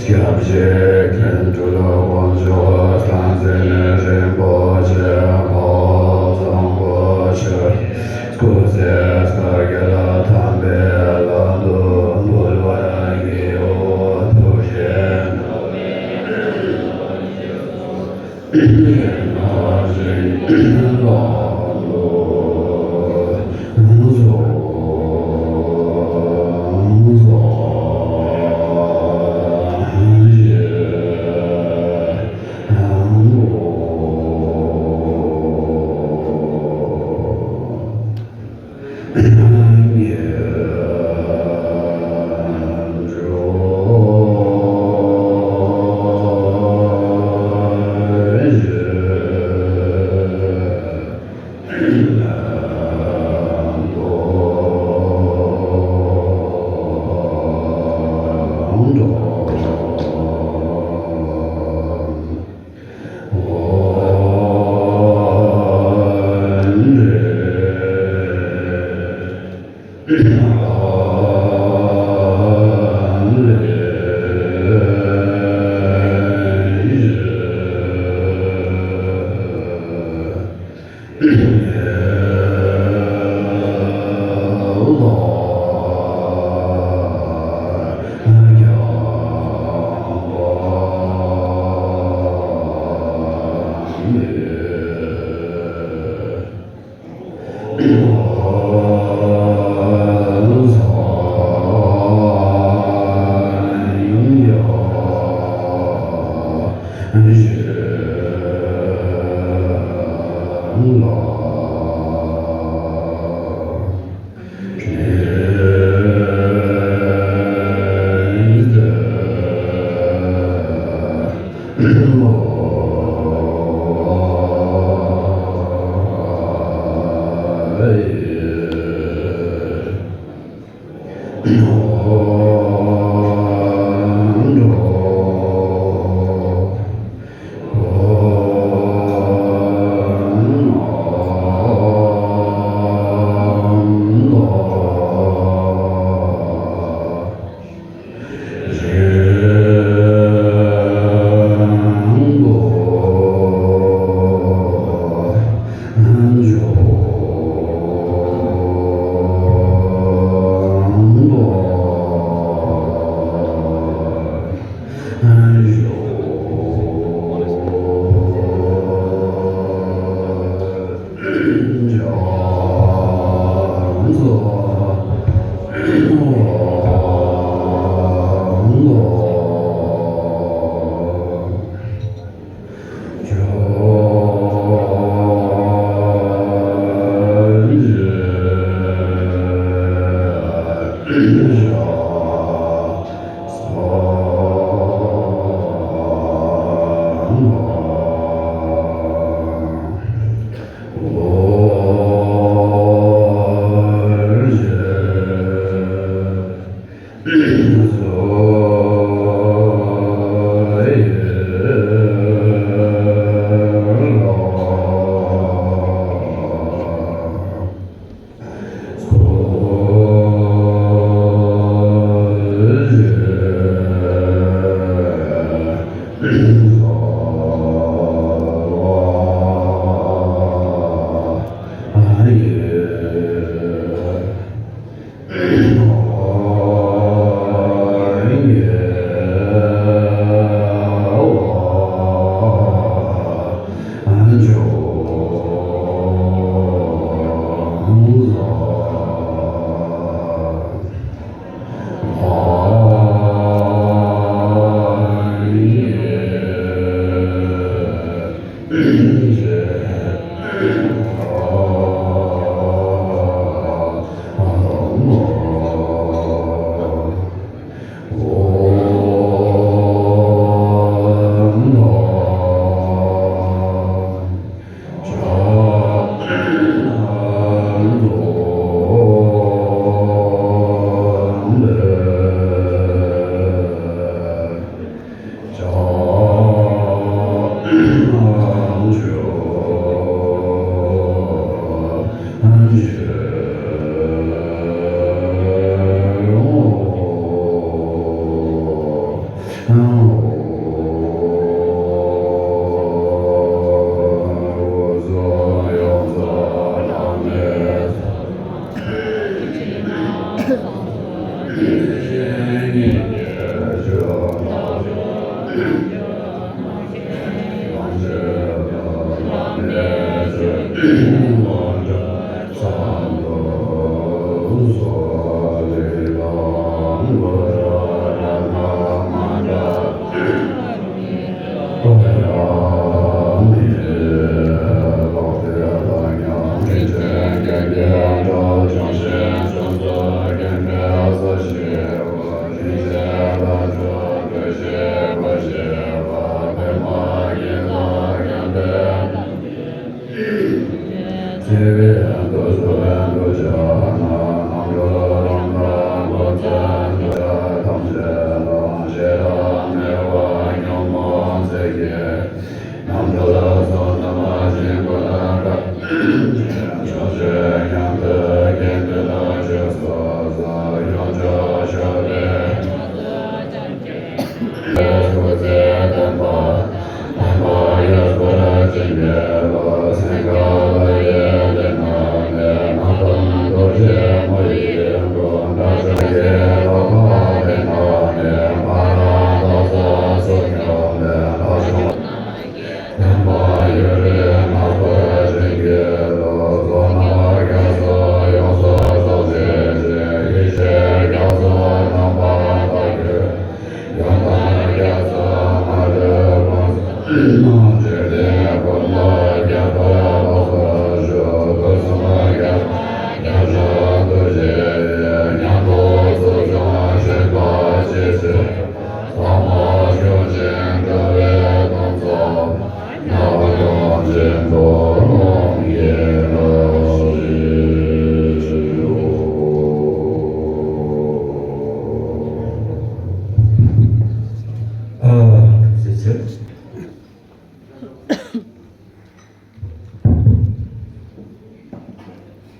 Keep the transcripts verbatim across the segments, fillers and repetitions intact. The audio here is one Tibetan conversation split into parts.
སྐྱབས་རྗེ་མཁན་སྤྲུལ་དཀོན་མཆོག་དང་མཛད་རིམ་པོ་ཆེ་ཕོ་བཟང་པོ་ཆེ། སྐུ་ཚེ་བསྐལ་བརྒྱར་དམ་པའི་ལམ་དུ་འགོད་པར་བགྱིའོ། ཐུགས་རྗེ་ཆེ།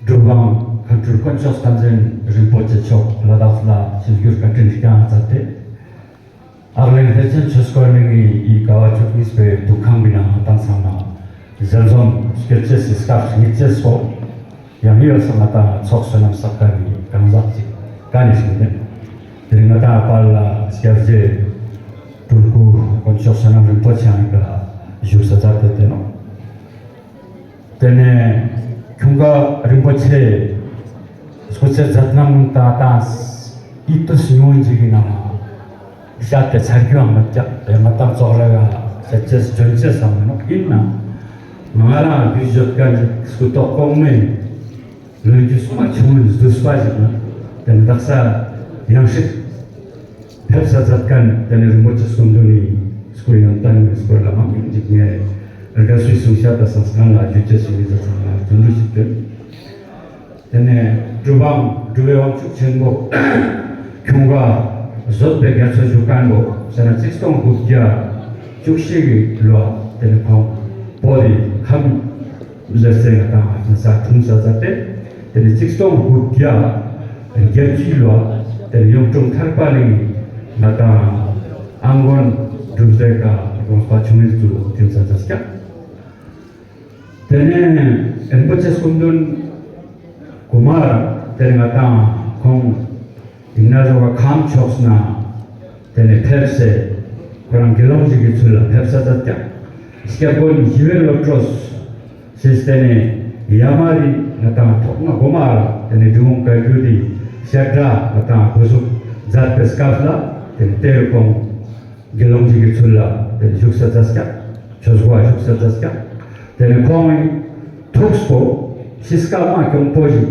སྒྲུབ་དབང་མཁའ་འགྲོ་དཀོན་མཆོག་བསྟན་འཛིན་རིན་པོ་ཆེ་མཆོག་ལ་དྭགས་ལ་ཆིབས་བསྒྱུར་བཀའ་དྲིན་བསྐྱངས་མཛད་དེ། ཨག་ལན་ལྷས་བཙན་ཆོས་འཁོར་གླིང་གི་ཀ་བ་བཅུ་གཉིས་པའི་འདུ་ཁང་གི་ནང་ང་བཏང་ཚང་ན། ཟན་འཛོམས་སྐྱོད་ཅེས་སི་སྐབས་ཉིད་ཅེས་སོ། ཡང་ཡོད་ས་ང་དང་ཚོགས་བསོད་ནམས་བསགས་མཁན་གྱི་གང་ཟག་ཅིག་ག་ནས་ཞིག་ནས། དེ་རིང་ང་དང་པཱ་ལགས་སྐྱབས་རྗེ་སྤྲུལ་སྐུ་དཀོན་མཆོག་བསོད་ནམས་རིན་པོ་ཆེ་ཡང་ག་བཞུགས་ས་མཛད་དེ་བསྡད་ནོ། དེ་ནས་ཁྱུང་དགའ་རིན་པོ་ཆེ་སྐུ་ཚེ་མཛད་རྣམ་དང་དང་ཡིད་དུ་སྙོན་འཇུག་གི་ནང་བཤད་དེ་ཚར་རྒྱུའང་མི་རྒྱག་པའི་ང་དང་ཙོག་ར་ག་བཤད་ཅེས་འཇོན་ཅེས་བསམ་མི་ནོ། ཡིན་ནའང་ང་རང་རྒྱུས་ཡོད་མཁན་གྱི་སྐུ་ཐོག་གོང་མའི་ལོ་རྒྱུས་སུ་མ་བྱུང་བའི་བཟོད་པ་ཞིག་ན་དེ་འདག་ས་ཡང་སྲིད་ཕེབས་ས་མཛད་མཁན་དེ་ནས་རིན་པོ་ཆེ་སྐུ་མདུན་ནས་སྐུ་ཡོན་ཏན་གྱི་སྐོར་ལ་མང་ཉུང་ཅིག་ངས་དགའ་བསུའི་གསུང་བཤད་དང་གསན་སྐབས་ལ་རྒྱུ་ཆ་ཞིག་ཡིན་ཟེར་ཚང་མ་རྫུ་འཕྲུལ་ཞིག་སྟོན། དེ་ནས་སྒྲུབ་དབང་སྒྲུབ་པའི་དབང་ཕྱུག་ཆེན་པོ་ཁྱུང་དགའ་བཟོད་པའི་རྒྱ་མཚོ་བཞུགས་མཁན་པོ་ཟེར་ན་ཆིག་སྟོང་དགུ་བརྒྱ་བཅུ་བཞི་གི་ལོ་དེ་ནས་ཁོང་བོད་དེ་ཁམས་ལེ་ཚན་ང་དང་ས་འཁྲུངས་ས་ས་སྟེ། དེ་ནས་ཆིག་སྟོང་དགུ་བརྒྱ་བརྒྱད་ཅུ་ལོ་དེ་ནས་གཡུང་དྲུང་ཐར་པ་གླིང་ང་དང་ཨ་མགོན་གྲུབ་རྫས་ཀ་དགོངས་པ་ཆུང་ངེར་ཚུ་འཁྲུངས་ས་ས་སྐྱ། དེ་ནས་རིན་པོ་ཆེ་སྐུ་མདུན་གོ་མར་དེ་ནས་ང་དང་ཁོང་ཡིན་ན་རོ་བ་ཁམས་ཕྱོགས་ན་དེ་ནས་ཕེབས་སེ་ཁོ་རང་དགེ་སློང་ཞིག་གི་ཚུལ་ལ་ཕེབས་ས་ས་སྐྱ། སྐྱབས་མགོན་ཞི་བའི་བློ་གྲོས་ ཞེས་དེ་ནས་ཡ་མ་རི་ང་དང་ཐོག་མ་གོ་མ་ར་དེ་ནས་འབྲི་གུང་བཀའ་བརྒྱུད་དེ་ཞབས་གྲྭ་ང་དང་འགོ་བཙུགས་མཛད་པའི་སྐབས་ལ་དེ་ནས་དེ་རུ་ཁོང་དགེ་སློང་ཞིག་གི་ཚུལ་ལ་དེ་ནས་བཞུགས་ས་མཛད་སྐྱ། ཆོས་སྒོ་བ་བཞུགས་ས་མཛད་སྐྱ། དེ་ནས་ཁོང་གི་ཐུགས་སུ་གཤིས་ཀ་མ་གྱོང་པོ་ཞིག་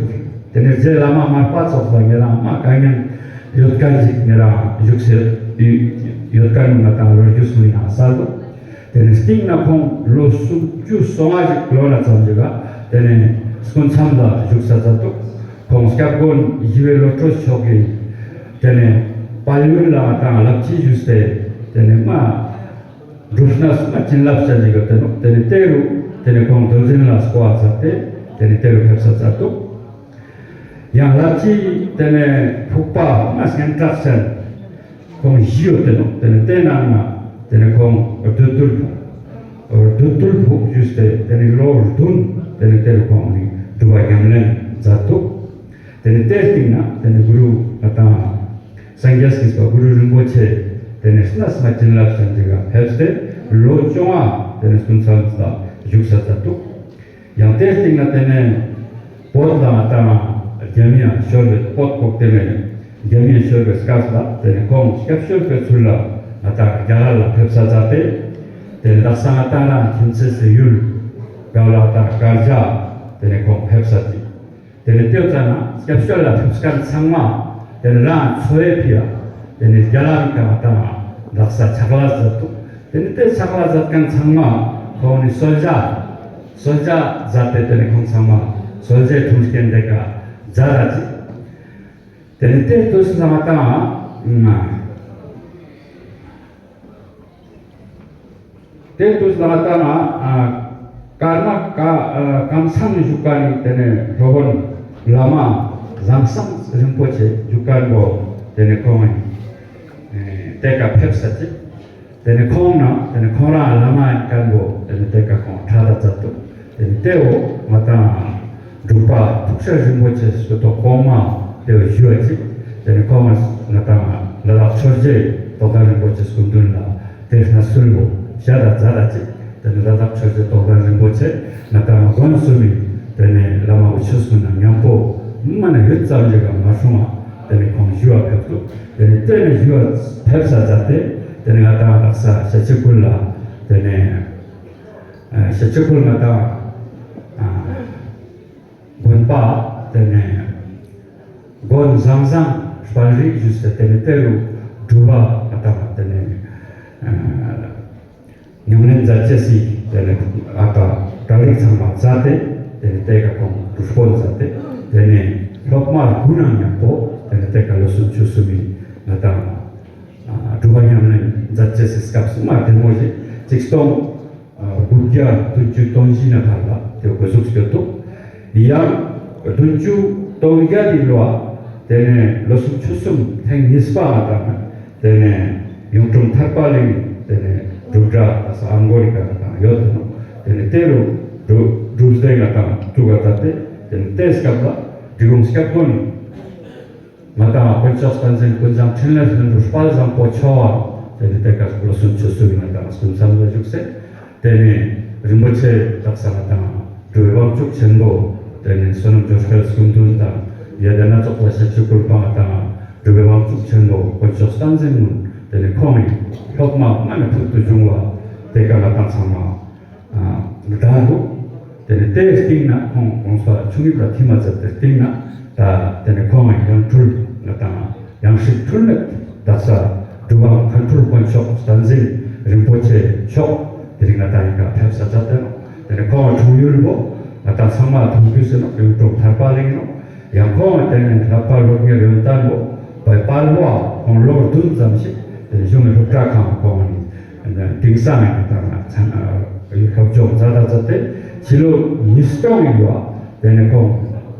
དེ་ནས་རྗེ་བླ་མ་མར་པ་ཚོགས་ལ་ཉེ་རང་མ་དཀའ་ངལ་ཡོད་མཁན་ཞིག་ཉེ་རང་བཞུགས་སེ་ཡོད་མཁན་ང་དང་ལོ་རྒྱུས་སུ་ཡང་གསལ་འདུག་དེ་ནས་སྟེང་ན་ཁོང་ལོ་སུམ་ཅུ་སོ་ལྔ་ཞིག་ལོ་ན་ཙམ་ཞིག་ག་དེ་ནས་སྐུ་མཚམས་ལ་བཞུགས་ས་མཛད་འདུག་ཁོང་སྐྱབས་མགོན་ཞི་བའི་བློ་གྲོས་མཆོག་གིས་དེ་ནས་དཔལ་ཡུལ་ལ་ང་དང་ལབ་ཅི་ཞུས་ཏེ་དེ་ནས་མ་སྒྲུབ་གནས་མ་བྱིན་རླབས་ཅན་ཞིག་ག་དེ་ནོ་དེ་ནས་དེ་རུ་དེ་ནས་ཁོང་རྡོ་རྗེ་གླིང་ལ་སྐོར་བ་མཛད་དེ་དེ་ནས་དེ་རུ་ཕེབས་ས་མཛད་འདུག་ཡང་ལབ་ཅི་དེ་ནས་ཕུག་པ་མ་སྙན་གྲགས་ཅན། ཁོང་བཞི་ཡོད་དེ་ནོ། དེ་ནས་དེ་ནང་ན་དེ་ནས་ཁོང་བདུད་འདུལ་བུ། བདུད་འདུལ་བུ་ཞུས་ཏེ་དེ་ནས་ལོ་བདུན་དེ་ནས་དེ་རུ་ཁོང་ནི་སྒྲུབ་པ་ཉམས་ལེན་མཛད་འདུག་དེ་ནས་དེའི་སྟེང་ན་དེ་ནས་གུ་རུ་ང་དང་སངས་རྒྱས་ཀྱི་གུ་རུ་རིན་པོ་ཆེ་དེ་ནས་གནས་མ་བྱིན་རླབས་ཅན་ཞིག་ལ་ཕེབས་ཏེ་ལོ་བཅོ་ལྔ་དེ་ནས་སྐུ་མཚམས་ལ་བཞུགས་ས་མཛད་འདུག་ཡང་དེའི་སྟེང་ན་དེ་ནས་བོད་ལ་ང་དང་རྒྱ་མི་ཡང་ཤོར་བའི་བོད་ཁོག་དེ་ནས་རྒྱ་མི་ཡང་ཤོར་བའི་སྐབས་ལ་དེ་ནས་ཁོང་སྐྱབས་བཅོལ་བའི་ཚུལ་ལ་ང་དང་རྒྱ་གར་ལ་ཕེབས་ས་མཛད་དེ། དེ་ནས་དག་ས་ང་དང་རང་ཁྱིམ་མཚེས་སུ་ཡུལ་ག་ལ་དང་དཀར་རྒྱ་དེ་ནས་ཁོང་ཕེབས་ས་དེ། དེ་ནས་ལྟོས་ཙ་ན་སྐྱབས་བཅོལ་ལ་ཕེབས་མཁན་ཚང་མ་དེ་ནས་རང་འཚོ་བའི་ཕི་ཡ་དེ་ནས་རྒྱ་ལམ་གང་དང་དག་ས་ཆག་ལ་མཛད་འདུག་དེ་ནས་དེ་ཆག་ལ་མཛད་མཁན་ཚང་མ་ཁོང་ནི་གསོལ་ཇ་གསོལ་ཇ་མཛད་དེ་དེ་ནས་ཁོང་ཚང་མ་གསོལ་ཇའི་འཁྲུངས་རྐྱེན་དེ་ག་མཛད་ར་ཅི། དེ་ནས་དེ་དུས་ལ་ང་དང་། དེ་དུས་ལ་ང་དང་ཨ། ཀར་ནག་ཀ་ཨ། ཀམ་ཚང་བཞུགས་ཀ་ནི་དེ་ནས་སློབ་དཔོན་བླ་མ་ཟམ་གསུམ་རིན་པོ་ཆེ་བཞུགས་ཀ་འགོ་དེ་ནས་ཁོང་ཨེ། དེ་ཀ་ཕེབས་ས་ཅིག་དེ་ནས་ཁོང་ན་དེ་ནས་ཁོང་རང་བླ་མ་ཡིན་ཀ་འགོ་དེ་ནས་དེ་ཀ་ཁོང་ཁྲ་ད་མཛད་འདུག་དེ་ནས་དེ་འོ་ང་དང་འབྲུག་པ་ཐུགས་སྲས་རིན་པོ་ཆེ་སྐུ་ཐོག་གོང་མ་དེ་བཞུགས་ཅིག་དེ་ནས་ཁོང་ང་དང་ལ་དྭགས་ཆོས་རྗེ་རྟོགས་ལྡན་རིན་པོ་ཆེ་སྐུ་མདུན་ལ་དེ་སྔ་སྲོལ་བོ་བཞག་ད་མཛད་ད་ཅིག་དེ་ནས་ལ་དྭགས་ཆོས་རྗེ་རྟོགས་ལྡན་རིན་པོ་ཆེ་ང་དང་དགོན་གསུམ་མི་དེ་ནས་བླ་མ་བུ་ཆོས་སྐུ་ན་མཉམ་པོ་མ་ན་ཡུད་ཙམ་ཞིག་ག་མ་སོང་བ་དེ་ནས་ཁོང་བཞུགས་པ་ཕེབས་འདུག་དེ་ནས་དེ་ནས་བཞུགས་པ་ཕེབས་ས་མཛད་དེ་དེ་ནས་ང་དང་དག་ས་ཤ་ཆི་ཁུལ་ལ་དེ་ནས། ཤ་ཆི་ཁུལ་ང་དང་དགོན་པ་དེ་ནས་དགོན་བཟང་བཟང་དཔལ་རི་བཞུགས་ཏེ་དེ་ནས་དེ་རུ་སྒྲུབ་པ་ང་དང་དེ་ནས་ཉམས་ལེན་མཛད་ཅེས་སི་དེ་ནས་ཨ་ད་གྲྭ་རིགས་ཚང་མ་མཛད་དེ་དེ་ནས་དེ་ག་ཁོང་སྒྲུབ་སྐོར་མཛད་དེ་དེ་ནས་སློབ་མ་དགུ་ནང་མཉམ་པོ་དེ་ནས་དེ་ག་ལོ་སུམ་ཅུ་སོ་གཉིས་ང་དང་སྒྲུབ་པ་ཉམས་ལེན་མཛད་ཅེས་སི་སྐབས་སུ་མ་བདེ་མོ་ཞིག་ཆིག་སྟོང་དགུ་བརྒྱ་བདུན་ཅུ་དོན་བཞི་ནས་བར་ལ་དེ་འགོ་འཛུགས་བྱས་འདུག་ཡང་བདུན་ཅུ་དོན་བརྒྱད་དེ་ལོ་དེ་ནས་ལོ་སུམ་ཅུ་སོ་གསུམ་ཐེངས་གཉིས་པ་ང་དང་དེ་ནས་གཡུང་དྲུང་ཐར་པ་གླིང་དེ་ནས་སྒྲུབ་གྲྭ་དག་ས་ཨང་གོ་རི་ཀ་ང་དང་ཡོད་དེ་ནོ། དེ་ནས་དེ་རུ་སྒྲུབ་སྒྲུབ་སྡེ་ང་དང་བཙུགས་པ་མཛད་དེ་དེ་ནས་དེའི་སྐབས་ལ་འབྲི་གུང་སྐྱབས་མགོན་ང་དང་དཀོན་མཆོག་བསྟན་འཛིན་ཀུན་བཟང་འཕྲིན་ལས་ལྷུན་གྲུབ་དཔལ་བཟང་པོ་མཆོག་དེ་ནས་དེ་ག་ལོ་སུམ་ཅུ་སོ་གཉིས་ང་དང་སྐུ་མཚམས་ལ་བཞུགས་སེ། དེ་ནས་རིན་པོ་ཆེ་དག་ས་ང་དང་སྒྲུབ་པའི་དབང་ཕྱུག་ཆེན་པོ་དེ་ནས་བསོད་ནམས་འབྱོར་འཕེལ་སྐུ་མདུན་དང་ཡ་དེ་སྣ་ཚོགས་ལ་ཤ་ཆི་ཁུལ་པ་ང་དང་སྒྲུབ་པའི་དབང་ཕྱུག་ཆེན་པོ་དཀོན་མཆོག་བསྟན་འཛིན་ཀུན་དེ་ནས་ཁོང་ནི་སློབ་མ་སྔ་ནས་ཕུལ་དུ་བྱུང་བ་དེ་ག་ང་དང་ཚང་མ། ད་འདུག་དེ་ནས་དེའི་སྟེང་ན་ཁོང་གོང་ས་ཆུང་ཡིབ་ལ་ཐིམ་པ་མཛད་པའི་སྟེང་ན་ད་དེ་ནས་ཁོང་ཡང་འཕྲུལ་ང་དང་ཡང་སྲིད་འཕྲུལ་མེད་དག་ས་སྒྲུབ་པ་མཁའ་འགྲོ་དཀོན་མཆོག་བསྟན་འཛིན་རིན་པོ་ཆེ་མཆོག་དེ་རིང་ང་དང་ཡིན་ཀ་ཕེབས་ས་མཛད་དེ་ནོ། དེ་ནས་ཁོང་འཁྲུངས་ཡུལ་བོ་ང་དང་ཚང་མ་མཐོང་རྒྱུ་ཟེར་ནོ་གཡུང་དྲུང་ཐར་པ་གླིང་ནོ། ཡང་ཁོང་དེ་ནས་ལྷག་པར་སློབ་གཉེར་ཡོན་ཏན་བོ་བའི་དཔལ་བོ་ཁོང་ལོ་བདུན་ཙམ་ཞིག་དེ་ནས་གཞུང་གི་སློབ་གྲྭ་ཁང་ཁོང་ནི། དེང་སང་ཡང་དང་ཚན་སློབ་སྦྱོང་མཛད་ད་མཛད་དེ་ཕྱི་ལོ་ཉིས་སྟོང་ཡིན་པ་དེ་ནས་ཁོང་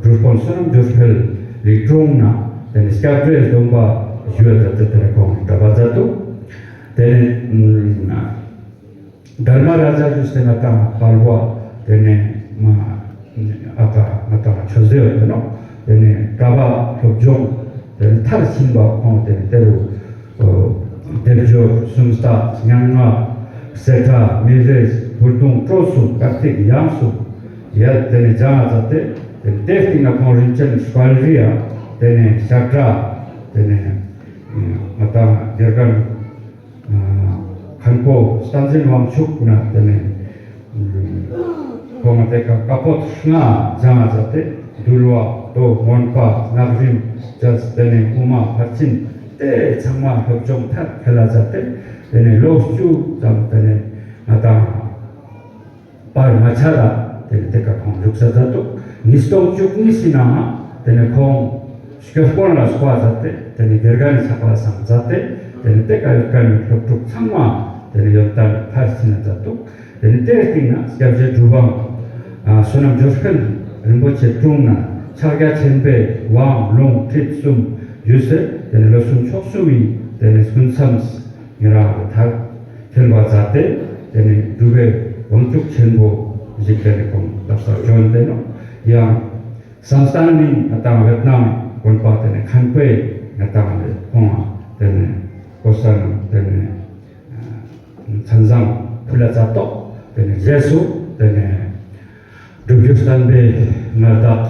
འབྲུག་དཔོན་བསོད་ནམས་འབྱོར་འཕེལ་ལི་ཀྲུང་ན་དེ་ནས་སྐྱབས་འགྲོའི་སྡོམ་པ་ཞུ་བ་མཛད་དེ་དེ་ནས་ཁོང་གྲྭ་པ་མཛད་འདུག་དེ་ནས་དྷརྨ་རཱ་ཛ་ཞུས་ཏེ་ང་དང་དཔལ་བོ་དེ་ནས་མ། ཨ་ཀ་ང་དང་ཆོས་སྡེ་ཡོད་དེ་ནོ། དེ་ནས་གྲྭ་པ་སློབ་སྦྱོང་དེ་ནས་མཐར་ཕྱིན་པ་ཁོང་དེ་ནས་དེ་རུ་སྡེབ་སྦྱོར་སུམ་རྟགས་སྙན་ངག་གསེར་ཁྲ་མི་རེས་ཕུར་དུང་སྤྲོ་གསུམ་དཀར་ཐིག་ཡང་གསུམ་ ཡ་དེ་ནས་སྦྱང་བ་མཛད་དེ། དེ་ནས་དེའི་སྟེང་ན་ཁོང་རིན་ཆེན་དཔལ་རི་ཡ། དེ་ནས་ཞབས་གྲྭ། དེ་ནས་ང་དང་དགེ་རྒན་མཁན་པོ་བསྟན་འཛིན་དབང་ཕྱུག་ན། དེ་ནས་ཁོང་དེ་ཀ་བཀའ་པོད་ལྔ་སྦྱང་བ་མཛད་དེ། འདུལ་བ། མདོ། མངོན་པ། སྔགས་རིམ། རྒྱས། དེ་ནས་དབུ་མ་ཕར་ཕྱིན་དེ་ཚང་མ་སློབ་སྦྱོང་མཐར་འཁྱོལ་ལ་མཛད་དེ། དེ་ནས་ལོ་བཅུ་ཙམ་དེ་ནས་ང་དང་པར་ང་ཆ་ལ་དེ་ནས་དེ་ཀ་ཁོང་བཞུགས་ས་མཛད་འདུག་ཉིས་སྟོང་བཅུ་གཉིས་ཀྱི་ནང་དེ་ནས་ཁོང་སྐྱོར་དཔོན་ལ་སོགས་པ་མཛད་དེ། དེ་ནས་དགེ་རྒན་ཆགས་པ་སང་མཛད་དེ། དེ་ནས་དེ་ཀ་ཡོད་མཁན་ནི་སློབ་ཕྲུག་ཚང་མ་དེ་ནས་ཡོན་ཏན་མཐར་ཕྱིན་ན་མཛད་འདུག་དེ་ནས་དེའི་སྟེང་ན་སྐྱབས་རྗེ་གྲུབ་དབང་བསོད་ནམས་འབྱོར་འཕེལ་རིན་པོ་ཆེ་དྲུང་ན་ཕྱག་རྒྱ་ཆེན་པོའི་དབང་ལུང་ཁྲིད་གསུམ་ཡོད་ཟེར། དེ་ནས་ལོ་གསུམ་ཕྱོགས་གསུམ་ཡིན། དེ་ནས་སྐུ་མཚམས་ཉེ་རང་ལ་མཐར་འཁྱོལ་བ་མཛད་དེ། དེ་ནས་སྒྲུབ་པའི་དབང་ཕྱུག་ཆེན་པོ་ཞིག་དེ་ནས་ཁོང་ལག་ས་བྱོན་ཏེ་ནོ། ཡང་བསམ་གཏན་ནི་ང་དང་ཝེད་ནམ་དགོན་པ་དེ་ནས་མཁན་པོས་ང་དང་ལས་ཁོང་དེ་ནས་གོ་ས་ནང་དེ་ནས་མཚན་བཟང་ཕུལ་ལ་མཛད་དོ། དེ་ནས་རྗེས་སུ་དེ་ནས་སྒྲུབ་བརྒྱུད་བསྟན་པའི་མངའ་བདག་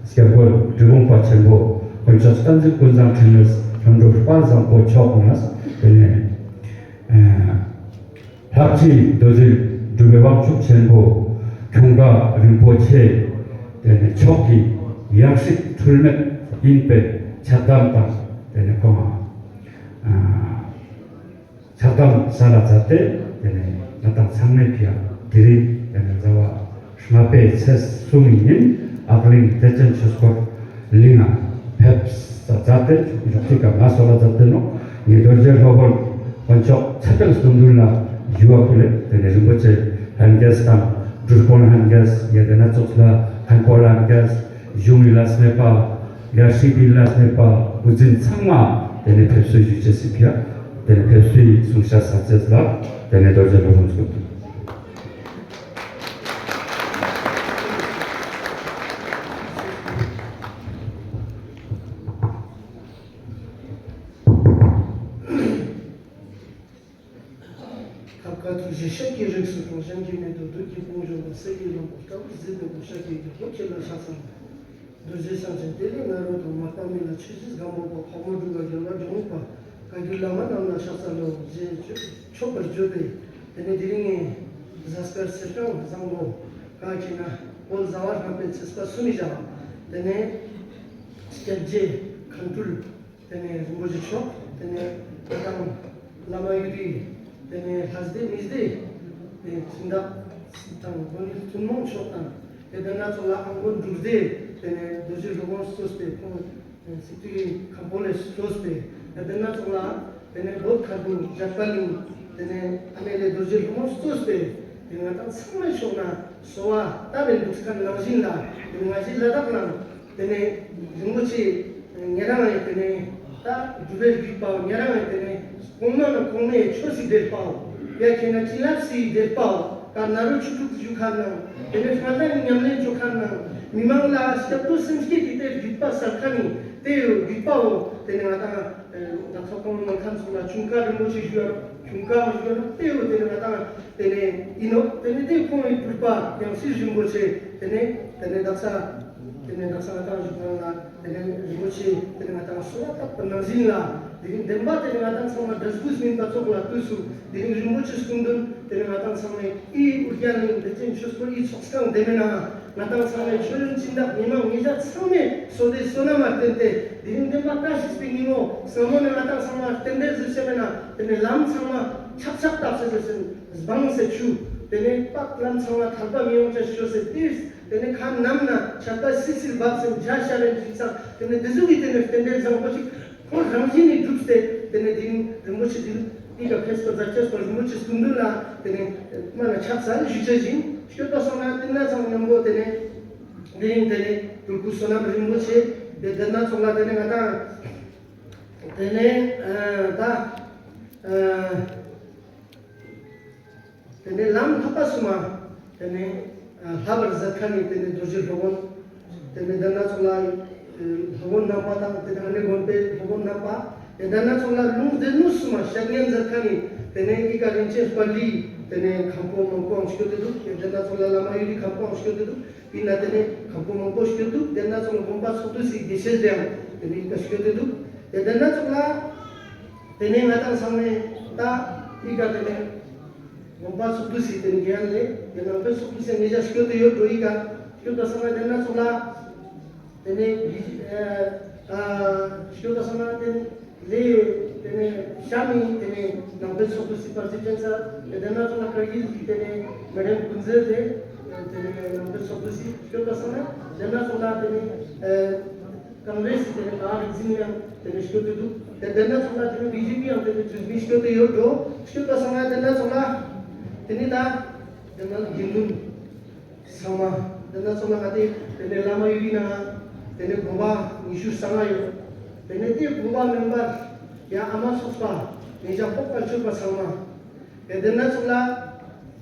སྐྱབས་མགོན་འབྲི་གུང་པ་ཆེན་པོ་དཀོན་མཆོག་བསྟན་འཛིན་ཀུན་བཟང་འཕྲིན་ལས་ལྷུན་གྲུབ་དཔལ་བཟང་པོ་མཆོག་ནས་དེ་ནས་ལྷ་བྲིས་རྡོ་རྗེ་སྒྲུབ་པའི་དབང་ཕྱུག་ཆེན་པོ་ཁྱུང་དགའ་རིན་པོ་ཆེ་དེ་ནས་མཆོག་གི་ཡང་སྲིད་འཁྲུལ་མེད་ཡིན་པའི་ཆ་གདམས་དང་། དེ་ནས་ཁོང་ཆགས་སྡང་ས་ལ་མཛད་དེ། དེ་ནས་ང་དང་ཚང་མས་ཕྱིའ་དེ་རིང་དེ་ནས་ཟླ་བ་ལྔ་པའི་ཚེས་གསུམ་ཉིན་ཨག་གླིང་བདེ་ཆེན་ཆོས་འཁོར་གླིང་ང་ཕེབས་ས་མཛད་དེ། མཇུག་ཐིག་ག་ང་སོགས་ལ་མཛད་དེ་ནོ། ངས་རྡོ་རྗེ་སློབ་དཔོན་དཀོན་མཆོག་ཚེ་དཔལ་གསུམ་ལྡན་ལ་ཞུ་བ་ཕུལ་ལེ། དེ་ནས་རིན་པོ་ཆེ་ལྷན་རྒྱས་དང་སྒྲུབ་དཔོན་ལྷན་རྒྱས། ཡ་དེ་ན་ཙོགས་ལ་མཁན་པོ་ལྷན་རྒྱས། གཞུང་གི་ལས་མེད་པ། ཡར་ཞུ་བའི་ལས་མེད་པ། འགོ་འཛིན་ཚང་མ་དེ་ནས་ཕེབས་བསུ་ཞུ་ཅེས་སི་ཕྱིའ་དེ་ནས་ཕེབས་བསུའི་གསུང་བཤད་ས་ཚེས་ལ་དེ་ནས་རྡོ་རྗེ་སློབ་དཔོན་ཚོགས་འདུ། ཐབས་མཁས་ཐུགས་རྗེས་ཤཱཀྱའི་རིགས་སུ་འཁྲུངས། གཞན་གྱིས་མི་ཐུབ་བདུད་ཀྱི་དཔུང་འཇོམས་པ། གསེར་གྱི་ལྷུན་པོ་ལྟ་བུར་གཟིགས་པའི་སྐུ། ཤཱཀྱའི་རྒྱལ་པོ་ཁྱེད་ལ་ཕྱག་འཚལ་ལོ། རྡོ་རྗེ་འཆང་ཆེན་ཏེ་ལོ་ནཱ་རོ་དང་། མ་པ་མི་ལ་ཆོས་སྲིད་སྒམ་པོ་པ། ཕག་མོ་འབྲུག་པ་རྒྱལ་བ་འབྲི་གུང་པ། བཀའ་བརྒྱུད་བླ་མ་རྣམས་ལ་ཕྱག་འཚལ་ལོ། ཞེས་མཆོད་པར་བརྗོད་པས། དེ་ནས་དེ་རིང་ངས་གཟའ་སྐར་སེར་སྐྱ་བཟང་པོ་ག་ཁྱེད་ན་བོད་ཟླ་བ་ལྔ་པའི་ཚེས་པ་གསུམ་ཡི་ཞག་དེ་ནས་སྐྱབས་རྗེ་མཁན་སྤྲུལ། དེ་ནས་རིན་པོ་ཆེ་མཆོག་དེ་ནས་ང་དང་བླ་མ་ཡུལ་དུས། དེ་ནས་ལྷ་སྡེ་མི་སྡེ། དེ་སྦྱིན་བདག་དང་དགོན་པའི་ཐུན་མོང་མཆོག་དང་། དེ་དེ་སྣ་ཚོགས་ལ་ཨ་མགོན་འབྲུག་སྡེ། དེ་ནས་རྡོ་རྗེ་སློབ་དཔོན་གཙོས་པའི་ཁོང་སི་ཏུ་གི་མཁན་པོ་ལས་གཙོས་པའི། དེ་དེ་སྣ་ཚོགས་ལ་དེ་ནས་བོད་མཁན་པོ་འཇམ་དཔལ་གླིང་། དེ་ནས་ཨ་མེ་ལེ་རྡོ་རྗེ་སློབ་དཔོན་གཙོས་པའི། དེ་ང་དང་ཚང་མའི་ཕྱོགས་ན་གསོལ་བ་བཏབ་པའི་འདུག་ཁན་ནང་བཞིན་ལ། དེ་ང་ཞིག་ལ་དྭགས་ནང་། དེ་ནས་རིན་པོ་ཆེ་ཉེ་རང་ཡང་དེ་ནས་ད་སྒྲུབ་པའི་བརྒྱུད་པའོ། ཉེ་རང་ཡང་དེ་ནས་གོང་མ་ནས་གོང་མའི་ཆོས་སྲིད་སྡེ་པའོ། ཡ་ཁྱེད་ན་བྱིན་རླབས་སྲིད་སྡེ་པའོ། ད་ནཱ་རོ་ཆོས་དྲུག་ཞུ་ཁན་ནང་། དེ་ནས་སྔ་ལྟར་ཉམས་ལེན་ཅོ་ཁན་ནང་། མི་མང་ལ་སྐྱབས་འགྲོ་སེམས་བསྐྱེད་དེ་ལྟའི་བརྒྱུད་པ་གསར་ཁན་ནི་དེ་ཡོད་བརྒྱུད་པའོ། དེ་ནས་ང་དང་ད་ཚོགས་གོང་མ་ཁམས་གསུམ་ལ་ཁྱུང་དཀར་རིན་པོ་ཆེ་ཞུ་ཡ། ཁྱུང་དཀར་མ་ཞུ་ཡ་ན་དེ་ཡོད། དེ་ནས་ང་དང་། དེ་ནས་ཡིན་ནོ། དེ་ནས་དེ་ཁོང་གི་སྤྲུལ་པ་ཡང་སྲིད་རིན་པོ་ཆེ། དེ་ནས་དེ་ནས་དག་ས། དེ་ནས་དག་ས་ང་དང་བཞུགས་གནང་ལ། དེ་ནས་རིན་པོ་ཆེ་དེ་ནས་ང་དང་གསོལ་བ་བཏབ་པ་ནང་བཞིན་ལ། དེ་རིང་བདེན་པ་དེ་ནས་ང་དང་ཚང་མ་འབྲས་བུ་སྨིན་པ་ཙོགས་ལ་དུས་སུ། དེ་རིང་རིན་པོ་ཆེ་སྐུ་མདུན་དེ་ནས་ང་དང་ཚང་མས་ཨི་ཨུ་རྒྱན་གླིང་བདེ་ཆེན་ཆོས་འཁོར་ཨི་ཚོགས་ཁང་དེ་མེད་ན། ང་དང་ཚང་མས་ཆོས་ལུང་སྦྱིན་བདག་མི་མང་ཉེ་ཆར་ཚང་མས་བསོད་བདེ་བསོད་ནམས་ལ་བརྟེན་ཏེ། དེ་རིང་བདེན་པ་བཀྲ་ཤིས་པའི་ཉིན་མོ་སྔ་མོ་ནས་ང་དང་ཚང་མ་རྟེན་འབྲེལ་ཟེར་བཤད་མེད་ན། དེ་ནས་ལམ་ཚང་མ་ཆག་ཆག་བཏབ་ཟེར་ཟེར་ཟེར་སྦང་ཟེར་ཆུ། དེ་ནས་པགས་ལམ་ཚང་མ་ཐར་པ་མི་ཡོང་ཅེས་ཤོད་ཟེར་ཏེ། དེ་ནས་ཁ་ནམ་ན་ཆར་པ་སིལ་སིལ་འབབ་ཟེར་འཇའ་ཤར་རེ་འཇིག་ཚང་། དེ་ནས་དེ་ཟུག་གི་དེ་ནས་རྟེན་འབྲེལ་བཟང་པོ་ཞིག་ཁོང་རང་བཞིན་ནས་གྲུབ་སྟེ། དེ་ནས་དེ་རིང་རིན་པོ་ཆེ་དེ་ཨི་ཀ་ཕེབས་པ་མཛད་ཅེས་པ་རིན་པོ་ཆེ་སྐུ་མདུན་ལ་དེ་ནས་མ་ན་ཕྱག་འཚལ་ཞུ་ཅེས་ཡིན། སྐྱོད་པ་སོང་ན་དེ་ན་ཚང་མཉམ་པོ་དེ་ནས། དེ་རིང་དེ་ནས་སྤྲུལ་སྐུ་བསོད་ནམས་རིན་པོ་ཆེ་དེ་དེ་ན་ཚོགས་ལ་དེ་ནས་ང་དང་། དེ་ནས་ཨ་ད་ཨ་དེ་ནས་ལམ་ལྷག་པ་སུ་མ། དེ་ནས་ཨ་ལྷག་པར་མཛད་ཁན་ནི་དེ་ནས་རྡོ་རྗེ་སློབ་དཔོན། དེ་ནས་དེ་ན་ཚོགས་ལ་ཨ་སློབ་དཔོན་རྣམ་པ་དང་། དེ་ནས་ཨ་ནེ་དགོན་པའི་སློབ་དཔོན་རྣམ་པ། དེ་དེ་ན་ཚོགས་ལ་ལུང་སྡེ་སྣོད་སུ་མ་བཤད་ཉན་མཛད་ཁན་ནི་དེ་ནས་ཨི་ཀ་རིན་ཆེན་དཔལ་རི། དེ་ནས་མཁན་པོ་མང་པོའང་སྐྱོད་དེ་འདུག་དེ་དེ་སྣ་ཚོགས་ལ་བླ་མ་ཡོད་རིགས་མཁན་པོའང་སྐྱོད་དེ་འདུག་དེ་ན་དེ་ནས་མཁན་པོ་མང་པོ་སྐྱོད་འདུག་དེ་སྣ་ཚོགས་ལ་དགོན་པ་ཚོགས་འདུ་ཞིག་དགེ་བཤེས་དེའང་དེ་ནས་ཡིན་ཀ་སྐྱོད་དེ་འདུག་དེ་དེ་སྣ་ཚོགས་ལ་དེ་ནས་ང་དང་ཚང་མས་ད་ཡིན་ཀ་དེ་ནས་དགོན་པ་ཚོགས་འདུ་ཞིག་དེ་ནས་རྒྱལ་ལས་དེ་ནང་པའི་ཚོགས་འདུ་ཞིག་ངེད་ཅག་སྐྱོད་དེ་ཡོད་འགྲོ་ཡིན་ཀ་སྐྱོད་ད་ཚང་མ་དེ་སྣ་ཚོགས་ལ། དེ་ནས་ཨ་ཤོ་ད་ས་ན་དེ་ནས་ལས་དེ་ནས་ཤ་མི་དེ་ནས་ནང་པའི་ཚོགས་འདུ་སྲིད་པ་སྲིད་ཅན་ས་དེ་དེ་ན་ཚོགས་ན་ཀར་གིལ་གྱི་དེ་ནས་མེ་ཌམ་ཀུན་ཛེ་དེ་དེ་ནས་ནང་པའི་ཚོགས་འདུ་སྲིད་ཤོ་ད་ས་ན་དེ་ན་ཚོགས་ན་དེ་ནས་ཀོང་རེ་སི་དེ་ནས་ཨ་རིག་འཛིན་ཡང་དེ་ནས་ཤོ་དེ་འདུག་དེ་དེ་ན་ཚོགས་ན་དེ་ནས་བི་ཇེ་པི་ཡང་དེ་ནས་ཇུས་མི་ཤོ་དེ་ཡོད་འགྲོ་ཤོ་ད་ས་ན་དེ་ན་ཚོགས་ན་དེ་ནས་ད་དེ་ན་དགེ་འདུན། ཚང་མ། འདི་ན་ཚོགས་ལ་ང་དེ་དེ་ནས་བླ་མ་ཡུལ་ལི་ན་དེ་ནས་དགོན་པ་ཉི་ཤུ་རྩ་ལྔ་ཡོད། དེ་ནས་དེ་དགོན་པ་མེམ་བར་ཡང་ཨ་མ་ཚོགས་པ་ངེད་ཅག་ཕོག་པ་ཆོད་པ་ཚང་མ། དེ་འདི་ན་ཚོགས་ལ་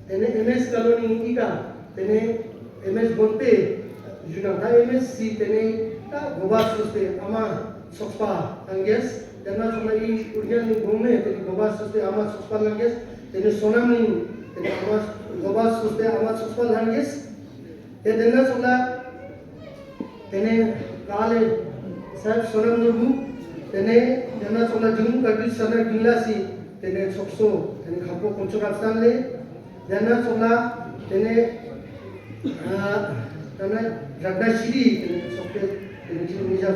དེ་ནས་ཨེམ་ཨེས་ཀ་ལོ་ནི་ཨི་ཀ་དེ་ནས་ཨེམ་ཨེས་དགོན་པའི་ཡུལ་ན་ད་ཨེམ་ཨེས་སི་དེ་ནས་ད་དགོན་པ་སོས་པའི་ཨ་མ་ཚོགས་པ་ལྷན་རྒྱས། དེ་ན་ཚོགས་ལ་ཨི་ཨུར་རྒྱན་ནི་དགོན་མེད་དེ་ནས་དགོན་པ་སོས་པའི་ཨ་མ་ཚོགས་པ་ལྷན་རྒྱས། དེ་ནས་བསོད་ནམས་གླིང་། དེ་ནས་ཨ་མ་དགོན་པ་སོས་ཏེ་ཨ་མ་ཚོགས་པ་ལྷན་རྒྱས། དེ་དེ་ན་ཚོགས་ལ། དེ་ནས་ཀ་ལེ་ས་ཡབ་བསོད་ནམས་ནོར་བུ། དེ་ནས་དེ་ན་ཚོགས་ལ་འབྲི་གུང་བཀའ་བརྒྱུད་ས་ན་རྒྱུན་ལ་སི། དེ་ནས་ཚོགས་གཙོ། དེ་ནས་མཁན་པོ་དཀོན་མཆོག་རབ་བརྟན་ལེ། དེ་ན་ཚོགས་ལ། དེ་ནས་ཨ་དེ་ནས་རཏྣ་ཤྲི་དེ་ནས་ཚོགས་པའི་དེ་ནས་ཁྱིམ་མི་ཞག་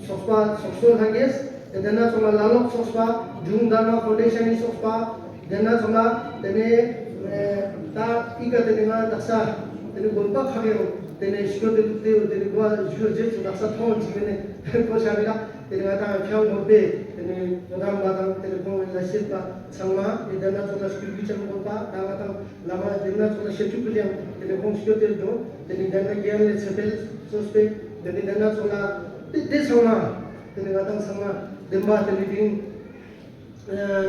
ཚོགས་པ་ཚོགས་གཙོ་ལྷན་རྒྱས། དེ་ནས་ཚོགས་ལ་ལ་ལོག་ཚོགས་པ། འབྲི་གུང་དྷརྨ་ཕའུན་ཌེ་ཤན་ནི་ཚོགས་པ། དེ་ན་ཚོགས་ལ་དེ་ནས་ད་ཨི་ཀ་དེ་ནས་ང་དག་ས་དེ་ནས་དགོན་པ་ཁག་ཡང་དེ་ནས་ཤོ་དེ་ལུག་དེ་ཡོད་དེ་ནས་གོ་བ་ཞུ་རྗེས་སུ་དག་ས་མཐོང་ཅིག་ནས་གོ་ཤ་མི་ལ་དེ་ནས་ང་དང་ཁྱང་དགོན་པའི་དེ་ནས་གོ་དམ་པ་དང་དེ་ནས་ཁོང་ལ་བཤད་པ་ཚང་མ་དེ་དེ་ན་ཚོགས་ལ་སྐུལ་རྒྱུ་ཅང་དགོན་པ་ད་ང་དང་། བླ་མ་དེ་ན་ཚོགས་ལ་ཞབས་ཀྱུ་ཀུན་ཡང་དེ་ནས་ཁོང་སྐྱོད་དེ་འགྲོ། དེ་ནས་དེ་ན་རྒྱལ་ལས་ཚེ་འཕེལ་སོས་པས་དེ་ནས་དེ་ན་ཚོགས་ལ་དེ་དེ་ཚང་མ་དེ་ནས་ང་དང་ཚང་མ་བདེན་པ་དེ་ནས་དེ་རིང་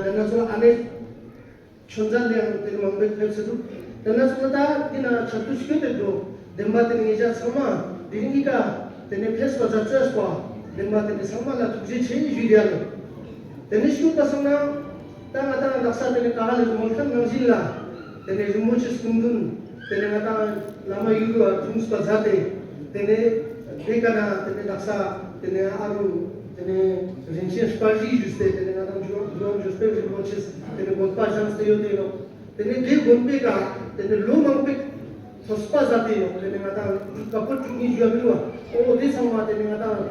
དེ་ན་ཚོགས་ལ་ཨ་ནེ་ཆོས་མཛད་ལ་ཡང་དེ་ནས་མང་པོས་ཕེབས་སུ་འདུག་དེ་ན་ཚོགས་ལ་ད་དེ་ན་ཆབ་ཏུ་སྐྱོད་དེ་འགྲོ། བདེན་པ་དེ་ནས་ངེད་ཅག་ཚང་མ་དེ་རིང་གི་ཀ་དེ་ནས་ཕེབས་པ་ཛ་ཙེས་པ་བདེན་པ་དེ་ནས་ཚང་མ་ལ་ཐུགས་རྗེ་ཆེ་ཞུ་རྒྱུ་ཡ་ལ། དེ་ནས་ཤུགས་པ་སོང་ན། ད་ང་དང་དག་ས་དེ་ནས་ཀ་ཧ་ལས་མོལ་ཁན་ནང་བཞིན་ལ། དེ་ནས་རིན་པོ་ཆེ་སྐུ་མདུན། དེ་ནས་ང་དང་བླ་མ་ཡུལ་ལ་འཁྲུངས་པ་མཛད་དེ། དེ་ནས་དེ་ཀ་ན་དེ་ནས་དག་ས་དེ་ནས་ཨ་རུ་དེ་ནས་རིན་ཆེན་སྤར་རི་ཞུས་ཏེ་དེ་ནས་ང་དང་ཇོ་ཇོ་ཇོ་སྤེ་རིན་པོ་ཆེ་དེ་ནས་དགོན་པ་བཞེངས་ཏེ་ཡོད་དེ་ནོ། དེ་ནས་དེ་དགོན་པའི་ཀ་དེ་ནས་ལོ་མང་པོའི་ཐོས་པ་ཟ་དེ་ཡོད། དེ་ནས་ང་དང་བཀའ་པོད་དྲུག་གཉིས་བརྗོད་མི་རུང་བ། ཨོ་དེ་ཚང་མ་དེ་ནས་ང་དང་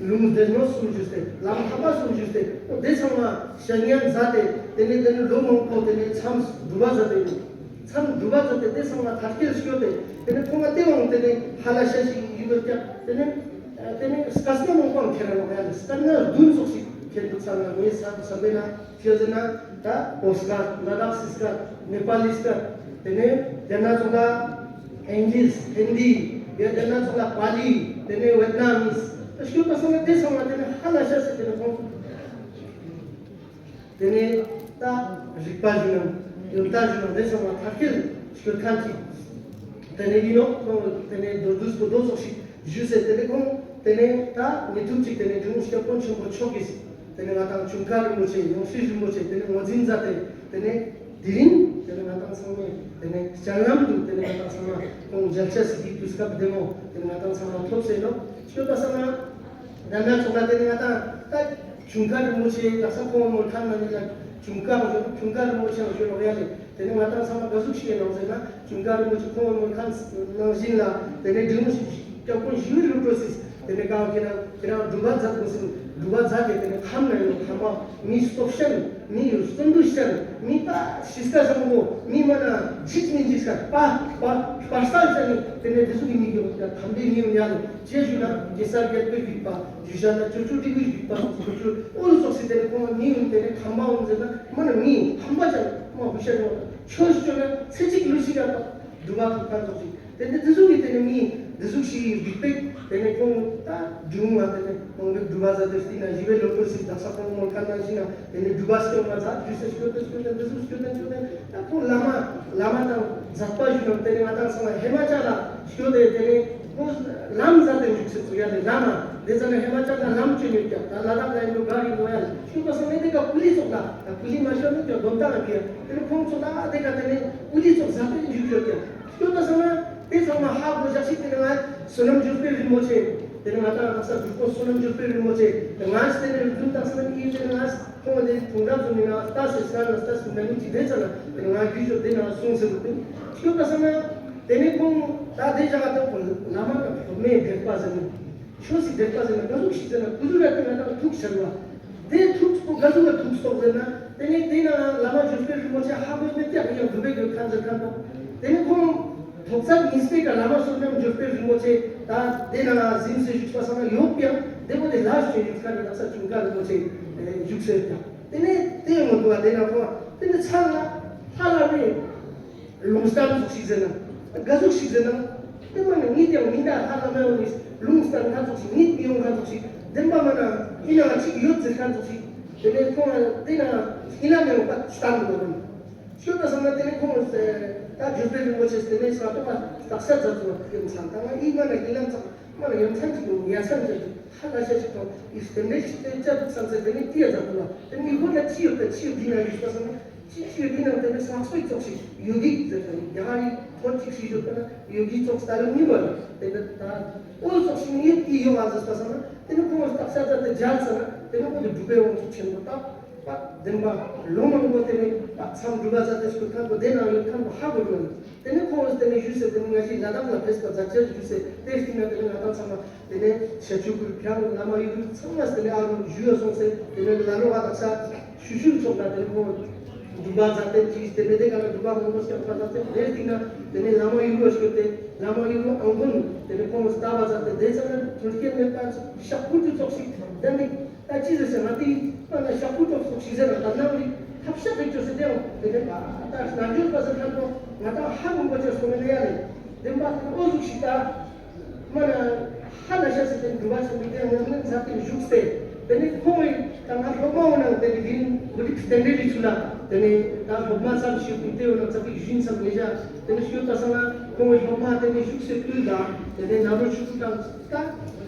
ལུང་སྡེ་སྣོད་གསུམ་ཞུས་ཏེ་ལམ་ཐབས་པ་གསུམ་ཞུས་ཏེ་ཨོ་དེ་ཚང་མ་བཤད་ཉན་ཟ་དེ་དེ་ནས་དེ་ནས་ལོ་མང་པོ་དེ་ནས་མཚམས་སྒྲུབ་པ་ཟ་དེ་ཡོད། མཚམས་སྒྲུབ་པ་ཟ་དེ་དེ་ཚང་མ་མཐར་སྐྱེལ་སྐྱོད་དེ་དེ་ནས་ཁོང་ང་དེ་འོང་དེ་ནས་ཧ་ལ་ཤ་ཞིག་ཡིན་པར་ཀྱང་དེ་ནས་དེ་ནས་སྐར་མ་མང་པོའང་ཁྱེར་ར་ནོག་ཡ་ལ་སྐར་མ་བདུན་ཙོགས་ཤིག་ཁྱེར་འདུག་ས་ང་ངའི་ས་ས་བེ་ན། ཅི་ཟེར་ན་ད་པོ་སི་ཀར་ལ་དྭགས་སི་ཀར་ནེ་པ་ལི་སི་ཀར་དེ་ནས་དེ་ན་ཚོགས་ལ་ཨིང་ལིཤ་ཧིན་དི་ཡ་དེ་ན་ཚོགས་ལ་པ་ལི་དེ་ནས་ཝེད་ནམ་མི་སི་ཤོད་པ་སོང་ན་དེ་ཚང་མ་དེ་ནས་ཧ་ལ་ཤ་ཟེར་དེ་ནས་ཁོང་དེ་ནས་ད་རིག་པ་ཞུ་ན་ཡོན་ཏན་ཞུ་ན་དེ་ཚང་མ་ཐག་གཅོད་ཞུ་མཁན་ཅིག་དེ་ནས་ཡིན་ནོ་ཁོང་དེ་ནས་མདོར་བསྡུས་པོ་རྡོ་སོགས་ཤིག་ཞུས་ཟེར་དེ་ནས་ཁོང་དེ་ནས་ད་ངེས་ཐུབ་ཅིག་དེ་ནས་འབྲི་གུང་སྐྱབས་མགོན་ཆེན་པོ་མཆོག་གིས་དེ་ནས་ང་དང་འབྱུང་ཁ་རིན་པོ་ཆེ་ཡོངས་སྲིད་རིན་པོ་ཆེ་དེ་ནས་ངོས་འཛིན་མཛད་དེ་དེ་ནས་དེ་རིང་དེ་ནས་ང་དང་ཚང་མས་དེ་ནས་སྤྱན་ལམ་དུ་དེ་ནས་ང་དང་ཚང་མ་ཁོང་མཇལ་ཆ་ཟིག་གི་དུས་སྐབས་བདེ་མོ་དེ་ནས་ང་དང་ཚང་མ་ཐོབ་ཟེར་ནོ་ཤོད་པ་སང་ན། ད་ན་ཚོགས་ལ་དེ་ནས་ང་དང་ད་འབྱུང་ཁ་རིན་པོ་ཆེ་ལ་ས་ཁོང་མོ་ཁ་ན་ནི་ལ་འབྱུང་ཁ་རིན་པོ་ཆེ་འབྱུང་ཁ་རིན་པོ་ཆེ་ཞོ་ལོག་ཡ་ལེ། དེ་ནས་ང་དང་ཚང་མ་ག་ཟུག་ཞིག་ཡིན་ནོག་ཟེར་ན་འབྱུང་ཁ་རིན་པོ་ཆེ་ཁོང་མོ་ཁ་ནང་བཞིན་ལ་དེ་ནས་འབྲི་གུང་སྐྱབས་མགོན་ཞི་བའི་ལུགས་སྲོལ་སྲིད་དེ་ནས་ཀ་བ་ཁྱེད་རང་ཁྱེད་རང་སྒྲུབ་པ་མཛད་དགོས་ཟིན་སྒྲུབ་པ་མཛད་དེ་དེ་ནས་ཁམས་ན་ཡོད་ཁམས་པ་མི་སྟོབས་ཤན་མི་ཡོད་བརྩོན་འགྲུས་ཤན་མི་ད་ཤིས་ཀ་བཟང་པོ་མི་མ་ན་འཇིགས་མི་འཇིགས་ཀ་པ་པ་པ་སྟ་ཤན་དེ་ནས་དེ་ཚོ་གི་མི་ཡོད་ཁམས་པའི་མི་ཡོད་ཡ་ལེ། ཅེས་ཞུ་ན་གེ་སར་རྒྱལ་པོའི་རིག་པ། ཇུ་ཤ་ན་ཅོ་ཅོ་ཏི་གི་རིག་པ་ཅོ་ཅོ་ཨོ་ལུ་སོགས་སི་དེ་ནས་ཁོང་མི་ཡོང་དེ་ནས་ཁམས་པ་འོང་ཟེར་ན་མ་ན་མི་ཁམས་པ་ཅང་མ་ཧུ་ཤ་ཡོང་ཆོས་ཅོ་ན་ཚེ་གཅིག་ལུས་ཤིག་ཡ་པ་སྒྲུབ་པ་ཐོབ་ཁ་ཚོགས་ཤིག་དེ་ནས་དེ་ཚོ་གི་དེ་ནས་མི་འདི་ཟུག་ཤིག་རིག་པའི་དེ་ནས་ཁོང་ད་སྒྲུང་ང་དེ་ནས་ཁོང་གི་སྒྲུབ་པ་ཟ་དེ་སྟེང་ན་ཞི་བའི་ལོ་ཀོ་སི་དག་ས་ཁོང་མོལ་ཁ་ན་ཞིག་ན་དེ་ནས་སྒྲུབ་པ་སྐྱོང་ང་ཟ་ཇུ་ཤ་སྐྱོ་དེ་སྐྱོ་དེ་འདི་ཟུག་སྐྱོ་དེ་སྐྱོ་དེ་ད་ཁོང་བླ་མ་བླ་མ་དང་མཛད་པ་ཞུ་ན་དེ་ནས་ང་དང་ཚང་ལ་ཧེ་མ་ཅག་ལ་སྐྱོ་དེ་དེ་ནས་ཁོང་ལམ་ཟ་དེ་འཇུག་སེ་ཚུགས་ཡ་དེ་བླ་མ། དེ་ཙམ་ན་ཧི་མ་ཅལ་ལ་ལམ་བཅོས་ཡོད་ཀྱང་ད་ལ་དྭགས་ལ་ཡིན་འགྲོ་ག་རེ་འགྲོ་ཡ་ལ་ཤོད་པ་སོང་ནས་དེ་ག་ཀུ་ལི་ཚོགས་ལ་ད་ཀུ་ལི་མ་ཤོད་ན་ཀྱང་སྡོམ་དང་ཨ་ཀྱི་དེ་ནི་ཁོང་ཚོ་ལ་དེ་ག་དེ་ནི་ཀུ་ལི་ཚོགས་ཟ་དེ་འཇུག་ཡོད་ཀྱང་ཤོད་པ་སོང་ན་དེ་ཚང་མ་ཧ་གོ་ཞག་ཤིག་དེ་ནི་ང་བསོད་ནམས་འབྱོར་དཔལ་རིན་པོ་ཆེ་དེ་ནི་ང་དང་ལྷ་ས་འབྲུག་པོ་བསོད་ནམས་འབྱོར་དཔལ་རིན་པོ་ཆེ་དེ་ང་ཞིག་དེ་ནི་རིག་འཛིན་དང་སོང་ནི་ཡིན་དེ་ནི་ང་ཁོང་དེ་དུང་རབས་སུ་མི་ན་ལྟ་ཟེར་ས་ན་ལྟ་ཟེར་ན་མི་གཅིག་དེ་ཙམ་ན་དེ་ནི་ང་རྒྱུད་ཤོད་དེ་ན་སོང་ཟེར་དུ་དེ་ཤོད་པ་སོང་ན་དེ་ནི་ཁོང་ད་དེ་ཞག་ཏུ་བླ་མ་ན་སློབ་མའི་དད་པ་ཟེར་ནི། ཆོས་སྲིད་དད་པ་ཟེར་ན་ག་ཟུག་ཞིག་ཟེར་ན་ཀུ་ཟུ་ར་ཏི་ང་དང་ཐུགས་ཆེར་བ། དེ་ཐུགས་སྤོ་ག་ཟུག་ག་ཐུགས་སྤོག་ཟེར་ན་དེ་ནས་དེ་ན་བླ་མ་བཞུགས་པའི་རིན་པོ་ཆེ་ཧ་གོ་མེད་ཀྱང་ཡང་སྒྲུབ་པའི་གི་ཁ་མཛད་ཁ་ཐོག་དེ་ནས་ཁོང་ཐོག་ཚད་གཉིས་པའི་ཀ་བླ་མ་བསོད་ནམས་འབྱོར་པའི་རིན་པོ་ཆེ་ད་དེ་ན་གཟིམ་སེ་བཞུགས་པ་སང་ན་ཡོག་པའང་དེ་མོ་དེ་ལ་ཞོན་བཞུགས་ཁ་ནས་དག་ས་ཅུང་ཀ་རིན་པོ་ཆེ་བཞུགས་སེ་ཀྱང་དེ་ནས་དེ་ཡོང་མི་འདུག་བ། དེ་ན་ཁོང་དེ་ནས་ཚང་ལ་ཧ་ལ་མེད། ལུང་སྟན་ཚོགས་ཤིག་ཟེར་ན། ག་ཟུག་ཤིག་ཟེར་ན། དེ་མ་ནི་ངེད་ཀྱང་མི་འདའ་ཧ་ལམ་ཡོང་ནི་ལུང་སྟན་ཁ་ཚོགས་ཤིག་ངེད་མི་ཡོང་ཁ་ཚོགས་ཤིག་བདེན་པ་མ་ན་ཨི་ན་ང་ཅིག་ཡོད་ཟེར་ཁ་ཚོགས་ཤིག་དེ་ནས་ཁོང་ལ་དེ་ན་ཨི་ན་མི་ཡོང་པ་སྟན་དུ་མ་རུང་། ཤོད་པ་སང་ན་དེ་ནས་ཁོང་ད་བརྒྱུད་པའི་རིན་པོ་ཆེ་དེ་ནས་ས་ཏོག་པ་དག་ས་རྫ་ཚོ་ཡོད་མཚན་ད་ང་ཨི་མ་ན་ཨི་ལམ་ཚགས། མ་ལ་ཡ་མཚན་གཅིག་ཡོང་ཡ་མཚན་གཅིག་ཧ་ལ་ཤ་ཞིག་དང་ཨི་སྟེང་ནས་ཤིག་སྟེང་ཅབ་བསམ་ཚེ་དེ་ནི་ཏི་ཡ་ཛ་པུ་ལ་དེ་ནི་ཧོ་ན་ཅི་ཡོད་ད་ཅི་ཡོད་འདི་ན་ཡོད་པ་སང་ན་ཅི་ཅི་ཡོད་འདི་ན་དེ་ནི་སངས་རྒྱས་ཚོགས་ཤིག་ཡོད་གི་ཟེར་ད་ནི་ཡ་ཧ་རི་ཐོར་ཅིག་ཤིག་ཡོད་པ་ན་ཡོད་གི་ཚོགས་ད་ལ་མི་བ་ལ་དེ་ནི་ད་ཨོ་ཚོགས་ཤིག་ནི་ཏི་ཡོད་ཨ་ཟེར་པ་སང་ན་དེ་ནི་ཁོང་ལ་སྟག་ཤ་ད་དེ་སྦྱར་ཚ་ན་དེ་ནི་ཁོང་དུ་འབྲུག་པའི་དབང་ཕྱུག་ཆེན་པོ་ད་པ་བདེན་པ་ལོ་མང་པོ་དེ་ནི་པ་མཚམས་འབྲུག་པ་ཚ་དེ་སྐུ་ཐང་པོ་དེ་ན་ཡོད་ཐང་པོ་ཧ་གོ་འགྲོ་ནི། དེ་ནས་ཁོང་དེ་ནས་ཞུས་ཟེར་དེ་ནས་ང་ཞིག་ལ་དྭགས་ལ་ཕེབས་པ་མཛད་ཆེད་ཞུས་ཟེར་དེ་སྟིང་ན་དེ་ནས་ང་དང་ཚང་མ་དེ་ནས་ཞབས་ཞུ་ཁུལ་ཁྱང་བླ་མ་ཡུལ་ཚང་མ་དེ་ནས་ཨ་རུ་ཞུ་ཡ་སོང་ཟེར་དེ་ནས་ལ་རོ་བ་དག་ས་ཞུ་ཞུ་ཚོགས་ལ་དེ་ནས་ཁོང་འདུག་པ་མཛད་དེ་ཅིག་དེ་ནས་དེ་ག་ལ་འདུག་པ་མང་པོ་སྐྱབས་པ་མཛད་དེ་དེ་སྟིང་ན་དེ་ནས་བླ་མ་ཡུལ་བ་ཞུ་དེ་བླ་མ་ཡུལ་ཨང་དགོན་དེ་ནས་ཁོང་ལྟ་བ་མཛད་དེ་དེ་ཚང་མ་དུར་སྐྱེལ་མེད་པ་ཤག་ཁུར་དུ་ཚོགས་ཤིག་དེ་ནས། ད་ཅི་ཟེར་ཟེར་ང་དེའི་སྟེང་ན་ཤག་པུ་ཏོག་ཙམ་ཞིག་ཟེར་ན་ད་ནང་རིགས་ཐབས་ཤག་རིགས་ཅོ་ཟེར་དེའང་དེ་ནས་ད་ནང་འཇོག་པ་ཟེར་ཁན་པོ་ང་ད་ཧ་མང་པོ་ཅོ་སོང་ནས་ཡ་ལས་བདེན་པ་དེ་ཨོ་ཟུག་ཞིག་ད་མ་ན་ཧ་ལ་ཤ་ཟེར་དེ་འགྲུབ་པ་ཆེན་པོ་དེ་ངོ་མ་མཛད་དེ་བཞུགས་སེ་དེ་ནས་ཁོང་གིས་ད་ང་སློབ་མ་འོ་ནང་དེ་ནས་དེ་ནས་འོ་དེ་སྟེང་རེ་རིགས་ཚུལ་ལ་དེ་ནས་ད་སློབ་མ་ཙམ་ཞིག་དེ་འོ་ན་ཙག་གི་གཞུང་ཙམ་ངེས་བྱ་དེ་ནས་ཞུ་ད་སང་ན་ཁོང་གིས་སློབ་མ་དེ་ནས་བཞུགས་སེ་བསྐུལ་ད་དེ་ནས་ན་རོ་ཆུ་ཚོད་དང་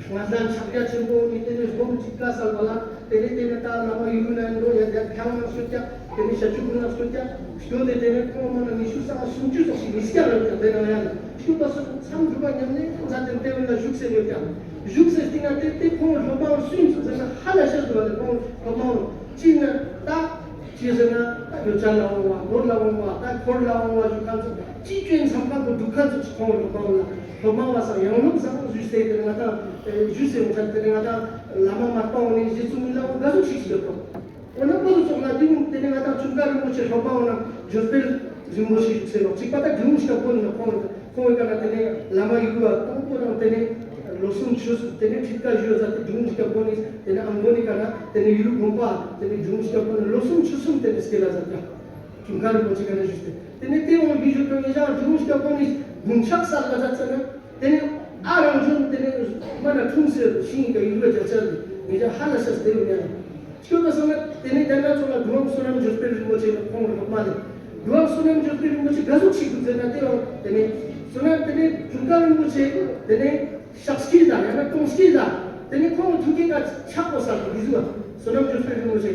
ད། ང་ཚང་ཕྱག་རྒྱ་ཆེན་པོ་ནི་དེ་ནས་སྒོམ་གཅིག་ཀ་སལ་བ་ལ་དེ་ནས་དེ་ནས་ད་བླ་མ་ཡུལ་ན་འགྲོ་ཡ་རྒྱ་ཁྱང་ནང་སོད་ཀྱ་དེ་ནས་ཞབས་ཀྱུ་ཀུན་ལ་སོད་ཀྱ་སྐྱོ་དེ་དེ་ནས་ཁོང་མ་ན་ཉི་ཤུ་རྩ་ལྔ་སུམ་ཅུ་ཙམ་ཞིག་མི་སྐྱ་རེད་ཀྱ་དེ་ན་ཡ་ལ་ཤུ་པ་སོ་མཚམས་སྒྲུབ་པ་ཉམས་ལེན་མཛད་དེ་དེ་བོ་ལ་བཞུགས་སེ་ཡོད་ཀྱ་བཞུགས་སེ་སྟེང་ན་དེ་དེ་ཁོང་སློབ་མ་སུན་ཚོགས་ཟེར་ན་ཧ་ལ་ཤ་འདུག་བ་ལས་ཁོང་སློབ་མ་ཅི་ན་ད། ཅི་ཟེར་ན་ད་ཡོ་བྱད་ལ་འོང་བ་ནོར་ལ་འོང་བ་ད་འཁོར་ལ་འོང་བ་ཞུ་ཁན་ཚོ་ཅི་སྐྱོན་མཚམས་ཁང་དུ་འདུག་ཁན་ཚོ་ཁོང་སློབ་མ་ལ་སློབ་མ་བ་སང་ཡང་སློབ་བཟང་ཞུས་ཏེ་དེ་ང་དང་ཞུས་ཟེར་ཁན་དེ་ང་དང་བླ་མ་མར་པ་འོང་ནས་རྗེ་བཙུན་མི་ལ་འོང་ག་ཟུག་ཞིག་ཞིག་ཡོད་དོ། འོ་ན་པོ་ལུ་ཚོགས་ལ་དེ་ནི་དེ་ནས་ང་དང་ཆུང་ཀ་རིན་པོ་ཆེ་སློབ་མ་འོང་ན་འབྱོར་དཔལ་རིན་པོ་ཆེ་ཞུ་ཟེར་ནོ་གཅིག་པ་ད་འབྲི་གུང་ཞིག་ག་པོ་ནི་ཁོང་ཁོང་གི་ཀ་ན་དེ་ནས་བླ་མ་ཡུལ་བ་དང་པོ་དང་དེ་ནས་ལོ་གསུམ་ཆུ་གསུམ་དེ་ནས་ཁྲིད་ཀ་ཞུ་ཟ་དེ་འབྲི་གུང་ཞིག་ག་པོ་ནི་དེ་ནས་ཨང་པོ་ནི་ཀ་ན་དེ་ནས་ཡུལ་དགོན་པ་དེ་ནས་འབྲི་གུང་ཞིག་ག་པོ་ནི་ལོ་གསུམ་ཆུ་གསུམ་དེ་ནས་སྐྱེ་ལ་ཟ་ཀ་ཆུང་ཀ་རིན་པོ་ཆེ་ཀ་ན་ཞུས་ཏེ་དེ་ནས་དེ་འོང་བི་ཞུ་ཀ་ངེད་ཅག་འབྲི་གུང་ཞིག་ག་པོ་ནི་དགུང་ཕྱག་ས་ལ་ཟ་ཚ་ན་དེ་ནས་ཨ་རང་བྱོན་དེ་ནས་མ་ན་འཁྲུངས་སེ་ཤིང་གི་ཡུལ་བ་རྒྱ་ཆ་ལ་ངེད་ཅག་ཧ་ལ་ཤ་སྟེ་ཡོང་ཡ་ལ། ཤོད་པ་སོང་ན་དེ་ནས་དེ་ན་ཚོ་ལ་འགྲོ་བ་བསོད་ནམས་འབྱོར་དཔལ་རིན་པོ་ཆེ་ནི་ཁོང་གི་སློབ་མ་ལས། འགྲོ་བ་བསོད་ནམས་འབྱོར་དཔལ་རིན་པོ་ཆེ་ག་ཟུག་ཞིག་འདུག་ཟེར་ན་དེ་ཡང་དེ་ནས་བསོད་ནམས་དེ་ནས་འབྱོར་དཔལ་རིན་པོ་ཆེ་དེ་ནས་ཤག་སྐྱིད་ལ་ཡང་ན་གཏོང་སྐྱིད་ལ་དེ་ནས་ཁོང་གི་ཐུགས་ཀའི་ཀ་ཕྱག་པོ་ཟ་དགོས་འདི་ཟུག་བསོད་ནམས་འབྱོར་དཔལ་རིན་པོ་ཆེ།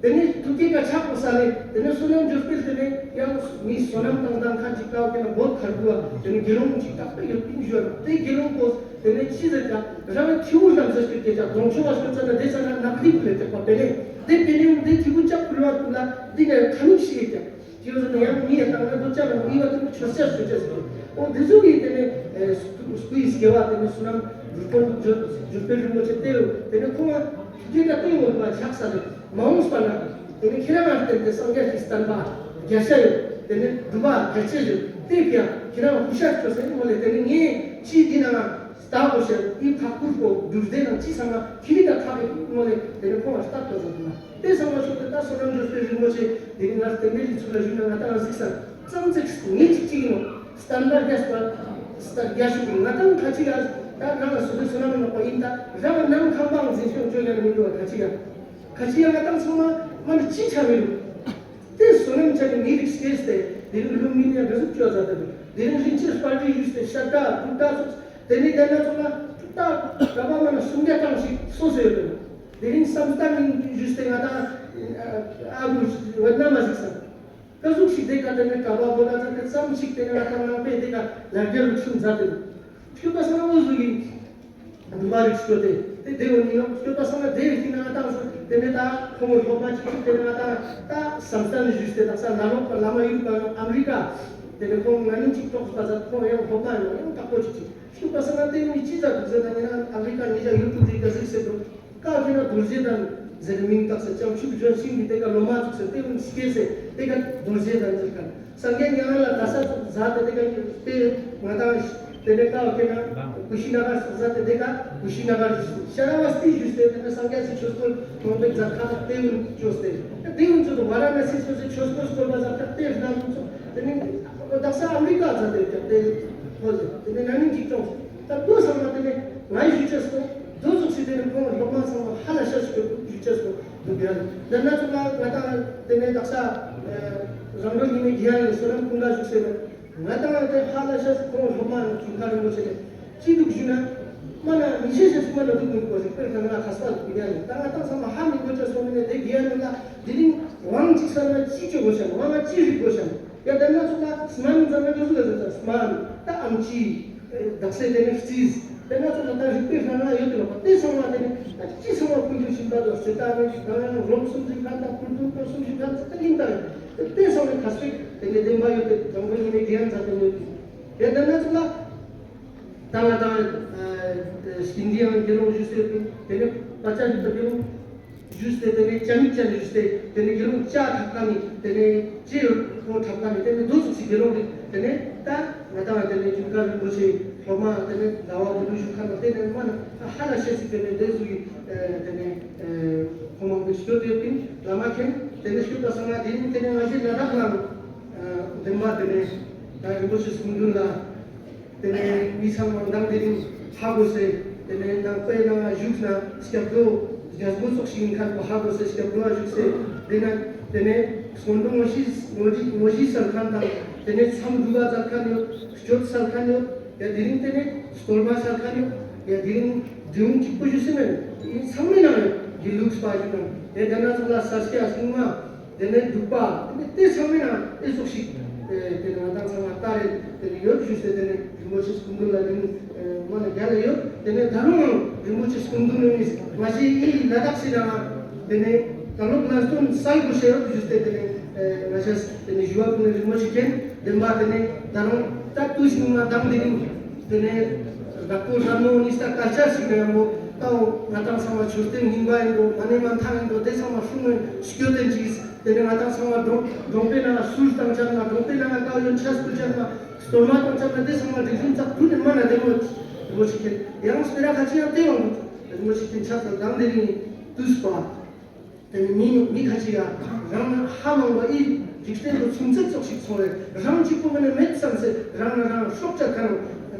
དེ་ནས་ཐུགས་ཀའི་ཀ་ཕྱག་པོ་ཟ་ལས་དེ་ནས་བསོད་ནམས་འབྱོར་དཔལ་དེ་ནས་ཡང་མི་བསོད་ནམས་དང་དང་ཁ་ཅིག་ཀའོ་ཀེ་ན་བོད་ཁར་དགོས་དེ་ནས་དགེ་སློང་ཅིག་ཏག་ཏག་ཡོད་པིན་ཞུ་བ་དེ་དགེ་སློང་པོ། དེ་ནས་ཅི་ཟེར་ཀྱང་རང་ལ་ཐིའུ་ལམ་ཟེར་སྐྱོད་ཀྱི་ཀྱང་གདོང་ཆུང་བ་སྐྱོད་ཙ་ན་དེ་ཙ་ན་ནག་ལི་ཕུ་ལས་ཐེག་པ་པེ་ནས་དེ་པེ་ནས་འོང་དེ་ཐིའུ་ལྕགས་ཕུལ་བ་ཕུལ་ལ་འདི་ནས་ཁ་མིག་ཤི་ཡེ་ཀྱང་ཅི་ཡོད་ཟེར་ན་ཡང་མི་ཡ་བཏང་ན་རྡོ་ལྕགས་ལ་མི་བ་དེ་ནས་ཆོས་ཆ་ཆོས་ཆ་ཟེར་ཨོ་དེ་ཚོ་གིས་དེ་ནས་སྐུ་ཡི་སྐྱེ་བ་དེ་ནས་བསོད་ནམས་འབྱོར་དཔལ་རིན་པོ་ཆེ་བལྟས་ཡོད་དེ་ནས་ཁོང་ལ་དེ་ལ་བལྟས་ཡོད་པ་ཆགས་ས་རེད། མ་འོངས་པ་ན་དེ་ནི་ཁྱེད་རང་ལ་བརྟེན་ཏེ་སངས་རྒྱས་ཀྱི་བསྟན་པ་རྒྱ་ཆེ་ཡོད། དེ་ནི་སྒྲུབ་པ་རྒྱ་ཆེ་ཡོད། དེ་ཕྱིར་ཁྱེད་རང་ཧུ་ཤར་ཆོས་ཟེར་མོ་ལས་དེ་ནི་ངས་ཅི་འདི་ན་ལྟ་དགོས་ཤེས་ཨི་ཕག་ཀུར་པོ་སྒྲུབ་སྡེ་ནང་ཅི་ཚང་མ་ཁྱེད་རིག་ལ་ཐག་གི་མོ་ལས་དེ་ནི་ཁོང་ལ་ལྟ་དགོས་ཟེར་འདུག་ན་དེ་ཚང་མ་ཤོད་དེ་ད་བསོད་ནམས་འབྱོར་དཔལ་རིན་པོ་ཆེ་དེ་ནི་ང་རྟེན་འབྲེལ་གྱི་ཚུལ་ལ་ཞུས་ན་ང་ད་ང་གཟིགས་ས་ཙམ་ཙིག་ངས་ཅིག་ཅིག་ཡིན་ནོ། སྟན་པ་རྒྱ་སྤ་སྟ་རྒྱ་ཤུག་ང་ཏང་ཁ་ཅིག་ཡ་ད་རང་ལ་སུ་དེ་བསོད་ནམས་ནོག་པ་ཡིན་ད་རང་ལ་ནང་ཁང་པའང་འཛིན་སྐྱོང་བཅོས་ཡ་མི་འགྲོ་བ་ཁ་ཅིག་ཡ། ཁ་ཅིག་ཡང་ང་ཏང་ཚང་མ་མ་ནི་ཅི་ཆ་མི་རུང་། དེ་བསོད་ནམས་ཆ་ནི་མི་རིགས་སྐྱེས་ཏེ་དེ་རིང་ལུགས་མི་ཉག་ག་ཟུག་བཅོས་ཟ་དེ་དེ་རིང་རིན་ཆེན་སྤར་རི་ཡུས་ཏེ་ཤ་ཀ་དུག་ད་ཚོགས་དེ་ནི་དེ་ན་ཚོགས་ལ་ ད་གྲྭ་པ་མ་ན་སུམ་བརྒྱ་ཙམ་ཞིག་སོ་སོ་ཡོད་པས། དེ་རིང་བསམ་གཏན་ནས་ཞུས་ཏེ་ང་དང་ཨ་བུ་ཝེད་ནམ་མ་ཞིག་སང་། ཀ་ཟུག་ཞིག་དེ་ག་དེ་ནས་གྲྭ་པ་བོ་ལ་ཙམ་དེ་ཙམ་ཞིག་དེ་ནས་ང་དང་ནང་པའི་དེ་ག་ལ་རྒྱ་རུ་ཆུང་མཛད་དེ། ཁྱོད་པ་སང་འོ་ཟུག་གི་འདུག་པ་རིགས་སྐྱོ་དེ་དེ་དེ་འོ་ནི་ཡང་ཁྱོད་པ་སང་དེ་རིགས་ཀྱི་ནང་ཏང་སོ་དེ་ནས་ད་ཁོང་གི་སློབ་མ་ཅིག་ཅིག་དེ་ནས་ང་དང་ད་བསམ་གཏན་ཞུས་ཏེ་དག་ས་ལ་ལོག་པ་བླ་མ་ཡུལ་པ་ཨ་མི་རི་ཀ་དེ་ནས་ཁོང་ང་ནིང་ཅིག་ཏོག་པ་ཟ་ཁོང་ཡང་སློབ་མ་ཡང་ཡང་དྲག་པོ་ཅིག་ཅིག་ཁྱོད་པ་སང་དེ་ནི་ཅི་ཟ་འདུག་ཟེར་ན་ནི་ཨ་མི་རི་ཀ་ནི་ཡ་ཡུལ་དུ་དེ་ག་ཟིག་ཟེར་འདུག་ཀ་ཁྱོད་ན་རྡོ་རྗེ་གདན་ཟེར་མིང་བཏགས་ཟེར། བྱང་ཆུབ་ལྗོན་ཤིང་གི་དེ་ག་ལོ་མ་བཙུགས་ཟེར། དེ་ཀུན་སྐྱེས་ཟེར། དེ་ག་རྡོ་རྗེ་གདན་ཟེར་ག་སངས་རྒྱས་མྱ་ངན་ལས་འདས་ས་བཟའ་སྟེ་དེ་ག་དེ་ང་དང་དེ་ནས་ཀ་བ་ཁྱོད་ན་ཀུ་ཤི་ན་གར་བཟའ་སྟེ་དེ་ག་ཀུ་ཤི་ན་གར་ཤ་ར་བ་སྟི་ཞུས་ཏེ་དེ་ནས་སངས་རྒྱས་སི་ཆོས་སྐོར་མང་པོ་མཛད་ཁ་དག་དེ་ཀུན་བཅོས་ཏེ་དེ་ཀུན་ཚོ་དུ་ཝ་ར་ཎ་སི་སོ་སོའི་ཆོས་སྐོར་སྐོར་བ་ཟ་ཁ་དེ་ན་ཚོ་དེ་ནས་དག་ས་ཨ་མི་རི་ཀ་ཟ་དེ་དེ་ཐོ་ཟེར། དེ་ནས་ན་ནིང་གཅིག་ཙམ། ད་ལྟོས་བསམ་ན་དེ་ནས་ང་ཡི་ཞུ་ཆེ་སོང་། རྡོ་ཟུག་སི་དེ་ནས་ཁོང་སློབ་མ་ཚང་མ་ཧ་ལ་ཤ་ཞིག་ཡོད་ཞུ་ཆེ་སོང་འདུག་ཡ། ལ་ན་ཚོ་ང་ང་དང་དེ་ནས་དག་ས་རང་རོ་ཡིན་ནས་རྒྱ་ཡ་ནས་བསོད་ནམས་ཀུན་དགའ་ཞུ་ཟེར་ནས་ང་དང་དེ་ཧ་ལ་ཤ་ཁོང་སློབ་མ་ནས་ཀུན་དགའ་རིན་པོ་ཆེ་ནས་ཅི་འདུག་ཞུ་ན། མ་ན་མི་ཤེས་ཤེས་སུ་མ་ན་འདུག་མི་དགོས་ཟེར། དཔེར་ན་ང་ཁ་སྤ་འདུག་ཡ་ནས་ད་ང་དང་ཚང་མ་ཧ་མི་གོ་ཆེ་སོང་ནས་དེ་རྒྱ་ཡ་ནས་ལ་དེ་རིང་དབང་ཅིག་ས་ན་ཅི་བྱེད་དགོས་ཤ་ན་དབང་ང་ཅི་རིག་དགོས་ཤ་ན། ཡ་དེ་ན་ཚོ་ལ་སྨན་ཙམ་ན་ག་ཟུག་ག་ཟེར་ཙམ་སྨན་ད་ཨམ་ཆི་དག་ས་དེ་ནས་རྩིས་དེ་ན་ཚོ་ལ་ད་རིག་པའི་ལྷ་ན་ཡོད་དེ་ལོ་དེ་ཚང་མ་དེ་ནས་ད་ཅི་ཚང་མ་ཀུན་ཏུ་ཤིང་རྟ་དང་ཟེར་ད་ནས་ད་ན་རོམ་གསུམ་བཞི་ཁ་དང་ཀུན་ཏུ་སྐོར་གསུམ་བཞི་ཁ་ད་ཡིན་ད་དེ་ཚང་མ་ཁ་སྤེ་དེ་ནས་བདེན་པ་ཡོད་དེ་དང་པོ་ཡིན་ནས་རྒྱན་ཚ་དེ་ཡོད་དེ་ཡ་དེ་ན་ཚོ་ལ་ད་ང་དང་ཨིན་ཌི་ཡ་དགེ་སློང་ཞུ་སྲོལ་དེ་ནས་པ་ཅ་རིག་པ་དགེ་སློང་། ཞུས་ཏེ་དེ་ནས་ཅ་མིག་ཅན་ཞུས་ཏེ་དེ་ནས་དགེ་སློང་ཅ་འཁྲབ་མཁན་ནི་དེ་ནས་ཅི་ཡོད་ཁོ་འཁྲབ་མཁན་ནི་དེ་ནས་རྡོ་ཚུགས་སི་དགེ་སློང་རེད། དེ་ནས་ད་ང་དང་དེ་ནས་ཀུན་དགའ་རིན་པོ་ཆེ་སློབ་མ་དེ་ནས་ཟླ་བ་དགུ་འདུག་ཞུ་མཁན་ནི་དེ་ནས་མ་ན་ཧ་ལ་ཤེས་སི་དེ་ནས་དེ་ཟུག་གི་དེ་ནས་ཁོ་མང་པོ་ཞུ་དེ་པིན་བླ་མ་མཁན་དེ་ནས་ཞུ་ད་སོང་ན་དེ་ནས་དེ་ནས་ང་ཞིག་ལ་དྭགས་ལ་བདེན་པ་དེ་ནས་ད་རིན་པོ་ཆེ་སྐུ་མདུན་ལ། དེ་ནས་མི་ཚང་མ་མདང་དེ་རིང་ཧ་གོ་སེ། དེ་ནས་ནང་པའི་ནང་བཞུགས་ན་སྐྱབས་འགྲོ་རྒྱལ་པོ་ཚོགས་ཤིག་ཡིན་ཁར་གོ་ཧ་གོ་སེ་སྐྱབས་འགྲོ་བ་བཞུགས་སེ། དེ་ན་དེ་ནས་སྔོན་འགྲོ་དངོས་གཞི་དངོས་གཞི་དངོས་གཞི་སལ་མཁན་དང་དེ་ནས་མཚམས་སྒྲུབ་པ་མཛད་མཁན་ཡོད། སྐྱོབ་སལ་མཁན་ཡོད། ཡ་དེ་རིང་དེ་ནས་སྟོར་མ་སལ་མཁན་ཡོད། ཡ་དེ་རིང་འབྲི་གུང་གཅིག་པུ་བཞུགས་སེ་མེད། ཡིན་ཚང་མའི་ནང་ཡོད། དགེ་ལུགས་པ་བཞུགས་ན་དེ་དེ་ན་ཚོགས་ལ་ས་སྐྱ་སྲུང་མ། དེ་ནས་འདུག་པ་དེ་ནས་དེ་ཚང་མའི་ནང་ཨེ་ཙོགས་ཤིག་དེ་ནས་ང་དང་ཚང་མ་ལྟ་རེ་དེ་ནས་ཡོད་ཞུས་ཏེ་དེ་ནས་རིན་པོ་ཆེ་སྐུ་མདུན་ལ་རིང་མ་ལ་རྒྱ་ལ་ཡོད། དེ་ནས་ད་རུང་རིན་པོ་ཆེ་སྐུ་མདུན་ནས་མ་ཤེས་ཡིན་ལ་དྭགས་སི་ནང་དེ་ནས་ད་ལོ་ལ་སྟོན་སལ་དགོས་ཤེས་ཡོད་ཞུས་ཏེ་དེ་ནས་ང་ཤེས་དེ་ནས་ཞུ་བ་ཀུན་ནས་རིན་པོ་ཆེ་མཁན་བདེན་པ་དེ་ནས་ད་རུང་ད་དུས་ཤིག་མ་དང་དེ་རིང་དེ་ནས་བདག་པོ་ར་མོ་ནི་ས་ཀ་ཅར་ཞིག་ན་མོ་ད་ང་དང་ཚང་མ་མཆོད་རྟེན་རྙིང་པ་ཡིན་འགྲོ་མ་ནས་མ་མཐའ་ཡིན་འགྲོ་དེ་ཚང་མ་སྲུང་ངོས་སྐྱོ་དེ་ཅིག་དེ་ནས་ང་དང་ཚང་མ་གྲོང་གྲོང་པའི་ནང་ལ་ཟུར་དང་ཆ་ན་གྲོང་པའི་ནང་ལ་ཀའོ་ཡོན་ཆ་སུ་ཆ་ན་སྟོར་མ་དང་ཆ་ན་དེ་ཚང་མ་སྒྲིག་རིམ་ཙག་ཐུ་ནས་མ་ན་དེ་མོ་རིན་པོ་ཆེ་མཁན་ཡང་སྤེ་ར་ཁ་ཆེ་ཡང་དེ་ཡོང་རིན་པོ་ཆེ་མཁན་ཆ་ཚང་དང་དེ་རིང་དུས་པ། དེ་ནས་མི་མི་ཁ་ཅིག་ཡ་རང་ཧ་མང་བ་ཨི་འཇིག་རྟེན་དུ་ཚུན་ཚད་ཙོགས་ཤིག་ཚོང་རེད། རང་གཅིག་པུ་མ་ནས་མེད་བསམ་སེ་རང་ན་རང་སྲོག་ཆགས་ཁ་རང་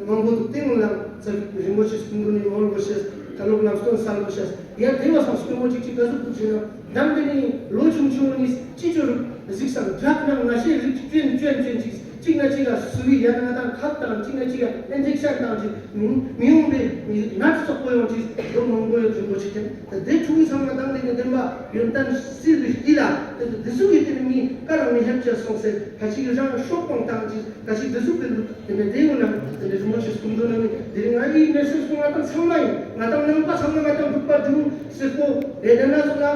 མང་པོ་འདུག་དེ་སྔོན་ལ་ཚ་བིག་རིན་པོ་ཆེ་སྐུ་མདུན་ནས་ངོ་ལ་གོ་ཤེས་ཀ་ལོག་ལམ་སྟོན་སལ་གོ་ཤེས་ཡ་དེ་བ་སང་སྐུ་མོ་གཅིག་གཅིག་ག་ཟུག་ཐུག་ཆེ་ན་དང་དེ་ནས་ལོ་ཆུང་ཆུང་ནས་ཅི་ཅོ་རུ་གཟིགས་སམ་དྲག་ན་ང་ཤེས་རིགས་ཅན་ཅན་ཅན་ཅིག་གཅིག་ན་གཅིག་ལ་སུ་བི་ཡ་ན་དང་ཁབ་དང་གཅིག་ན་གཅིག་ལ་ཨེན་ཇེག་ཤན་དང་ཅིག་མི་མི་ཡོང་པའི་མི་ནད་སོག་པོ་ཡོང་ཅིག་ལོ་མང་པོ་ཡོད་རིན་པོ་ཆེ་མཁན། དེ་ཕྲུ་གུ་ཚང་མ་དང་དེ་ནས་བདེན་པ་ཡོན་ཏན་སྲིད་པའི་དཀྱིལ་ལ་དེ་དེ་ཚོ་ཡི་དེ་ནི་མི་ཀ་རང་མི་ལྷབ་ཅེས་སོང་སེ་ཁ་ཅིག་རང་ཤོག་པང་བཏང་ཅིག་ཁ་ཅིག་དེ་ཚོ་དེ་དེ་ནས་དེ་ཡོང་ན་དེ་ནས་རིན་པོ་ཆེ་སྐུ་མདུན་ནས་དེ་རིང་ང་ཡི་མེ་སེར་སོང་ང་དང་ཚང་མ་ཡིན་ང་དང་ནང་པ་ཚང་མ་ང་དང་འབྲུག་པ་འབྲུག་སེར་པོ་དེ་དེ་ན་ཚོ་ལ་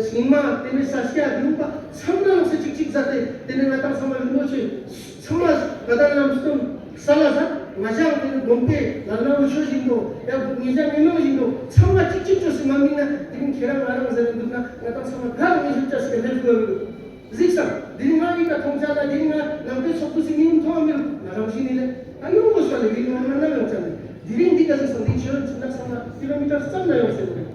ཤིང་མ་དེ་ནས་ས་སྐྱ་འབྲུག་པ་ཚང་མ་ལོག་སེ་ཅིག་ཅིག་མཛད་དེ་དེ་ནས་ང་དང་ཚང་མ་རིན་པོ་ཆེ་ཚང་མ་ང་དང་ལམ་སྟོན། ས་ལ་ས་ང་ཞང་དེ་ནི་དགོན་པའི་ལ་ན་འུ་ཆོ་བཞིན་དུ་ཡང་ཉེ་ཆ་མི་མང་བཞིན་དུ་ཚང་མ་གཅིག་གཅིག་ཅོ་སི་མ་མིན་ན་དེ་རིང་ཁྱེད་རང་ང་རང་ཟེར་རིན་འདུག་ན་ང་དང་ཚང་མ་ག་རང་ངེས་ཤུགས་ཅོ་སི་ལེབ་དགོས་མི་འདུག་གཟིགས་སམ། དེ་རིང་ང་ཡི་ཀ་མཐོང་ཆ་ད་དེ་རིང་ང་ནང་པའི་ཚོགས་འདུ་སི་མིན་མཐོང་བ་མི་རུ་ང་རང་བཞིན་ནི་ལས་ཨ་ཡོང་དགོས་ས་ལས་དེ་རིང་ང་ང་ན་ཡོང་ཆ་ནི་དེ་རིང་འདི་ག་ཟིག་སོང་འདི་ཁྱེད་རང་ཚོ་ན་ཚང་མ་ཀི་ལོ་མི་ཊར་ཙམ་ན་ཡོང་ཟེར་བ་རེད།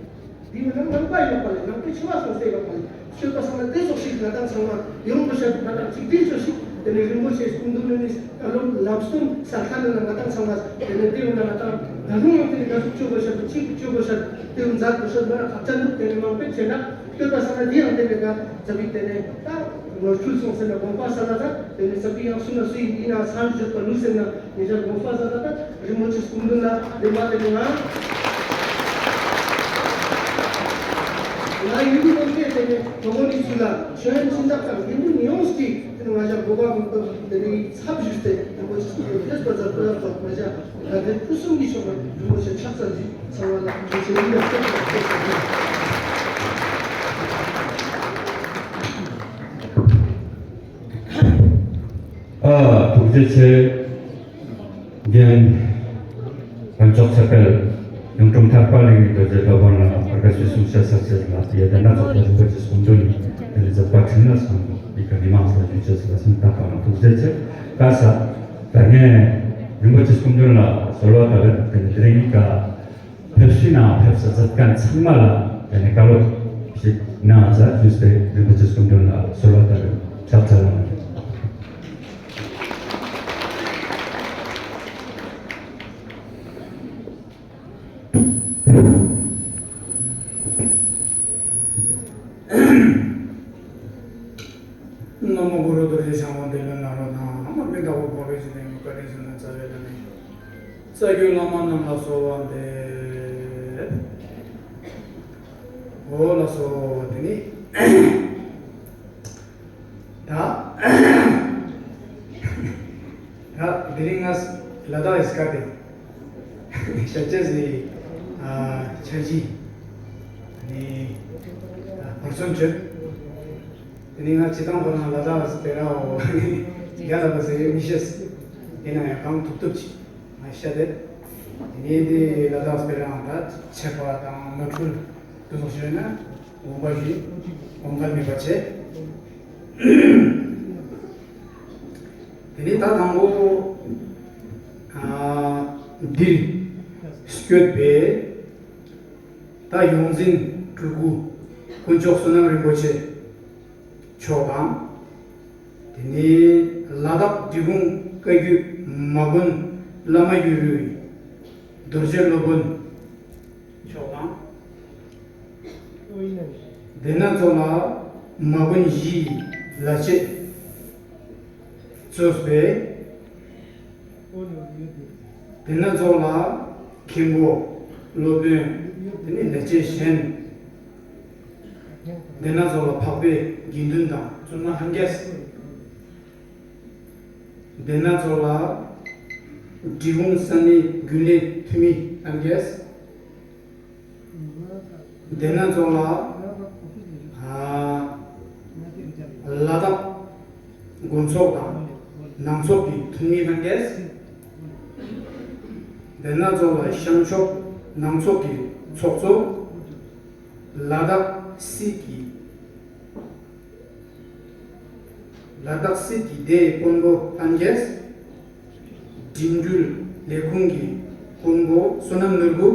འདི་མི་ནང་ནང་པ་ཡོད་པ་ལས་ནང་པའི་ཆེ་བ་སོང་སེ་ཡོད་པ་ལས་ཆོས་པ་སོང་ན་དེ་ཙོགས་ཤིག་ང་དང་ཚང་མ་ཡོང་དགོས་ཤ་ང་དང་གཅིག་སྒྲིལ་ཆོག་ཤིག་དེ་ནས་རིན་པོ་ཆེ་སྐུ་མདུན་ནས་ཀ་ལོ་ལམ་སྟོན་ས་ཁ་ནས་ང་དང་ཚང་མ་དེ་ནས་དེ་ཡོང་ན་ང་དང་ད་རུང་ཡང་དེ་ནས་ང་ཚོ་ཆོས་དགོས་ཤ་གཅིག་ཆོས་དགོས་ཤ་དེ་ཡོང་མཛད་དགོས་ཤ་ང་ཁ་ཆ་འདུག་དེ་ནས་མང་པོས་བྱས་ན་ཆོས་པ་སོང་ན་འདི་ཡང་དེ་ནས་ང་ཚ་བིག་དེ་ནས་ད། ནོར་འཁྲུལ་སོང་ཟེར་ན་དགོངས་པ་ཟ་ལ་ད་དེ་ནི་ས་བུའི་ཡང་སུ་ན་སུ་ཡིན་ཡིན་ན་སར་བརྗོད་པ་ལུགས་ཟེར་ན་ཉེ་ཆར་དགོངས་པ་ཟ་ལ་ད་རི་མོ་ཆེ་སྐུ་མདུན་ལ་འདེམས་པ་དེ་ནི་ང་ང་ཡུལ་དུ་ལོག་སྟེ་དེ་ནི་གྲོགས་པོ་ནི་ཚུལ་ལ་ཤེས་ཡོན་སྦྱིན་བདག་དང་ཡིན་དུ་ཉུང་སྟེ་དེ་ནི་ང་ཞག་དགོས་པ་དགོས་པ་དེ་ནི་ཚབ་ཞུས་ཏེ་རི་མོ་ཆེ་སྐུ་མདུན་ལ་ཕེབས་པ་ཟ་དགོས་ཡག་ཐོག་ང་ཞག་ད་ལྟའི་ཕུན་སུམ་གྱི་ཕྱོགས་ལ་རི་མོ་ཆེ་ཕྱག་འཚལ་ཞིག་ཚང་མ་ལ་ཐུགས་རྗེ་ཆེ་ཡིན་ལ་ཐུགས་རྗེ་ཆེ། ཨ། ཐུགས་རྗེ་ཆེ། རྒན་དཀོན་མཆོག་ཚེ་དཔལ་གཡུང་དྲུང་ཐར་པ་གླིང་གི་རྡོ་རྗེ་སློབ་དཔོན་ལ་བར་དཀའ་ཞུས་གསུང་བཤད་ས་ཚེ་ལ་ཡེ་ད་ན་ཚོགས་པ་རིན་པོ་ཆེ་སྐུ་མདུན་དེ་ནི་མཛད་པ་ཁྲིད་ན་སོང་ཡི་ག་མི་མང་ས་ཞུ་ཆེ་ས་ལ་སེམས་བཏབ་པ་ལ་ཐུགས་རྗེ་ཆེ། ཀ་ས་ད་ངས་རིན་པོ་ཆེ་སྐུ་མདུན་ལ་གསོལ་བ་བཏབ་པའི་དེ་ནི་དེ་རིང་ག་ཕེབས་བསུའི་ནང་ཕེབས་ས་མཛད་མཁན་ཚང་མ་ལ་དེ་ནས་བཀའ་སློབ་ཞིག་གནང་ཟེར་ཞུས་ཏེ་རིན་པོ་ཆེ་སྐུ་མདུན་ལ་གསོལ་བ་བཏབ་པའི་ཕྱག་འཚལ་ལ། ན་མོ་གུ་རུ། རྡོ་རྗེ་འཆང་དབང་འདུས་ལ་ནཱ་རོ་དང་། མི་ལྟ་བུ་འཁོར་བའི་འཇིག་རྟེན་གྱི་བཀའ་དྲིན་གཟིགས་ནས་རྩ་བའི་བླ་མའི། རྩ་བརྒྱུད་བླ་མ་རྣམས་ལ་གསོལ་བ་འདེབས། འོ་ལགས་སོ། དེ་ནི་ད་ད་དེ་རིང་ང་ལ་དྭགས་ཡི་སྐད་དེ་ཤ་ཅེ་ཟི་ཨ་འཆར་གཞི་ནི་ཨ་བར་སོན་བྱེད། དེ་ནི་ང་སྤྱི་བཏང་ཁོ་རང་ལ་དྭགས་སི་སྤེ་ར་འོ་རྒྱ་ལ་བ་ཟེར་ཡོད་མི་ཤེས། ཡིན་ན་ཡང་གང་ཐུབ་ཐུབ་ཅིག་ང་ཤ་དེ། དེ་ནི་དེ་ལ་དྭགས་སི་སྤེ་རའང་ད་ཆད་པ་དང་ནོར་འཁྲུལ་དེ་ཚོ་བྱུང་ན་དགོངས་པ་བཞེས། དགོངས་འགལ་མེད་པ་བྱེད། དེ་ནི་ད་དང་པོ་ཨ་འདིར་སྐྱོད་པའི་ད་ཡོངས་འཛིན་སྤྲུལ་སྐུ་དཀོན་མཆོག་བསོད་ནམས་རིན་པོ་ཆེ་མཆོག་དང་། དེ་ནས་ལ་དྭགས་འབྲི་གུང་བཀའ་བརྒྱུད་མ་དགོན་བླ་མ་ཡུལ་རུའི་རྡོ་རྗེ་སློབ་དཔོན་མཆོག་དང་། དེ་ན་ཚོ་ལ་མ་དགོན་བཞི་ཡི་ལ་བྱེད་གཙོས་པའི། དེ་ན་ཚོ་ལ་མཁན་པོ་སློབ་དཔོན་དེ་ནས་ལས་བྱེད་གཞན། དེ་ན་ཚོ་ལ་འཕགས་པའི་དགེ་འདུན་དང་བཙུན་མ་ལྷན་རྒྱས། དེ་ན་ཚོ་ལ་འབྲི་གུང་ས་གནས་རྒྱུན་ལས་འཐུས་མི་ལྷན་རྒྱས། དེ་ན་ཚོ་ལ་ཨ་ལ་དྭགས་དགོན་ཚོགས་དང་ནང་ཚོགས་ཀྱི་འཐུས་མི་ལྷན་རྒྱས། དེ་ན་ཚོ་ལ་ཤར་ཕྱོགས་ནང་ཚོགས་ཀྱི་ཚོགས་གཙོ། ལ་དྭགས་སྲིད་ཀྱི་ལ་དྭགས་སྲིད་ཀྱི་སྡེའི་དཔོན་པོ་ལྷན་རྒྱས། འགྲིམ་འགྲུལ་ལས་ཁུངས་ཀྱི་དཔོན་པོ་བསོད་ནམས་ནོར་བུ།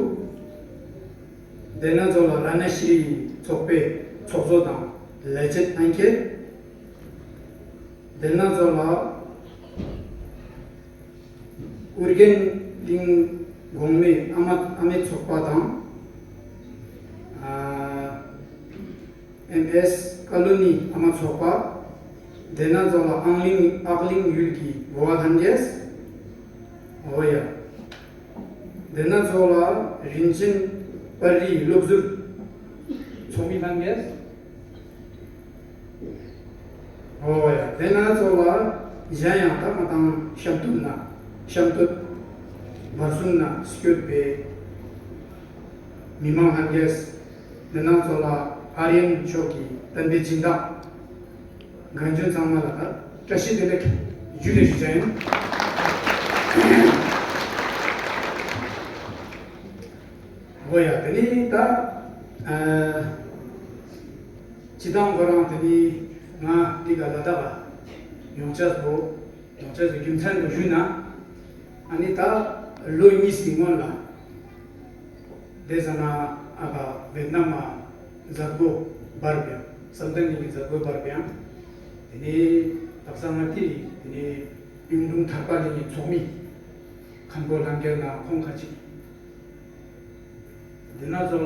དེ་ན་ཚོ་ལ་རཏྣ་ཤྲི་ཡི་ཚོགས་པའི་ཚོགས་གཙོ་དང་ལས་བྱེད་ལྷན་རྒྱས། དེ་ན་ཚོ་ལ་ཨོ་རྒྱན་གླིང་གོང་མའི་ཨ་མ་ཨ་མའི་ཚོགས་པ་དང་ཨ་ཨེམ་ཨེས་ཀ་ལོ་ནི་ཨ་མ་ཚོགས་པ། དེ་ན་ཚོ་ལ་ཨང་གླིང་ཨག་གླིང་ཡུལ་གྱི་འགོ་བ་ལྷན་རྒྱས། འོ་ཡ། དེ་ན་ཚོ་ལ་རིན་ཆེན་པར་རིས་སློབ་ཟུར་ཚོགས་མི་ལྷན་རྒྱས། འོ་ཡ། དེ་ན་ཚོ་ལ་གཞན་ཡང་ད་མ་དང་གཤམ་སྟོད་ན་གཤམ་སྟོད་བར་གསུམ་ན་སྐྱོད་པའི་མི་མང་ལྷན་རྒྱས། དེ་ན་ཚོ་ལ་ཨ་རིན་མཆོག་གི་བསྟན་པའི་སྦྱིན་བདག་གང་བྱོན་ཚང་མ་ལ་ད་བཀྲ་ཤིས་བདེ་ལེགས་ཇུ་ལེ་ཞུ་བྱ་ཡིན། འོ་ཡ། དེ་ནི་ད་ཨ་སྤྱི་བཏང་ཁོ་རང་དེ་ནི་ང་འདི་ག་ལ་ད་ག་ཡོང་ཆ་སོ། ཡོང་ཆ་སོ་རྒྱུ་མཚན་དུ་ཞུས་ན། ཨ་ནི་ད་ལོ་གཉིས་ཀྱི་སྔོན་ལ་དེ་ཟ་ན་ཨ་ཕ་ཝེད་ནམ་མ་མཛད་སྒོ་འབར་བའི་བསམ་གཏན་གླིང་གི་མཛད་སྒོ་འབར་བའི་དེ་ནི་དག་ས་ང་ཏི་རི་དེ་ནི་གཡུང་དྲུང་ཐར་པ་གླིང་གི་ཚོགས་མི་མཁན་པོ་ལྷན་རྒྱས་ན་ཁོང་ཁ་ཅིག་དེ་ན་ཚོ་ལ་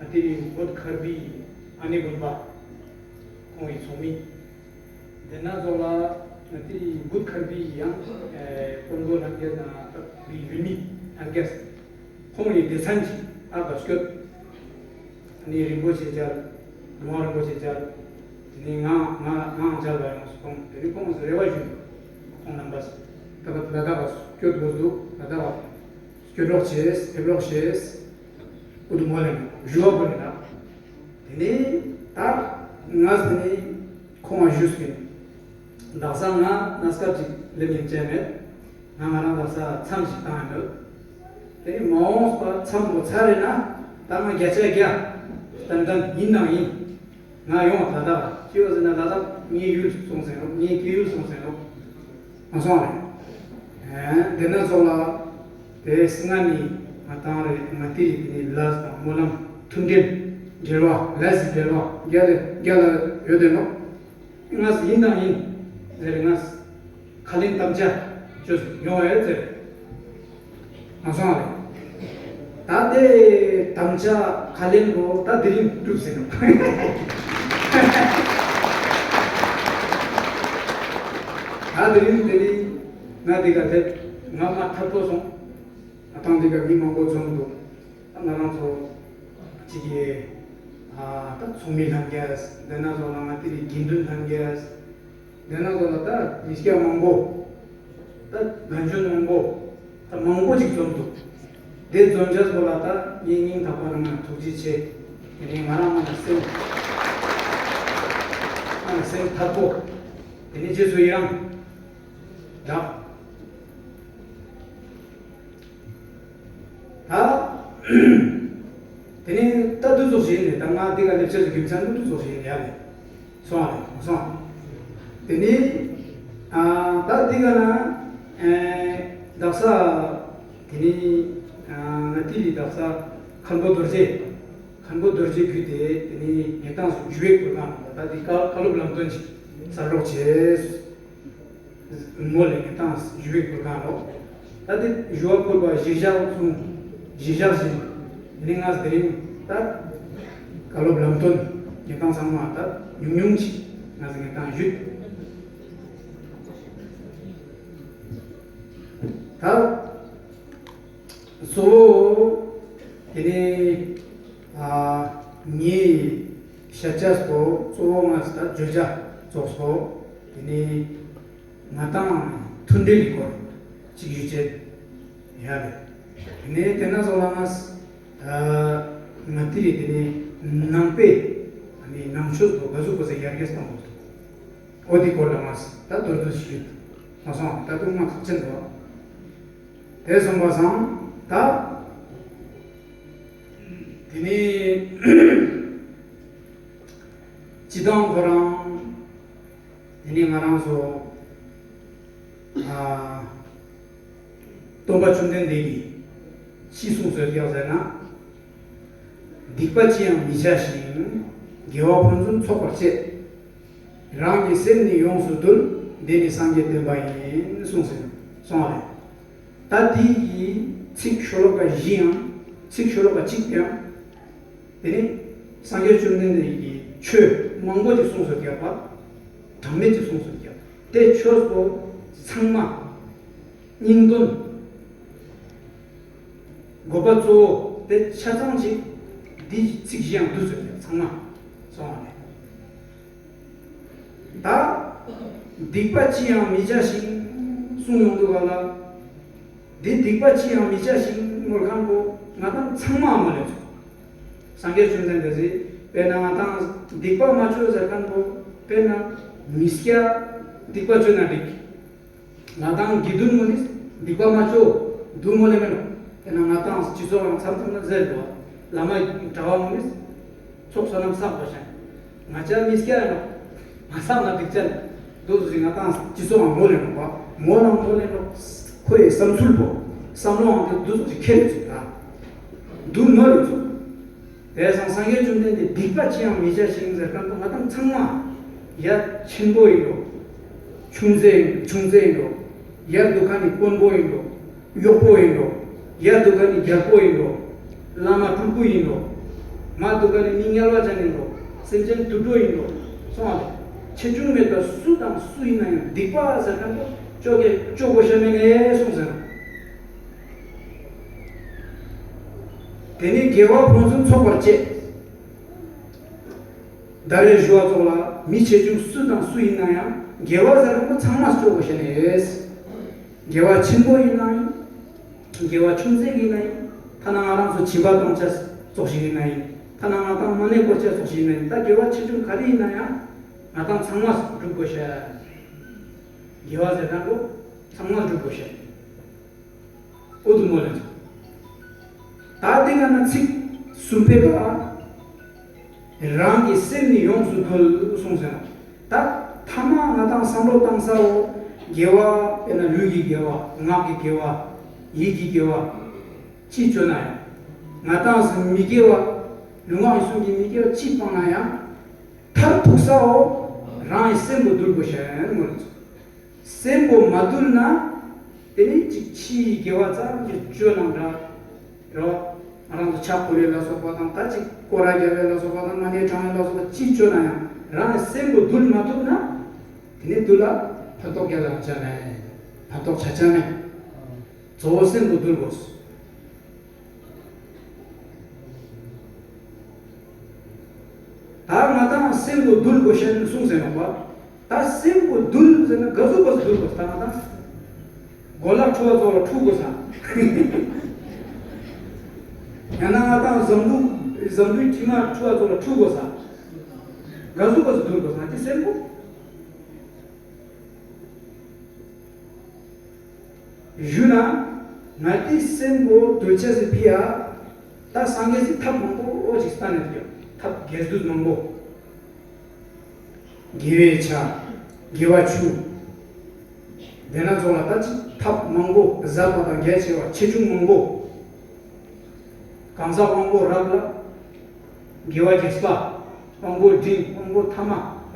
ཨ་ཏི་རི་བོད་མཁར་བུའི་ཨ་ནེ་དགོན་པ་ཁོང་གི་ཚོགས་མི། དེ་ན་ཚོ་ལ་ང་ཏི་བུད་ཁར་བི་ཡང་དཔོན་པོ་ལྷན་རྒྱས་དང་སྟབས་བི་ཡུལ་མི་ལྷན་རྒྱས་ཁོང་ཡི་སྡེ་ཚན་གྱི་ཨ་བ་སྐྱོད་ནི་རིན་པོ་ཆེ་མཇལ། ནོར་རིན་པོ་ཆེ་མཇལ། ནི་ང་ང་ང་མཇལ་བ་ཡང་སོང་དེ་ནི་ཁོང་རེ་བ་ཞུ། ཁོང་རྣམ་པ་ད་བ་ད་ད་བ་སྐྱོད་དགོས་འདུག་ད་ད་བ་སྐྱོད་རོགས་བྱེད་ཕེབས་རོགས་བྱེད། ཨུ་དུ་མོ་ལེན་ཞུ་བ་བོ་ནི་ན། དེ་ནས་ད་ང་ཟེར་ནས་ཁོང་ང་ཞུས་ཟིན། དག་ས་ང་གནས་སྐབས་ཅིག་ལེབ་ཡིན་ཅན་མེད། ང་ང་རང་དག་ས་མཚམས་ཤིག་བཏང་ཡོད། དེ་ནས་མ་འོངས་པ་མཚམས་འགོ་ཚར་རེད་ན་ད་ང་བརྒྱ་ཆ་བརྒྱ་ཏན་ཏན་ཡིན་དང་ཡིན། ང་ཡོང་ད་ལྟ་ཅི་ཡོད་ཟེར་ན་ད་ལྟ་ངའི་ཡུལ་སོང་ཟེར་ནོ། ངའི་སྐྱེ་ཡུལ་སོང་ཟེར་ནོ། མ་སོང་རེད། དེ་ན་ཚོ་ལ་དེ་སྔ་ནི་ང་དང་རེད་ང་ཏི་རི་དེ་ནི་ལས་དང་སྨོན་ལམ་མཐུན་འབྲེལ་འབྲེལ་བ་ལས་སི་འབྲེལ་བ་རྒྱ་ལ་རྒྱ་ལ་ཡོད་དེ་ནོ། ང་ཡིན་དང་ཡིན་ཟེར་ང་ཁ་ལེན་དམ་བཅའ་བཅོས་ཡོང་བ་ཡོད་ཟེར། མ་སོང་བ་རེད། ད་ལྟའི་དམ་བཅའ་ཁ་ལེན་རོ་ད་དེ་རིང་གྲུབ་ཟིན་ནོ། ད་དེ་རིང་དེ་རིང་ང་འདི་ག་སླེབས་ང་མ་ཐབས་སྤྲོ་སོང་། ང་ཐང་འདི་ག་མི་མང་པོ་འཛོམས་འདུག་ད་ང་རང་ཚོ་གཅིག་གི་ད་ཚོགས་མི་ལྷན་རྒྱས་དེ་ན་ཚོ་ལ་ང་དེ་རིང་དགེ་འདུན་ལྷན་རྒྱས། དེ་ན་ཚོ་ལ་ད་མི་སྐྱ་མང་པོ། ད་རྒན་གཞོན་མང་པོ། ད་མང་པོ་ཅིག་འཛོམས་འདུག་དེ་འཛོམས་བྱས་པོ་ལ་ད་ངའི་སྙིང་ཐག་པ་ནང་ནས་ཐུགས་རྗེ་ཆེ། དེ་ནས་ང་རང་ང་ལ་སེམས། ང་ལ་སེམས་ཐག་པོ། དེ་ནས་རྗེས་སུ་ཡི་རང་། བདག་ད། དེ་ནས་ད་དུ་ཚོགས་ཞིག་ཡིན་ནས་ད་ང་འདི་ག་ལེབ་ཆ་ཞིག་རྒྱུ་མཚན་དུ་དུ་ཚོགས་ཞིག་ཡིན་ཡ་ལས། སོང་བ་རེད་སོང་། དེ་ནས་ཨ་ད་འདི་ག་ན་ཨེ་དག་ས་དེ་ནས་ཨ་ང་ཏི་ལི་དག་ས་མཁན་པོ་རྡོ་རྗེ། མཁན་པོ་རྡོ་རྗེ་བརྒྱུད་དེ་དེ་ནས་ངེད་ཏང་སུ་འཇུ་བའི་སྐོར་གང་ད་འདི་བཀའ་བཀའ་སློབ་ལམ་སྟོན་ཅིག་གསར་སྒྲོག་བྱས། མོ་ལས་ངེད་ཏང་ཞུ་བའི་གུར་ཁང་ལོ། ད་དེ་ཞུ་བ་ཕུལ་བ་གཞིར་བཞག་གསུང་། གཞིར་བཞག་བཞིན། དེ་ནས་ང་དེ་རིང་ད་བཀའ་སློབ་ལམ་སྟོན་ངེད་ཏང་ཚང་མ་ད་ཉུང་ཉུང་ཅིག་ང་ཚོ་ངེད་ཏང་ཞུས། ད་གཙོ་བོ་དེ་ནས་ཨ་ངའི་ཤ་ཆ་སོ་གཙོ་བོ་ང་ད་བརྗོད་བྱ་རྫོགས་སོ། དེ་ནས་ང་དང་མཐུན་འབྲེལ་གྱི་སྐོར་གཅིག་ཞུ་བྱེད་ཡ་རེད། དེ་ནས་དེ་ན་སོང་ལ་ང་ང་དེ་རེད། དེ་ནས་ནང་པའི་ནང་ཆོས་སོ་ག་ཟུག་ག་ཟུག་ཡར་རྒྱས་གཏོང་དགོས་སོ། ཨོ་དེ་སྐོར་ལ་ང་ད་མདོར་བསྡུས་ཞུས་མ་སོང་། ད་དུང་ང་ཁག་ཆེན་འདུག་དེ་སོང་པ་སང་ད། དེ་ནས་སྤྱི་བཏང་ཁོ་རང་། དེ་ནས་ང་རང་ཚོ་ཨ་སྟོན་པ་བཅོམ་ལྡན་འདས་ཀྱིས་ཅི་གསུངས་ཟེར་ཀྱང་ཟེར་ན། སྡིག་པ་ཅི་ཡང་མི་བྱ་ཞིང་། དགེ་བ་ཕུན་སུམ་ཚོགས་པར་སྤྱད། རང་གི་སེམས་ནི་ཡོངས་སུ་འདུལ། འདི་ནི་སངས་རྒྱས་བསྟན་པ་ཡིན། གསུངས་ཟེར་གསུངས་པ་རེད། ད་དེ་ཡི་ཚིག་ཤོ་ལོ་ཀ་བཞི་ཡང་ཚིག་ཤོ་ལོ་ཀ་གཅིག་ཀྱང་དེ་ནི་སངས་རྒྱས་བཅོམ་ལྡན་འདས་ཀྱིས་ཆོས་མང་པོ་ཅིག་གསུངས་སོ་རྒྱག་པ། གྲངས་མེད་ཅིག་གསུངས་སོ་རྒྱག་དེ་ཆོས་སོ་ཚང་མ་སྙིང་དོན་དགོས་པ་གཙོ་བོ་དེ་ཆ་ཚང་ཅིག་འདི་ཚིག་བཞི་ཡང་འདུས་སོ་རྒྱག་ཚང་མ་སོང་བ་རེད། ད་སྡིག་པ་ཅི་ཡང་མི་བྱ་ཞིང་གསུངས་ཡོང་འདུག་ག་ལ། འདི་སྡིག་པ་ཅི་ཡང་མི་བྱ་ཞིང་ངོར་ཁང་པོ་ང་དང་ཚང་མ་མ་ལས་ཚོ། སངས་རྒྱས་བཅོམ་ལྡན་འདས་ཟེར་དཔེར་ན་ང་དང་སྡིག་པ་མ་བྱོས་ཟེར་ཁང་པོ་དཔེར་ན་མི་སྐྱ་སྡིག་པ་བྱོས་ན་འགྲིག་ང་དང་དགེ་འདུན་མོ་ནི་སྡིག་པ་མ་བྱོས་འདུག་མོ་ལས་མེད་ལོ། དཔེར་ན་ང་དང་སྤྱི་ཚོགས་རང་མཚམས་མཚམས་ན་ཟེར་འདུག་བླ་མ་གྲྭ་བ་མོ་ནི། ཚོགས་བསོད་ནམས་བསགས་པ་ཞིང་། ང་ཅག་མི་སྐྱ་ཡིན་ནོ། མ་བསགས་ན་འགྲིག་ཅན། འདུག་ཟིག་ང་དང་སྤྱི་ཚོགས་ཨང་མོ་ལེན་ནོ་པ། མོ་ནང་མོ་ལེན་ནོ། ཁོ་ཡི་བསམ་ཚུལ་པོ། བསམ་བློ་ཨང་དེ་འདུག་ཟིག་ཁྱེར་ཟིག་ད། འདུག་མོ་ལེན་ཚོ། དེ་སང་སངས་རྒྱས་བཅོམ་ལྡན་འདས་སྡིག་པ་ཅི་ཡང་མི་བྱ་ཞིང་ཟེར་ཁན་པོ་ང་དང་ཚང་མ། ཡ་ཆེན་པོ་ཡིན་ནོ། ཆུང་ཚེ་ཡིན་ཆུང་ཚེ་ཡིན་ནོ། ཡར་འདུག་ཁ་ནི་དཔོན་པོ་ཡིན་ནོ། གཡོག་པོ་ཡིན་ནོ། ཡར་འདུག་ཁ་ནི་རྒྱལ་པོ་ཡིན་ནོ། བླ་མ་སྤྲུལ་སྐུ་ཡིན་ནོ། མར་འདུག་ཁ་ནི་མི་དམྱལ་བ་ཅན་ཡིན་ནོ། སེམས་ཅན་དུད་འགྲོ་ཡིན་ནོ། སོང་བ་ལེ། ཆེ་ཆུང་མེད་པར་སུ་དང་སུ་ཡིན་ན་ཡང་སྡིག་པ་ཟེར་མཁན་པོ་ཅོ་གེ་ཅོ་དགོས་ཤ་མེད་ནས་གསུངས་ཟེར། དེ་ནས་དགེ་བ་ཕུན་སུམ་ཚོགས་པར་བྱེད། ད་རེས་ཞུ་བ་ཚོགས་ལ་མི་ཆེ་ཆུང་སུ་དང་སུ་ཡིན་ན་ཡང་དགེ་བ་ཟེར་མཁན་པོ་ཚང་མ་ཅོ་དགོས་ཤ་ནས། དགེ་བ་ཆེན་པོ་ཡིན་ན་ཡང་། དགེ་བ་ཆུང་ཙག་ཡིན་ན་ཡང་། ཐ་ན་ང་རང་ཚོ་སྦྱིན་པ་གཏོང་ཆ་ཙོགས་ཤིག་ཡིན་ན་ཡང་། ཐ་ན་ང་ཏང་མ་ཎི་བསྐོར་ཆ་ཙོགས་ཤིག་ཡིན་ན་ཡང་། ད་དགེ་བ་ཆེ་ཆུང་ག་རེ་ཡིན་ན་ཡང་། ང་ཏང་ཚང་མ་སྒྲུབ་དགོས་ཤ། དགེ་བ་ཟེར་ན་ལོ་ཚང་མ་སྒྲུབ་དགོས་ཤ། ཨོ་དུ་མོ་ལ་ཚོ། ད་དེ་ག་ན་ཚིག་གསུམ་པའི་ཀ་རང་གི་སེམས་ནི་ཡོངས་སུ་འདུལ་གསུངས་ཟེར་ན། ད་ཐ་མ་ང་ཏང་བསམ་བློ་བཏང་ས་འོ། དགེ་བ་དཔེར་ན་ལུས་ཀྱི་དགེ་བ། ངག་གི་དགེ་བ། ཡིད་ཀྱི་དགེ་བ། ཅི་བཅོ་ན་ཡང་། ང་ཏང་སེམས་མི་དགེ་བ། ལུས་ངག་ཡིད་གསུམ་གྱི་མི་དགེ་བ་ཅི་སྤང་ན་ཡང་། མཐར་ཐུག་ས་འོ། རང་གི་སེམས་པོ་འདུལ་དགོས་ཤ་ཡང་མོ་ལ་ཚོ། སེམས་པོ་མ་དུལ་ན། དེ་ནི་ཅིག་ཕྱིའི་དགེ་བ་ཙམ་གྱིས་བཅོས་ན་འདྲ། རོ། ང་རང་ཚོ་ཕྱག་ཕུལ་ལས་ལ་སོགས་པ་དང་ད་ཅིག་སྐོར་ར་རྒྱབ་ལས་ལ་སོགས་པ་དང་མ་ཎི་བགྲང་ལས་ལ་སོགས་པ་ཅི་བཅོས་ན་ཡང་རང་གི་སེམས་པོ་དུལ་མ་ཐུབ་ན། དེ་ནི་དུལ་ལ་ཕན་ཐོགས་རྒྱ་ལ་ཆ་མེད། ཕན་ཐོགས་ཆ་ཆ་མེད། གཙོ་བོ་སེམས་པོ་དུལ་དགོས། ད་ང་ཏང་སེམས་པོ་འདུལ་དགོས་ཤེས་གསུངས་ཟེར་ནོ་པ། ད་སེམས་པོ་འདུལ་ཟེར་ན་ག་ཟུག་ག་ཟུག་འདུལ་དགོས་ད་ང་ཏང་། གོ་ལག་འཁྲུ་བ་ཚོ་ལ་འཁྲུ་དགོས་ས། ཡང་ན་ང་ཏང་འཛམ་བུ་འཛམ་བུའི་དྲི་མ་འཁྲུ་བ་ཚོ་ལ་འཁྲུ་དགོས་ས། ག་ཟུག་ག་ཟུག་འདུལ་དགོས་ས་ང་ཏི་སེམས་པོ། ཞུ་ན། ང་ཏི་སེམས་པོ་འདུལ་ཆེ་སི་ཕི་ཡ། ད་སངས་རྒྱས་སི་ཐབས་མང་པོ་ཅིག་སྟན་ནས་ཡོད། ཐབས་རྒྱས་བསྡུས་མང་པོ། དགེ་བའི་ཆ། དགེ་བ་བཅུ། དེ་ན་ཚོ་ལ་ད་ཅི་ཐབས་མང་པོ་ཟབ་པ་དང་རྒྱ་ཆེ་བ་ཆེ་ཆུང་མང་པོ། གང་ཟག་དབང་པོ་རབ་ལ། དགེ་བ་རྒྱས་པ། དབང་པོ་འབྲིང་དབང་པོ་ཐ་མ།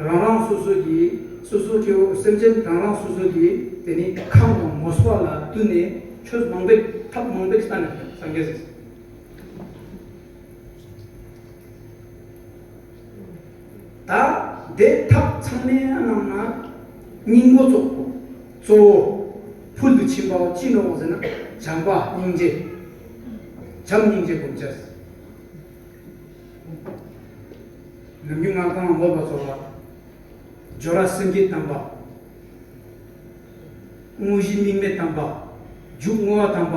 རང་རང་སོ་སོ་གི་སོ་སོ་གི་སེམས་ཅན་རང་རང་སོ་སོ་གི་དེ་ནི་ཁམས་དང་མོས་པ་ལ་བསྟུན་ནས་ཆོས་མང་པོ་ཐབས་མང་པོ་སྟན་ནས་སངས་རྒྱས་ཟེར། ད་དེ་ཐབས་ཚང་མའི་ནང་ན་སྙིང་པོ་གཙོ་བོ་གཙོ་བོ་ཕུལ་དུ་ཕྱིན་པ་ཅི་ནོ་ཟེར་ན་བྱམས་པ་སྙིང་རྗེ། བྱམས་སྙིང་རྗེ་སྒོམ་བྱས། ནམ་རྒྱུན་ང་ཏང་མོལ་བ་ཚོ་ལ། སྦྱོར་བ་སེམས་བསྐྱེད་དམ་པ། དངོས་གཞི་དམིགས་མེད་དམ་པ། འཇུག་བསྔོ་བ་དམ་པ།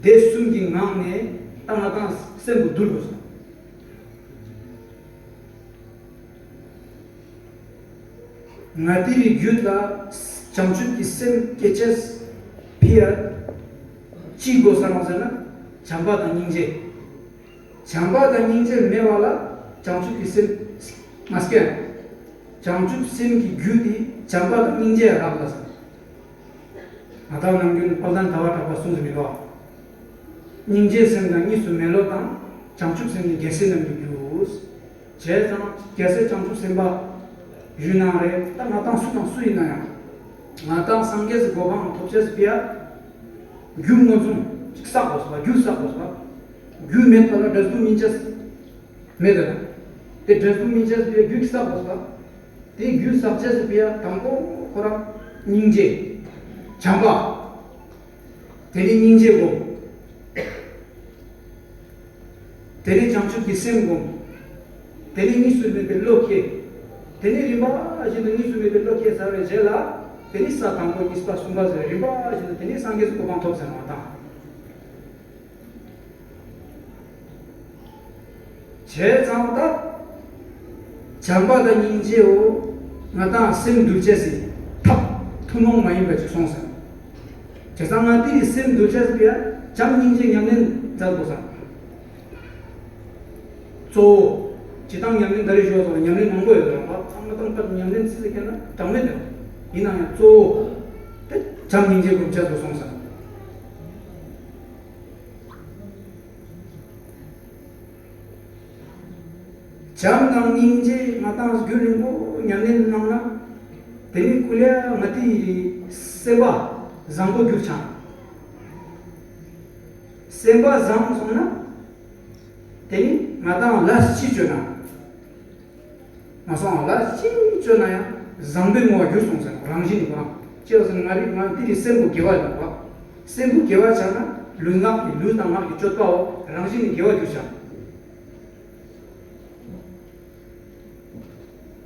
དེ་གསུམ་གྱི་ངང་ནས་ད་ང་ཏང་སེམས་པོ་འདུལ་དགོས་སོ། ང་ཏི་རི་རྒྱུད་ལ་བྱང་ཆུབ་ཀྱི་སེམས་སྐྱེ་ཅེས་ཕི་ཡ་ཅི་དགོས་ས་རང་ཟེར་ན་བྱམས་པ་དང་སྙིང་རྗེ། བྱམས་པ་དང་སྙིང་རྗེ་མེད་པ་ལ་བྱང་ཆུབ་ཀྱི་སེམས་མ་སྐྱེ། བྱང་ཆུབ་སེམས་ཀྱི་རྒྱུ་དེ་བྱམས་པ་དང་སྙིང་རྗེ་རག་ལ་ཟེར། ང་ཏང་ནམ་རྒྱུན་དཔལ་ལྡན་ཟླ་བ་གྲགས་པ་གསུངས་སུ་མི་འདུག་སྙིང་རྗེ་སེམས་དང་གཉིས་སུ་མེད་བློ་དང་། བྱང་ཆུབ་སེམས་ནི་རྒྱལ་སྲས་རྣམས་ཀྱི་རྒྱུ། བྱས་ཙང་རྒྱལ་སྲས་བྱང་ཆུབ་སེམས་དཔའ་ཡུལ་ནང་རེད་ད་ང་ཏང་སུ་དང་སུ་ཡིན་ན་ཡང་། ང་ཏང་སངས་རྒྱས་ཀྱི་གོ་འཕང་ཐོབ་ཅེས་སི་ཕི་ཡ། རྒྱུ་མངོན་སུམ་ཅིག་བསགས་དགོས་སོ། རྒྱུ་བསགས་དགོས་སོ། རྒྱུ་མེད་པ་ལ་འབྲས་བུ་སྨིན་ཅེས་མེད་དེ་ན། དེ་འབྲས་བུ་སྨིན་ཅེས་སི་ཕི་ཡ་རྒྱུ་བསགས་དགོས་སོ། དེ་རྒྱུ་བསགས་ཅེས་སི་ཕི་ཡ་དང་པོ་ཁོ་རང་སྙིང་རྗེ། བྱམས་པ། དེ་ནི་སྙིང་རྗེ་སྒོམ། དེ་ནས་བྱང་ཆུབ་ཀྱི་སེམས་སྒོམ། དེ་ནས་གཉིས་སུ་མེད་པའི་བློ་སྐྱེ། དེ་ནས་རིམ་པ་བཞིན་དུ་གཉིས་སུ་མེད་པའི་བློ་སྐྱེ་ཚར་བའི་རྗེས་ལ། དེ་ནས་ས་དང་པོ་གཉིས་པ་གསུམ་པ་ཟེར་རིམ་པ་བཞིན་དུ་དེ་ནས་སངས་རྒྱས་སུ་གོ་འཕང་ཐོབ་ཟེར་བ་དང་། བྱས་ཙང་ད། བྱམས་པ་དང་སྙིང་རྗེའོ། ང་ཏང་སེམས་འདུལ་བྱེད་སའི་ཐབས་ཐུན་མོང་མ་ཡིན་པ་ཅིག་སོང་ཟེར། བྱས་ཙང་ང་ཏིའི་སེམས་འདུལ་བྱེད་སའི་ཡ་བྱམས་སྙིང་རྗེ་ཉམས་ལེན་མཛད་དགོས་ས། གཙོ་བོ། སྤྱིར་བཏང་ཉམས་ལེན་ད་རེས་ཞུ་བ་སོགས་ཉམས་ལེན་མང་པོ་ཡོད་རེད་པ། ཚང་མ་ཏང་ཕར་ཉམས་ལེན་ཚིག་ཟེར་མཁན་ན་གྲངས་མེད་ཡོད། ཡིན་ན་ཡང་གཙོ་བོ། དེ་བྱམས་སྙིང་རྗེ་སྒོམ་བྱེད་དགོས་སོང་ཟེར། བྱམས་དང་སྙིང་རྗེ་ང་ཏང་རྒྱུན་རིང་པོ་ཉམས་ལེན་གནང་ན། དེ་ནི་ཀུ་ལེ་ང་ཏིའི་སེམས་པ་བཟང་པོ་འགྱུར་ཆ། སེམས་པ་བཟང་སོང་ན། དེ་ནི་ང་ཏང་ལས་ཅི་བཅོས་ན། མ་སོང་བ་ལ་ཅིག་སྤྱོད་ན་ཡང་བཟང་པོའི་བསྔོ་བ་འགྱུར་སོང་ཟེར་ན། རང་བཞིན་གྱི་ཁོ་རང་ཅི་ཡོད་ཟེར་ན། ང་རིག་ང་དེ་རིགས་སེམས་པོ་དགེ་བ་ཡོང་བ། སེམས་པོ་དགེ་བ་ཆགས་ན་ལུས་ངག་གི་ལུས་དང་ངག་གི་སྤྱོད་པའོ་རང་བཞིན་གྱི་དགེ་བ་འགྱུར་བྱ།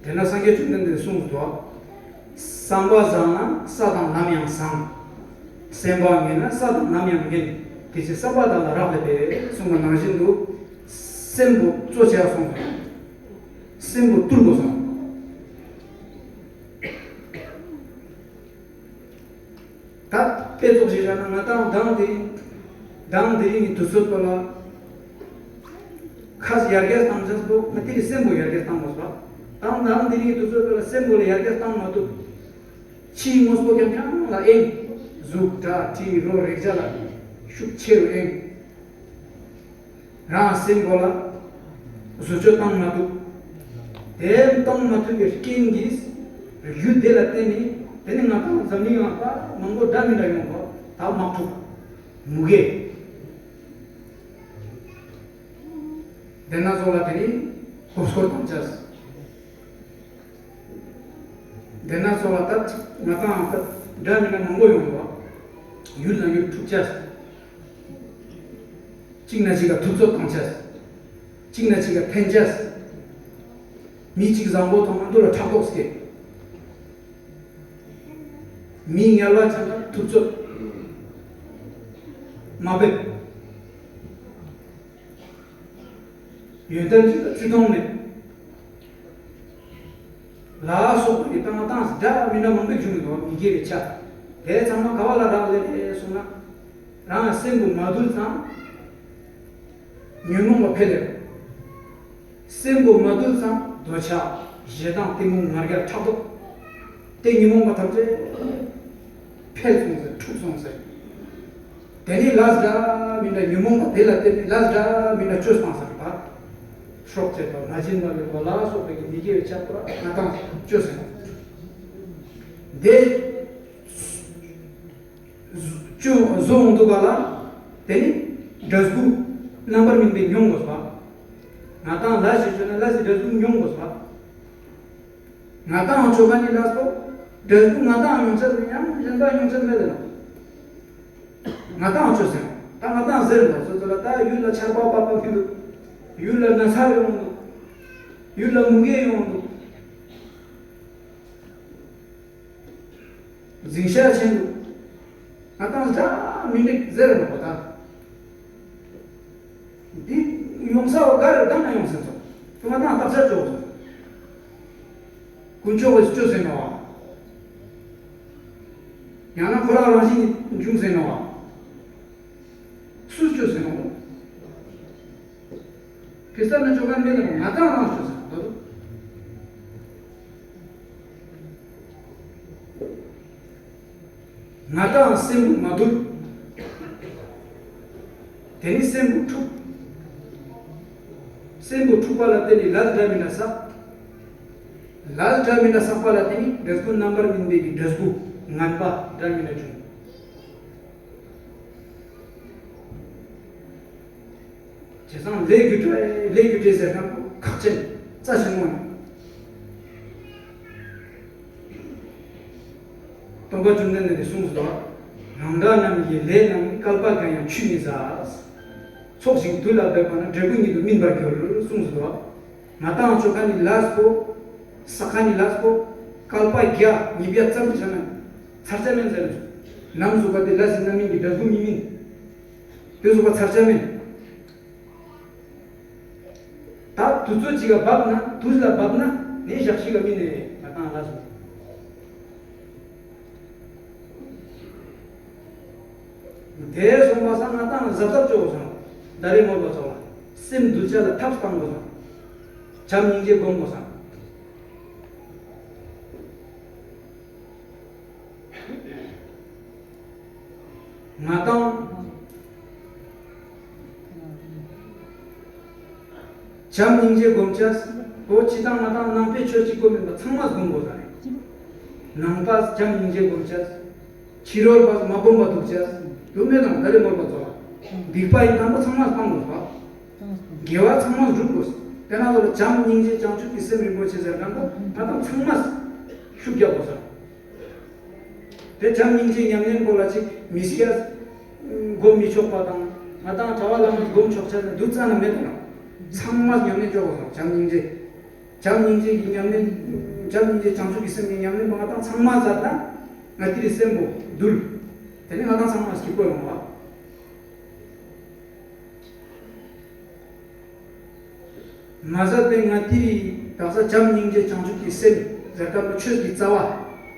དེས་ན་སངས་རྒྱས་བཅོམ་ལྡན་འདས་གསུངས་སོ། བསམ་པ་བཟང་ན་ས་དང་ནམ་ཡང་བཟང་། སེམས་པ་ངན་ན་ས་དང་ནམ་ཡང་ངན། དེ་ཕྱིར་བསམ་པ་དག་ལ་རག་ལས་པས་གསུངས་པ་ནང་བཞིན་དུ། སེམས་པོ་གཙོ་ཆེ་བ་སོང་། སེམས་པོ་བཏུལ་དགོས་སོང་། ད་དཔེ་ཚོགས་ཤིག་བཞག་ན། ང་དང་མདང་དེ་རིང་མདང་དེ་རིང་གི་དུས་ཚོད་པོ་ལ་ཁ་ཡར་རྒྱས་བཏང་ཆེན་པོ་ང་དེ་རིང་སེམས་པོ་ཡར་རྒྱས་བཏང་དགོས་པ། དང་མདང་དེ་རིང་གི་དུས་ཚོད་པོ་ལ་སེམས་པོ་ལ་ཡར་རྒྱས་བཏང་མ་ཐུབ། ཕྱིའི་དངོས་པོ་རྐྱང་རྐྱང་ལ་གཡེང་། གཟུགས་སྒྲ་དྲི་རོ་རེག་བྱ་ལ་ཤུགས་ཆེ་རུ་གཡེང་། རང་སེམས་པོ་ལ་བཟོ་བཅོས་བཏང་མ་ཐུབ། དེ་བཏང་མ་ཐུབ་པའི་རྐྱེན་གྱིས་རྒྱུ་དེ་ལ་བརྟེན་ནས། དེ་ནི་ང་དང་འཛམ་གླིང་ཡང་ད་མང་པོ་འདྲ་མི་འདྲ་ཡོང་བ་ད་མ་ཐུབ། མུ་གེ། དེ་ན་ཚོ་ལ་དེ་ནི་མགོ་སྐོར་བཏང་ཆས། དེ་ན་ཚོ་ལ་ད་ང་དང་ད་འདྲ་མི་འདྲ་མང་པོ་ཡོང་བ། ཡུལ་ན་ཡུལ་འཁྲུག་ཆས། གཅིག་ན་གཅིག་ག་ཐུབ་ཚོད་བཏང་ཆས། གཅིག་ན་གཅིག་ག་འཐེན་ཆས། མི་གཅིག་བཟང་པོ་མཐོང་ན་དེ་ལ་ཕྲག་དོག་སྐྱེ། མི་ངལ་བ་ཆགས་ན་ཐུབ་ཚོད་མ་ཕེབས། ཡོན་ཏན་གཅིག་ལ་བརྩི་མཐོང་མེད། ལ་སོགས་པའི་བཏང་བཏང་འདྲ་མི་འདྲ་མང་པོ་བྱུང་འདུག་མི་དགེ་བའི་ཆ། དེ་ཚང་མ་ག་བ་ལ་རག་ལས་རེད་གསུངས་ན། རང་སེམས་པོ་མ་དུལ་ཙང་ཉོན་མོངས་པ་འཕེལ་ལེ། སེམས་པོ་མ་དུལ་ཙང་འདོད་ཆགས་ཞེ་སྡང་གཏི་མུག་ང་རྒྱལ་ཕྲག་དོག་དེ་ཉོན་མོངས་པ་ཐམས་ཅད་འཕེལ་སོང་ཟེར། འཁྲུགས་སོང་ཟེར། དེ་ནི་ལས་འདྲ་མི་འདྲ་ཉོན་མོངས་པ་དེ་ལ་བརྟེན་ནས་ལས་འདྲ་མི་འདྲ་བཅོས་བཏང་ཟེར་བ། སྲོག་བཅད་པ། ང་རྒྱལ་མ་ལུས་པ་ལ་སོགས་པའི་མི་དགེ་བའི་ཆ་པོ་ང་དང་བཅོས་ཟེར། དེ་བཅོས་བཟོ་འོང་དུས་ག་ལ་དེ་ནི་འབྲས་བུ་རྣམ་པར་སྨིན་པའི་མྱོང་དགོས་པ། ང་དང་ལས་ཞིག་བཅོས་ན་ལས་ཀྱི་འབྲས་བུ་མྱོང་དགོས་པ། ང་དང་ཆོ་ག་ནི་ལ་སོགས་འབྲས་བུ་ང་དང་མྱོང་ཆ་ཡང་གཞན་པ་མྱོང་ཆ་མེད་ལ། ང་དང་ཆོ་ཟེར། ད་ང་དང་ཟེར་ལ་སོ་སོ་ལ་ད་ཡུལ་ལ་ཆར་པ་བབས་པ་མི་འདུག་ཡུལ་ལ་ན་ཚ་ཡོང་འདུག་ཡུལ་ལ་མུ་གེ་ཡོང་འདུག་འཛིང་ཤ་ཆེན་འདུག་ང་དང་འདྲ་མི་འགྲིག་ཟེར་ནོ་གོ་ད། འདི་ཡོང་ས་བ་ག་རེ་ད་ང་ཡོང་ཟེར་ཚོ། ང་དང་བརྟག་དཔྱད་ཅོག་ཟེར། དཀོན་མཆོག་གིས་བཅོས་ཟེར་ནོ་བ། ཡང་ན་ཁོ་རང་རང་བཞིན་གྱིས་འབྱུང་ཟེར་ནོ་བ། སུས་བཅོས་ཟེར་ནོ། ཕི་སར་ན་ཆོ་ག་མེད་ལ་ང་དང་རང་བཅོས་ཟེར་ནོ། ང་དང་སེམས་པོ་མ་དུལ། དེ་ནི་སེམས་པོ་འཁྲུགས། སེམས་པོ་འཁྲུགས་པ་ལ་བརྟེན་ནས་ལས་འདྲ་མིན་འདྲ་བསགས། ལས་འདྲ་མིན་འདྲ་བསགས་པ་ལ་བརྟེན་ནས་འབྲས་བུ་རྣམ་པར་སྨིན་པའི་གི་འབྲས་བུ་ངན་པ་འདྲ་མིན་འདྲ་བྱུང་། བྱས་ཙང་ལས་རྒྱུ་འབྲས་ལས་རྒྱུ་འབྲས་ཟེར་ན་ཁག་ཅན་རྩ་ཆེན་མོ་ཡིན། སྟོན་པ་བཅོམ་ལྡན་འདས་ཀྱིས་གསུངས་སོ། རང་འདྲ་རྣམས་ཀྱི་ལས་རྣམས་བསྐལ་པ་གང་ཡང་ཆུད་མི་ཟ། ཚོགས་ཤིག་དུས་ལ་འབད་པ་ན་འབྲས་བུ་ཉིད་དུ་སྨིན་པར་འགྱུར་གསུངས་སོ། ང་དང་ཆོ་ག་ནི་ལས་པོ། བསགས་ཁ་ནི་ལས་པོ། བསྐལ་པ་བརྒྱ་ཉིས་བརྒྱ་ཙམ་དུ་བྱ་མིན། ཚར་བྱ་མིན་ཟེར་ནས། ནམ་ཟུག་པ་དེ་ལས་ཟིན་ན་མིན་གྱི་འབྲས་བུ་མི་སྨིན། དེ་ཟུག་པ་ཚར་བྱ་མིན། ད་དུས་ཚོད་ཅིག་ག་བབ་ན་དུས་ལ་བབ་ན་ནི་ཞག་ཞིག་ག་མི་ནས་ང་དང་ལ་སོང་། དེ་སོང་བ་སང་ང་དང་གཟབ་གཟབ་བྱོས་སོང་། ད་རེས་མོལ་བ་ཚོ་ལ་སེམས་འདུལ་བྱ་ལ་ཐབས་བཏང་དགོས་སོང་། བྱམས་སྙིང་རྗེ་སྒོམ་དགོས་སོང་། ང་དང་བྱམས་སྙིང་རྗེ་སྒོམ་བྱ། འོ་ཅི་དང་ང་དང་ནང་པའི་ཆོས་གཅིག་པོ་མིན་པ་ཚང་མ་སྒོམ་དགོས་ས་རེད། ནང་པ་བྱམས་སྙིང་རྗེ་སྒོམ་བྱ། ཕྱི་རོལ་པ་མ་སྒོམ་པ་འདུག་བྱ། དུ་མེད་དང་ད་རེས་མོལ་བ་ཚོ་ལ་སྡིག་པ་ཡི་དང་པོ་ཚང་མ་སྤང་དགོས་ས། དགེ་བ་ཚང་མ་སྒྲུབ་དགོས། དེ་ནང་ལོགས་ལ་བྱམས་སྙིང་རྗེ་བྱང་ཆུབ་ཀྱི་སེམས་རིན་པོ་ཆེ་ཟེར་མཁན་པོ་ང་དང་ཚང་མ་ཤུགས་རྒྱག་དགོས་ས། དེ་བྱམས་སྙིང་རྗེ་ཉམས་ལེན་པོ་ལ་ཅིག་མི་སྐྱ་སྒོམ་མི་ཆོག་པ་དང་ང་དང་གྲྭ་བ་བླ་མ་སྒོམ་ཆོག་ཆ་ནས་འདུག་རྩ་ན་མེད་དང་། ཚང་མ་ཉམས་ལེན་ཆོག་དགོས་ས། བྱམས་སྙིང་རྗེ། བྱམས་སྙིང་རྗེ་གི་ཉམས་ལེན། བྱམས་སྙིང་རྗེ་བྱང་ཆུབ་ཀྱི་སེམས་ཀྱི་ཉམས་ལེན་པོ་ང་དང་ཚང་མ་ཟེར་ན་ང་ཏི་རི་སེམས་པོ་འདུལ། དེ་ནི་ང་དང་ཚང་མ་སྐྱིད་པོ་ཡོང་བ། མ་ཟད་པའི་ང་ཏི་རི་དག་ས་བྱམས་སྙིང་རྗེ་བྱང་ཆུབ་ཀྱི་སེམས་ཟེར་སྐབས་ལ་ཆོས་ཀྱི་རྩ་བ་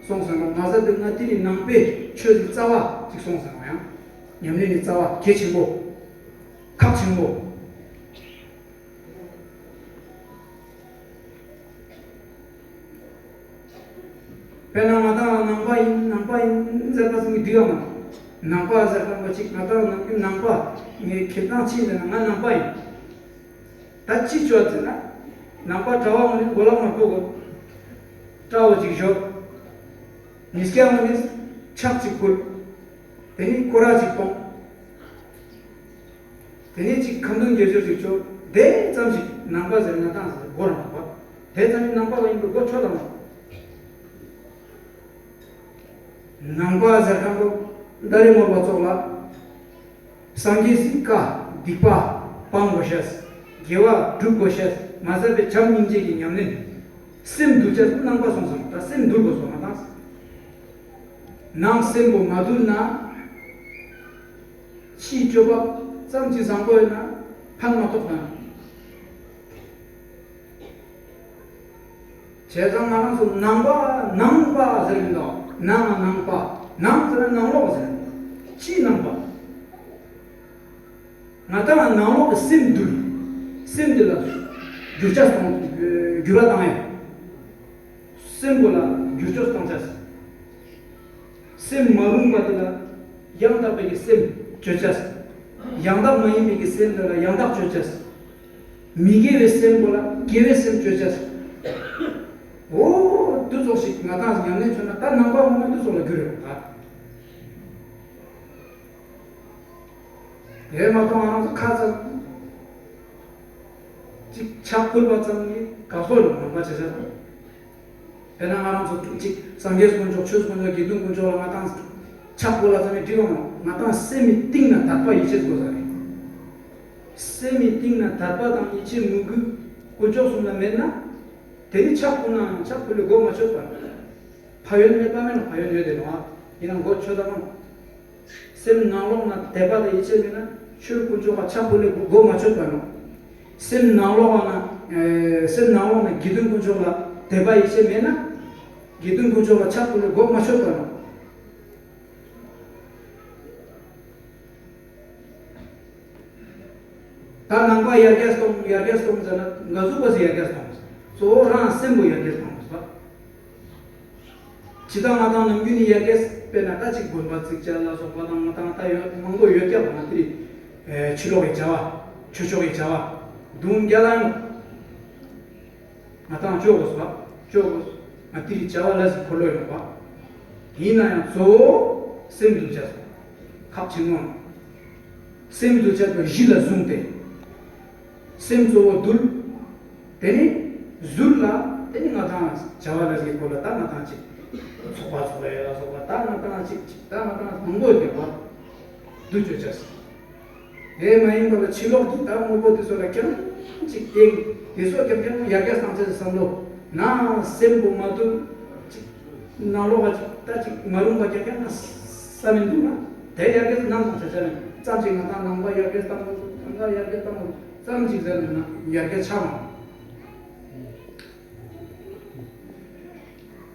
སོང་ཟེར་ནོ། མ་ཟད་པའི་ང་ཏི་རི་ནང་པའི་ཆོས་ཀྱི་རྩ་བ་ཅིག་སོང་ཟེར་ནོ། ཡང་ཉམས་ལེན་གྱི་རྩ་བ་གལ་ཆེན་པོ། ཁག་ཆེན་པོ། དཔེར་ན་ང་དང་ནང་པ་ཡིན་ནང་པ་ཡིན་ཟེར་བ་ཙམ་གྱིས་འགྲིག་ག་མ་རེད། ནང་པ་ཟེར་མཁན་པ་ཅིག་ང་དང་ནང་པའི་ནང་པ་ངས་ཁྱེད་དང་ཕྱིན་ཟེར་ན་ང་ནང་པ་ཡིན། ད་ཅི་བྱོས་ཟེར་ན། ནང་པ་གྲྭ་བ་ངོ་ནས་གོ་ལག་མ་ཕོག་གོ། སྐྲ་བོ་ཅིག་བཞོ། མི་སྐྱ་ངོ་ནས་ཕྱག་ཅིག་ཕུལ། དེ་ནས་སྐོར་ར་ཅིག་གཏོང་། དེ་ནས་ཅིག་ཁ་འདོན་དགེ་སྦྱོར་ཅིག་ཆོག་དེ་ཙམ་ཞིག་ནང་པ་ཟེར་ན་ཏང་ཟེར་གོ་ར་མ་བ། དེ་ཙམ་ཞིག་ནང་པ་བ་ཡིན་པའི་གོ་ཆོད་དང་། ནང་པ་ཟེར་མཁན་པོ་ད་རེས་མོར་བ་ཚོགས་ལ། སངས་རྒྱས་སི་བཀའ་སྡིག་པ་སྤང་དགོས་ཤེས། དགེ་བ་སྒྲུབ་དགོས་ཤེས། མ་ཟད་པའི་བྱམས་སྙིང་རྗེ་གི་ཉམས་ལེན། སེམས་འདུལ་ཆེས་ནང་པ་སོང་སོང་ད་སེམས་འདུལ་དགོས་སོང་ང་དང་། ནང་སེམས་པོ་མ་འདུལ་ན། ཕྱིའི་སྤྱོད་པ་ཙམ་གྱིས་བཟང་པོ་ཡོད་ན་ཕན་མ་ཐོགས་ན། བྱས་ཙང་ང་རང་ཚོ་ནང་པ་ནང་པ་ཟེར་མི་འདུག་ནང་ནང་པ་ནང་ཟེར་ན་ནང་ལོགས་ཟེར་ན་ཕྱིའི་ནང་པ། ང་དང་ནང་ལོགས་ཀྱི་སེམས་འདུལ། སེམས་འདི་ལ་འགྱུར་བྱ་གཏོང་འགྱུར་བ་བཏང་ཡ། སེམས་པོ་ལ་འགྱུར་བཅོས་གཏོང་བྱ། སེམས་མ་རུངས་པ་དེ་ལ་ཡང་དག་པའི་གི་སེམས་བཅོས་བྱ། ཡང་དག་མ་ཡིན་པའི་གི་སེམས་དེ་ལ་ཡང་དག་བཅོས་བྱ། མི་དགེ་བའི་སེམས་པོ་ལ་དགེ་བའི་སེམས་བཅོས་བྱ། འོ་དུ་ཚོགས་ཤིག་ང་དང་ཉམས་ལེན་བྱུང་ན་ད་ནང་པ་ངོ་མ་དུ་ཚོགས་ལ་འགྱུར་ཡོང་ད། དེ་མ་གཏོགས་ང་རང་ཚོ་ཁ་ཚ་ཅིག་ཕྱག་ཕུལ་བ་ཙམ་གྱིས་དགའ་སོགས་ལ་ནང་པ་བྱེད་བྱ་དང་། དཔེར་ན་ང་རང་ཚོ་ཅིག་སངས་རྒྱས་དཀོན་མཆོག་ཆོས་དཀོན་མཆོག་དགེ་འདུན་དཀོན་མཆོག་ལ་ང་དང་ཕྱག་ཕུལ་ལ་ཙམ་ནས་འགྲིག་གམ། ང་དང་སེམས་མི་གཏིང་ན་དད་པ་ཡིད་ཆེས་དགོས་ས་རེད། སེམས་མི་གཏིང་ན་དད་པ་དང་ཡིད་ཆེས་མོས་གུས་དཀོན་མཆོག་གསུམ་ལ་མེད་ན། དེ་ནི་ཕྱག་ཕུལ་ནའང་ཕྱག་ཕུལ་ལས་གོ་མ་ཆོད་པ། ཕན་ཡོན་མེད་པ་མེད་ན་ཕན་ཡོན་ཡོད་དེ་ནོ། ཡིན་ན་གོ་ཆོད་དམ། སེམས་ནང་ལོགས་ན་དད་པ་དང་ཡིད་ཆེས་མེད་ན་ཆོས་དཀོན་མཆོག་ག་ཕྱག་ཕུལ་ལས་གོ་མ་ཆོད་པ་ནོ། སེམས་ནང་ལོགས་ན་ཨེ་སེམས་ནང་ལོགས་ན་དགེ་འདུན་དཀོན་མཆོག་ལ་དད་པ་ཡིད་ཆེས་མེད་ན། དགེ་འདུན་དཀོན་མཆོག་ག་ཕྱག་ཕུལ་ལས་གོ་མ་ཆོད་པ་ནོ། ད་ནང་པ་ཡར་རྒྱས་གཏོང་ཡར་རྒྱས་གཏོང་ཟེར་ན་ང་ཚོ་བ་ཟེར་ཡར་རྒྱས་གཏོང་། གཙོ་བོ་རང་སེམས་པོ་ཡར་རྒྱས་གཏོང་དགོས་པ། ཇི་ལྟར་ང་དང་ནམ་རྒྱུན་ནས་ཡར་རྒྱས་དཔེར་ན་ད་ཅིག་དགོན་པ་བརྩིགས་བྱ་ལ་སོགས་པ་དང་ང་དང་ད་ཡོད་མང་པོ་ཡོད་ཀྱང་ང་དེ་ཕྱི་ལོགས་ཀྱི་བྱ་བ་ཆོས་ཕྱོགས་ཀྱི་བྱ་བ་དུང་རྒྱ་ལ་ཡོང་། ང་དང་ཅོག་གོ་སོ། ཅོག་གོ་སོ། ང་དེ་རིགས་བྱ་བ་ལ་ཟིག་འཁོར་ལོ་ཡོང་བ། ཡིན་ན་ཡང་གཙོ་བོ་སེམས་འདུལ་བྱ་སོ། ཁག་ཆེན་མོ། སེམས་འདུལ་བྱ་དང་གཞི་ལ་བཟུང་སྟེ། སེམས་གཙོ་བོ་འདུལ། དེ་ནི་ཟུར་ལ་དེ་ནི་ང་དང་བྱ་བ་ལ་ཟིག་འཁོར་ལོ་ད་ང་དང་ཅིག་ཚོགས་པ་ཚོགས་ཡ་ལ་སོགས་པ་ད་ང་དང་ཅིག་ཅིག་ད་ང་དང་མང་པོ་ཡོད་པ། འདུལ་བྱ་སོ། དེ་མ་ཡིན་པ་ལ་ཕྱི་ལོགས་ཀྱི་ད་དངོས་པོ་དེ་ཚོ་ལ་ཀྱང་ཅིག་བརྟེན། དེ་ཚོ་ཀྱང་ཀྱང་ཡར་རྒྱས་བཏང་ཚེ་བསམ་བློ་ན་སེམས་པོ་མ་དུ་ཅིག་ནང་ལོགས་ཀ་ཅིག་ད་ཅིག་མ་རུང་བ་ཀྱང་ཀྱང་ས་མི་འདུག་ན་དེ་ཡར་རྒྱས་ནང་དང་ཆ་ཆ་ནས་ཙམ་ཅིག་ང་དང་ནང་པ་ཡར་རྒྱས་བཏང་དགོས། ནང་པ་ཡར་རྒྱས་བཏང་དགོས་ཙམ་ཅིག་ཟེར་ནས་ན་ཡར་རྒྱས་ཆགས་མ།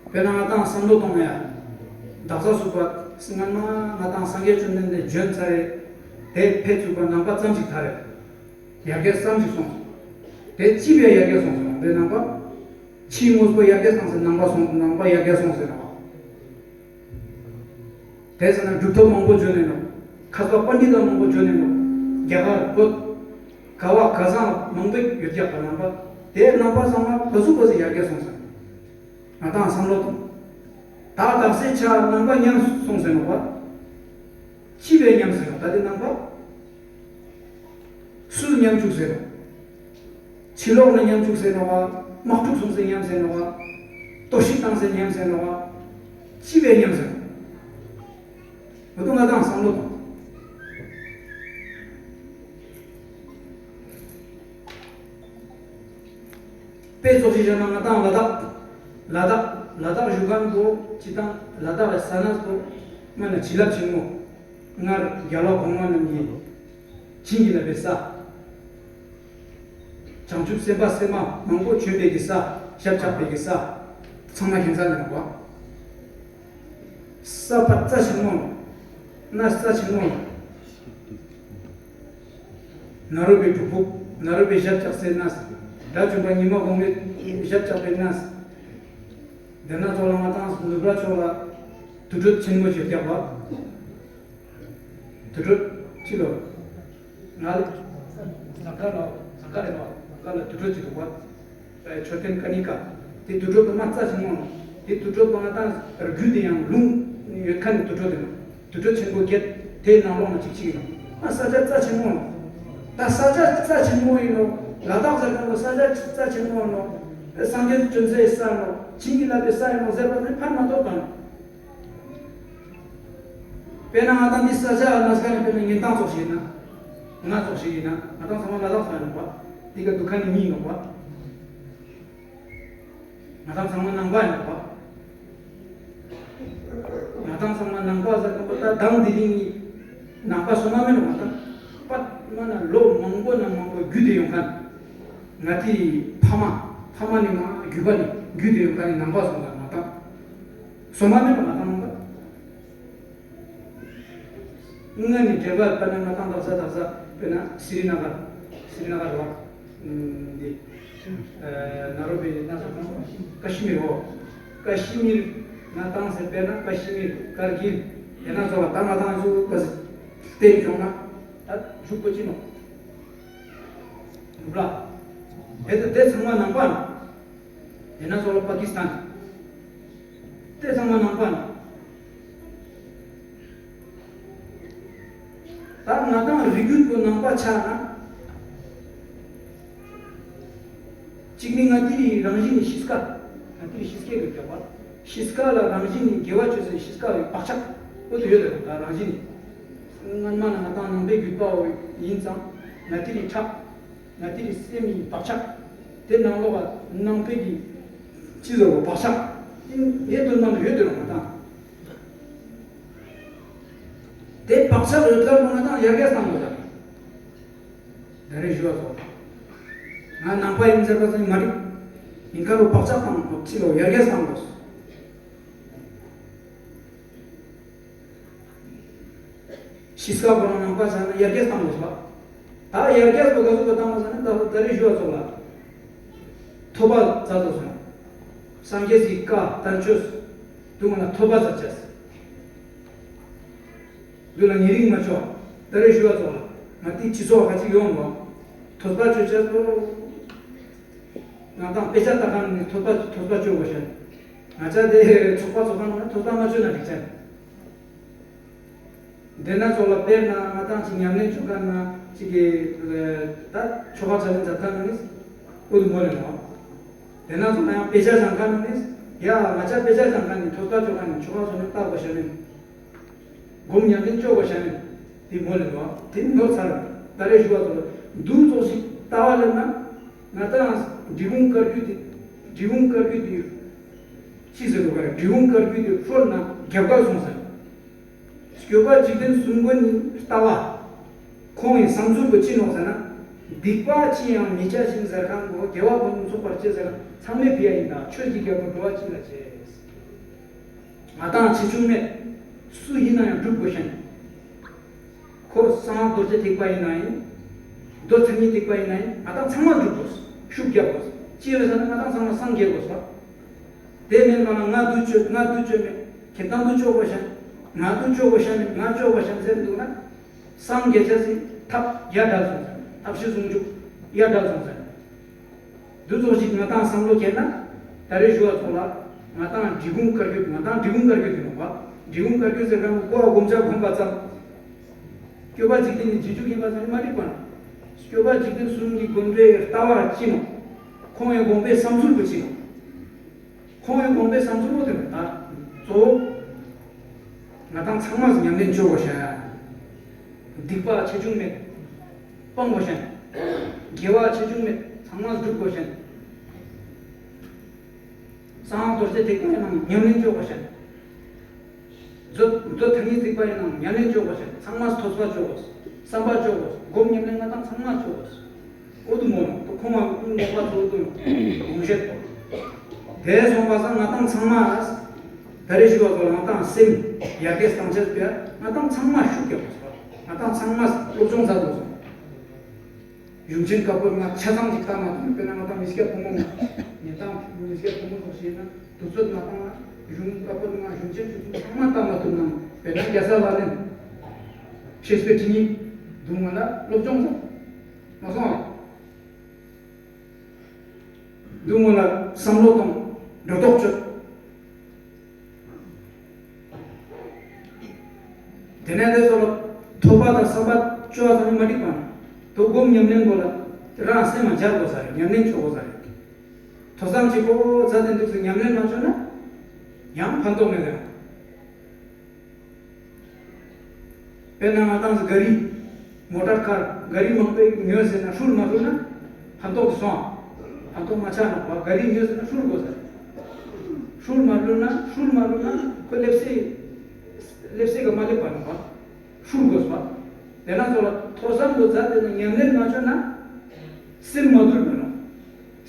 དཔེར་ན་ང་དང་བསམ་བློ་གཏོང་ཡ། བདག་ས་སུ་པ་སྔན་མ་ང་དང་སངས་རྒྱས་བཅོམ་ལྡན་འདས་བྱོན་ཚར་རེད། དེ་ཕེབས་ཚུགས་པ་ནང་པ་ཙམ་ཞིག་ཐར་རེད། ཡར་རྒྱས་ཙམ་ཞིག་སོང་། དེ་ཅི་བས་ཡར་རྒྱས་སོང་ཟེར་ན་དེ་ནང་པ། ཕྱིའི་དངོས་པོ་ཡར་རྒྱས་བཏང་ཟེར་ནང་པ་སོང་ནང་པ་ཡར་རྒྱས་སོང་ཟེར་ན། དེ་ཟེར་ན་གྲུབ་ཐོབ་མང་པོ་བྱོན་ནས་ནོ། མཁས་པ་པཎྜི་ཏ་མང་པོ་བྱོན་ནས་ནོ། རྒྱ་གར་བོད། ག་བ་ག་ས་མང་པོ་ཡོད་རྒྱག་པ་ནང་པ། དེ་ནང་པ་ཚང་མ་ག་ཟུག་ག་ཟུག་ཡར་རྒྱས་སོང་ཟེར། ང་དང་བསམ་བློ་གཏོང་། ད་དག་སའི་ཆ་ནང་པ་ཉམས་སོང་ཟེར་ནོ་བ། ཅི་བས་ཉམས་ཟེར་ནོ་ད་དེ་ནང་པ། སུས་ཉམས་བཅུག་ཟེར་ནོ། ཕྱི་ལོགས་ནས་ཉམ་ཆུང་ཟེར་ནོ་བ། དམག་འཁྲུག་སོང་ཟེར་ཉམ་ཟེར་ནོ་བ། གཏོར་བཤིག་བཏང་ཟེར་ཉམ་ཟེར་ནོ་བ། ཅི་བས་ཉམ་ཟེར། མ་གཏོགས་ང་དང་བསམ་བློ་དང་། དཔེ་ཚོགས་ཤིག་བཞག་ན་ང་དང་ལ་དྭགས། ལ་དྭགས། ལ་དྭགས་བཞུགས་མཁན་པོ་སྤྱི་དང་ལ་དྭགས་ལ་ས་ན་པོ། སྔ་ན་བྱིན་རླབས་ཆེན་མོ། སྔར་རྒྱལ་བ་གོང་མ་རྣམས་ཀྱིས་བྱིན་གྱིས་བརླབས་པའི་ས། བྱང་ཆུབ་སེམས་དཔའ་སེམས་མ་མང་པོ་བྱོན་པའི་གི་ས། ཞབས་བཅགས་པའི་གི་ས། ཚང་མ་ཁྱེད་ཚང་ནས་གོ། ས་ཕར་རྩ་ཆེན་མོ། གནས་རྩ་ཆེན་མོ། ནཱ་རོ་པའི་སྒྲུབ་ཕུག་ནཱ་རོ་པའི་ཞབས་བཅགས་སའི་གནས། དགྲ་བཅོམ་པ་ཉི་མ་གོང་མའི་ཞབས་བཅགས་པའི་གནས། དེ་ན་ཚོ་ལ་ང་དང་ནུབ་ར་ཕྱོགས་ལ་དུར་ཁྲོད་ཆེན་མོ་ཞིག་བརྒྱབ་པ། དུར་ཁྲོད་ཅི་ལོ། ང་ལ། ཟངས་དཀར་ལ། ཟངས་དཀར་རེད་པ། ཟངས་དཀར་ལ་དུར་ཁྲོད་ཅིག་འདུག་པ། མཆོད་རྟེན་ཀ་ནི་ཀ། དེ་དུར་ཁྲོད་དུ་མ་རྩ་ཆེན་མོ། དེ་དུར་ཁྲོད་དུ་མ་ད་རྒྱུད་དེ་ཡང་ལུང་ཡོད་ཁ་ནི་དུར་ཁྲོད་དེ་ནོ། དུར་ཁྲོད་ཆེན་པོ་བརྒྱད་དེ་ནང་ལོགས་ན་གཅིག་གཅིག་ཡིན་ནོ། ཨ་ས་ཆ་རྩ་ཆེན་མོ་ནོ། ད་ས་ཆ་རྩ་ཆེན་མོ་ཡིན་ནོ། ལ་དྭགས་ཟེར་མཁན་པོ་ས་ཆ་རྩ་ཆེན་མོ་ནོ། སངས་རྒྱས་བྱོན་སའི་ས་ནོ། བྱིན་གྱིས་བརླབས་པའི་ས་ཡིན་ནོ་ཟེར་བ་ནི་ཕན་མ་ཐོགས་པ་ནོ། དཔེར་ན་ང་དང་འདི་ས་ཆ་ལ་ས་ནས་དཔེར་ན་ཉིན་ཐང་ཚོགས་ཤིག་ཡིན་ན། ང་ཚོགས་ཤིག་ཡིན་ན་ང་དང་ཚང་མ་ལ་དྭགས་ས་ཡིན་ནོ་པ། འདི་ག་འདུག་ཁ་ནི་མི་ཡིན་ནོ་པ། ང་དང་ཚང་མ་ནང་པ་ཡིན་ནོ་པ། ང་དང་ཚང་མ་ནང་པ་ཟེར་གོ་ད་དང་དེ་རིང་ནི་ནང་པ་སོང་མ་མེད་ནོ། ང་དང་པ་མ་ན་ལོ་མང་པོ་ན་མང་པོ་རྒྱུད་དེ་ཡོང་ཁན། ང་དེ་ཕ་མ་ཕ་མ་ནི་མ་རྒྱུད་པ་ནི་རྒྱུད་དེ་ཡོང་ཁན་ནི་ནང་པ་སོང་ད་ང་དང་སོང་མ་མེད་ནོ། ང་དང་ནང་པ། སྔ་ནས་འབྲེལ་བ་དཔེར་ན་ང་དང་དག་ས་དག་ས་དཔེར་ན་སི་རི་ན་གར། སི་རི་ན་གར་བ། འདི། ནཱ་རོ་པའི་ན་ས་དང་ཀ་ཤི་མིར་འོ། ཀ་ཤི་མིར་ང་དང་ཟེར་དཔེར་ན་ཀ་ཤི་མིར་ཀར་གིལ། དེ་ན་ཚོ་ལ་ད་ང་དང་ཚོ་ཀ་སྟེང་བྱུང་ན་ད་བཞུགས་པ་ཅི་ནོ། འདུག་ལ། དེ་ཚོ་དེ་ཚང་མ་ནང་པ་ན། དེ་ན་ཚོ་ལ་པ་ཀི་སི་ཐན། དེ་ཚང་མ་ནང་པ་ན། ད་ང་དང་རིགས་རྒྱུད་པོ་ནང་པ་ཆགས་ན། གཅིག་ནི་ང་དེ་རིང་རང་བཞིན་ནི་གཤིས་ཀ། ང་དེ་རིང་གཤིས་ཀའི་རིགས་ཀྱི་བ། གཤིས་ཀ་ལ་རང་བཞིན་ནི་དགེ་བ་ཆོས་ཟེར་གཤིས་ཀ་བའི་བག་ཆགས་པོ་དེ་ཡོད་དེ་རང་བཞིན་ནི། སྔན་མ་ན་ང་དང་ནང་པའི་རྒྱུད་པ་བོ་ཡིན་ཙང་ང་དེ་རིང་ཁྲག་ང་དེ་རིང་སེམས་ཡིན་བག་ཆགས། དེ་ནང་ལོགས་ལ་ནང་པའི་གི་ཅི་ཟེར་བ་བག་ཆགས་དེ་དོན་མ་ན་ཡོད་དེ་རང་ང་དང་། དེ་བག་ཆགས་ཡོད་ལ་ང་དང་ཡར་རྒྱས་བཏང་དགོས་ད། ད་རེས་ཞུ་བ་ཚོ། ང་ནང་པ་ཡིན་ཟེར་བ་ཚོ་མ་རིག་ཡིན་ཁ་ལོ་བག་ཆགས་བཏང་དགོས་ཅི་ལོ་ཡར་རྒྱས་བཏང་དགོས། གཤིས་ཀ་ཁོ་རང་ནང་པ་ཆགས་ན་ཡར་རྒྱས་བཏང་དགོས་ཤག་ད་ཡར་རྒྱས་པོ་ག་ཚོད་ཀ་བཏང་བ་ཟེར་ན་ད་ད་རེས་ཞུ་བ་ཚོ་ལ། ཐོས་པ་མཛད་དགོས་སོང་། སངས་རྒྱས་ཀྱི་བཀའ་དམ་ཆོས། དུ་མ་ལ་ཐོས་པ་མཛད་ཅེས། དུ་ལ་ཉེ་རིང་མ་ཆོག་ད་རེས་ཞུ་བ་ཚོ་ལ་ང་དེ་སྤྱི་ཚོགས་ཁ་ཅིག་ཡོང་ངོ་། ཐོས་པ་ཆོས་ཅེས་པོ། ང་དང་དཔེ་ཆ་ལྟ་མཁན་ནི་ཐོས་པ་ཐོས་པ་ཆོས་དགོས་ཤག་ང་ཅག་དེ་ཚོགས་པ་ཚོགས་མཁན་ནི་ཐོས་པ་མ་ཆོས་ན་འགྲིག་ཅན། དེ་ན་ཚོགས་ལ་དཔེར་ན་ང་དང་ཅིག་ཉམས་ལེན་བྱུང་མཁན་ན་ཅིག་གི་ད་ཆོ་ག་ཚ་ལེན་མཛད་མཁན་ནི་ཨུ་དུ་མོ་ལེ་ནོ། དེ་ན་ཚོགས་ལ་ཡང་དཔེ་ཆ་སྦྱང་མཁན་ནི་ཡ་ང་ཅག་དཔེ་ཆ་སྦྱང་མཁན་ནི་ཐོས་པ་ཆོ་ག་ནི་ཆོ་ག་ཚོ་ནི་ལྟ་དགོས་ཤག་ནི། སྒོམ་ཉམས་ལེན་ཆོ་ག་ཤག་ནི་དེ་མོ་ལེ་ནོ། དེ་ནོར་ཚར། ད་རེས་ཞུ་བ་ཚོ་ལ་འདུག་ཚོགས་ཤིག་ལྟ་བ་ལེན་ན་ང་དང་འབྲི་གུང་བཀའ་བརྒྱུད་དེ་འབྲི་གུང་བཀའ་བརྒྱུད་དེ་ཅི་ཟེར་དགོས་ག་རེ་འབྲི་གུང་བཀའ་བརྒྱུད་དེ་ཧྲོལ་ན་རྒྱབ་ཁ་སོང་ཟེར། སྐྱོབ་པ་འཇིག་རྟེན་གསུམ་མགོན་ནི་ལྟ་བ། ཁོང་གི་བསམ་ཚུལ་པོ་ཅི་ནོག་ཟེར་ན། སྡིག་པ་ཅི་ཡང་མི་བྱ་ཞིང་ཟེར་ཁན་པོ་དགེ་བ་ཀུན་ཚོགས་པར་བྱེད་ཟེར་ཁན་ཚང་མའི་ཕི་ཡ་ཡིན་ད་ཆོས་ཀྱི་རྒྱལ་པོ་འགྲོ་བ་ཅི་ལ་བྱེད། ང་དང་ཆེ་ཆུང་མེད། སུ་ཡིན་ན་ཡང་སྒྲུབ་དགོས་ཤེས། ཁོ་གསང་སྔགས་རྡོ་རྗེ་ཐེག་པ་ཡིན་ན་ཡིན། མདོ་མཚན་ཉིད་ཐེག་པ་ཡིན་ན་ཡིན་ང་དང་ཚང་མ་སྒྲུབ་དགོས། ཤུགས་རྒྱབ་དགོས། ཅི་ཡོད་ཟེར་ན་ང་དང་ཚང་མ་སངས་རྒྱས་དགོས་སོ། དེ་མིན་པ་ན་ང་འདུག་བཅོས་ང་འདུག་བཅོས་མེད། ཁྱེད་དང་འདུག་བཅོས་དགོས་ཤ་ནི། ང་འདུག་བཅོས་དགོས་ཤ་ནི་ང་བཅོས་དགོས་ཤ་ནི་ཟེར་འདུག་ན། སངས་རྒྱས་ཆ་སྲིད་ཐབས་ཡ་བྲལ་སོང་ཟེར། ཐབས་ཤེས་ཟུང་འཇུག་ཡ་བྲལ་སོང་ཟེར། འདུ་ཚོགས་ཤིག་ང་དང་བསམ་བློ་ཁྱེར་ན། ད་རེས་ཞུ་བ་ཚོ་ལ། ང་དང་འབྲི་གུང་བཀའ་བརྒྱུད་ང་དང་འབྲི་གུང་བཀའ་བརྒྱུད་དེ་ནོ་བ། འབྲི་གུང་བཀའ་བརྒྱུད་ཟེར་ཁན་ནི་ཀོ་བ་སྒོམ་བྱ་སྒོམ་པ་ཙམ། སྐྱོབ་པ་འཇིག་རྟེན་ནི་རྗེས་འཇུག་ཡིན་པ་ཙམ་ནི་མ་འགྲིག་པ་ན། སྐྱོབ་པ་འཇིག་རྟེན་གསུམ་གྱི་སྒོམ་འགྲོའི་ལྟ་བ་ཅི་ནོ། ཁོང་གི་དགོངས་པའི་བསམ་ཚུལ་པོ་ཅི་ཡིན། ཁོང་གི་དགོངས་པའི་བསམ་ཚུལ་པོ་དེ་ད་གཙོ་བོ་ང་དང་ཚང་མ་ཉམས་ལེན་བཅོ་དགོས་ཤ། སྡིག་པ་ཆེ་ཆུང་མེད། སྤང་དགོས་ཤ། དགེ་བ་ཆེ་ཆུང་མེད། ཚང་མ་སྒྲུབ་དགོས་ཤ། གསང་སྔགས་རྡོ་རྗེ་ཐེག་པ་ཡིན་ནའང་ཉམས་ལེན་བཅོ་དགོས་ཤ། མཛོད་མཛོད་ཐ་སྙད་ཐེག་པ་ཡིན་ནའང་ཉམས་ལེན་བཅོ་དགོས་ཤ། ཚང་མ་ཐོས་པ་བཅོ་དགོས། བསམ་པ་བཅོ་དགོས། སྒོམ་ཉམས་ལེན་ང་དང་ཚང་མ་བཅོ་དགོས། ཨོ་དུ་མོ་ནོ་དུ་ཁོང་མ་ཀུན་ལོག་པ་ཚོ་དུ་ལུང་བཤད་པོ། དེ་སོང་པ་སང་ང་དང་ཚང་མ་ད་རེ་ཞུ་བ་ཚོ་ང་དང་སེམས་ཡར་རྒྱས་བཏང་ཆེད་པ་ང་དང་ཚང་མ་ཤུགས་རྒྱབ་པ། ང་དང་ཚང་མ་སློབ་སྦྱོང་ཚར་དགོས་སོང་། གཞུང་ཆེན་བཀའ་པོད་ལྔ་ཆ་ཚང་ཅིག་བཏང་མ་ཐུབ་ན། དཔེར་ན་ང་དང་མི་སྐྱ་ཕོ་མོ་ཉེ་དང་མི་སྐྱ་ཕོ་མོ་ཚོ་ཞེས་ན་དུས་ཚོད་མ་བཏང་ན་གཞུང་བཀའ་པོད་ལྔ་གཞུང་ཆེན་ཆུ་ཚོད་ཚང་མ་བཏང་མ་ཐུབ་ན། དཔེར་ན་རྒྱལ་ས་ལ་ནི་ཤེས་པའི་ཁྲིད་ཉིན་དུ་ང་ལ་སློབ་སྦྱོང་ཚོ་མ་སོང་བ། འདུག་མོ་ལ་བསམ་བློ་གཏོང་། འགྲོ་ལྡོག་བཅོས། དེ་ནས་དེ་ཚོ་ལ་ཐོས་པ་དང་བསམ་པ་བཅོ་བ་ཙམ་མ་འགྲིག་པ་ན་དོ་སྒོམ་ཉམས་ལེན་པོ་ལ་རང་སེམས་མ་སྦྱར་དགོས་ས་རེད། ཉམས་ལེན་བཅོ་དགོས་ས་རེད། ཐོས་བསམ་བྱེད་པོ་ཛ་དེ་འདུག་སེ་ཉམས་ལེན་མ་བཅོ་ན་ཡང་ཕན་ཐོགས་མེད་རེད། དཔེར་ན་ང་ཏང་ག་རི། མོ་ཊར་ཁར་ག་རི་མང་པོ་ཉོས་ཟེར་ན་ཧྲུལ་མ་ཧྲུལ་ན་ཕན་ཐོགས་སོང་། ཕན་ཐོགས་མ་ཆགས་ན་བ་ག་རི་ཉོས་ཟེར་ན་ཧྲུལ་དགོས་ས་རེད། ཧྲུལ་མ་ཧྲུལ་ན་ཧྲུལ་མ་ཧྲུལ་ན་ཁོ་སླེབས་སེ། སླེབས་སེ་ག་མ་སླེབས་པ་ན་བ་ཧྲུལ་དགོས་པ། དེ་ན་ཚོ་ལ་ཐོས་བསམ་དུ་མཛད་དེ་ན་ཉམས་ལེན་མ་བྱོས་ན་སེམས་མ་དུལ་བ་ནོ།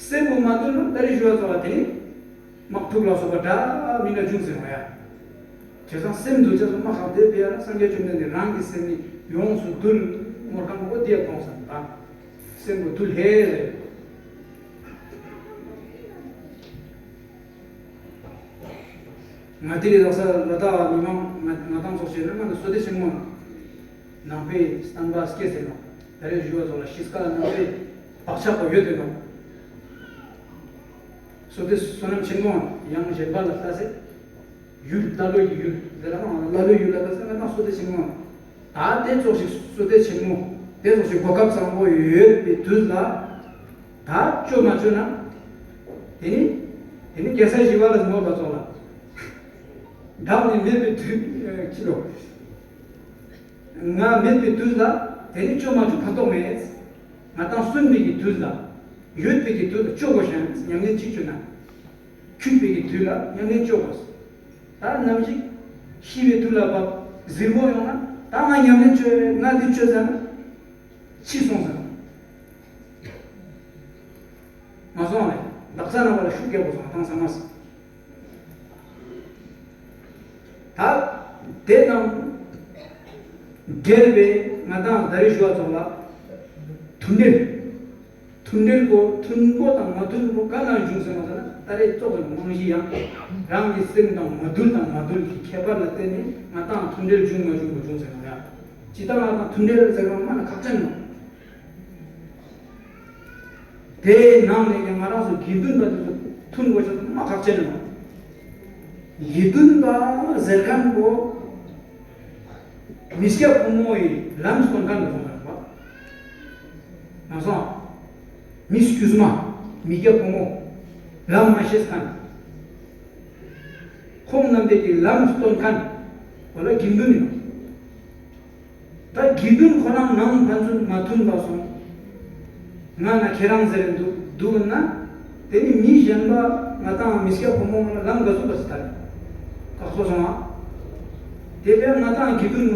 སེམས་པོ་མ་དུལ་ན་ད་རེ་ཞུ་བ་ཚོ་ལ་དེ་ནི། དམག་འཁྲུག་ལ་སོགས་པ་འདྲ་མི་འདྲ་འབྱུང་ཟེར་བ་ཡ། བྱས་ཙང་སེམས་འདུལ་བྱ་སོགས་མ་ཁག་དེ་བས་ན་སངས་རྒྱས་བཅོམ་ལྡན་འདས་རང་གི་སེམས་ནི་ཡོངས་སུ་འདུལ། ངོར་གང་པོ་དེ་གཏོང་ཟེར་བ། སེམས་པོ་འདུལ་ཧེ་རེད། ང་དེ་རེད་ལགས་ས་ལ་དྭགས་མི་མང་ང་ང་དང་ཚོགས་བྱས་ན་ང་ནི་བསོད་བདེ་ཆེན་མོ་ནང་པའི་བསྟན་པ་སྐྱེས་ཟེར་ནོ། ད་རེས་ཞུ་བ་ཚོ་ལ་གཤིས་ཀ་ནང་པའི་བག་ཆགས་པ་ཡོད་དེ་ནོ། བསོད་བདེ་བསོད་ནམས་ཆེན་མོ་ཡང་གཞན་པ་ལ་ལྟ་ཚེ། ཡུལ་ཀླ་ཀློའི་ཡུལ་དེ་ལ་ཀླ་ཀློའི་ཡུལ་ལ་ལྟ་ཚེ་ང་དང་བསོད་བདེ་ཆེན་མོ། ད་དེ་ཙོགས་ཤིག་བསོད་བདེ་ཆེན་མོ་དེ་ཙོགས་ཤིག་གོ་སྐབས་བཟང་པོ་ཡོད་པའི་དུས་ལ། ད་བཅོ་མ་བཅོ་ན། དེ་ནི། དེ་ནི་རྒྱལ་སྲས་ཞི་བ་ལྷ་མོས་པ་ཙོགས་ལ། བདག་ནི་མེད་པའི་དུས་ཅི་ལོ། ང་མེད་པའི་དུས་ལ་དེ་ནི་བཅོ་མ་བཅོ་ཕན་ཐོགས་མེད། ང་དང་གསོན་པའི་གི་དུས་ལ། ཡོད་པའི་གི་དུས་ལ་བཅོ་དགོས་ཤིང་ཉམས་ལེན་ཅིག་བཅོ་ན། འཁྱུད་པའི་གི་དུས་ལ་ཉམས་ལེན་བཅོ་དགོས། ད་ནམ་ཞིག་ཤི་བའི་དུས་ལ་བབ་གཟིར་མོ་ཡོང་ན་ད་ང་ཉམས་ལེན་བཅོས་ང་འདི་བཅོས་ཟེར་ན། ཕྱི་སོང་ཟེར། མ་སོང་རེད། བདག་ས་ན་བ་ལ་ཤུགས་རྒྱག་དགོས་སོང་ང་དང་ས་མ་སོང་། ད་དེ་དང་འབྲེལ་བའི་ང་དང་ད་རེས་ཞུ་བ་ཚོ་ལ་མཐུན་འབྲེལ། མཐུན་འབྲེལ་གོ་མཐུན་པོ་དང་མ་མཐུན་པོ་ག་ན་བྱུང་ཟེར་བ་ཟེར་ན་ད་རེས་ཙོགས་ཀྱི་རྨང་གཞི་ཡང་རང་གི་སེམས་དང་མ་འདུལ་དང་མ་འདུལ་གྱི་ཁྱད་པར་ལ་བརྟེན་ནས་ང་དང་མཐུན་འབྲེལ་བྱུང་མ་བྱུང་གོ་བྱུང་ཟེར་ན་ཡང་ཇི་ལྟར་ང་དང་མཐུན་འབྲེལ་ཟེར་བ་མ་ན་ཁག་ཅན་ནོ། དེའི་ནང་ནས་ཀྱང་ང་རང་ཚོ་དགེ་འདུན་པ་དེ་ཚོ་མཐུན་དགོས་ཤེས་མ་ཁག་ཅན་ནོ། དགེ་འདུན་པ་ཟེར་མཁན་པོ་མི་སྐྱ་ཕོ་མོ་ཡི་ལམ་སྟོན་མཁན་དེ་ཚོ་ཡིན་པ། ང་ཚོ་མི་སྐྱུ་མ་མི་སྐྱ་ཕོ་མོ་ལམ་མ་ཤེས་མཁན། ཁོང་རྣམས་དེ་གི་ལམ་སྟོན་མཁན་པོ་ལ་དགེ་འདུན་ཡིན་ནོ། ད་དགེ་འདུན་ཁོ་རང་ནང་ཕན་ཚུན་མ་མཐུན་པ་སོང་། ང་ན་ཁྱེད་རང་ཟེར་འདུག་འདུག་ན། དེ་ནི་མི་གཞན་པ་ང་དང་མི་སྐྱ་ཕོ་མོ་ང་ལ་ལམ་ག་ཚུགས་པ་ཞིག་ད་རེད། ཁག་པོ་སོང་ཨ། དེ་བས་ང་དང་དགེ་འདུན་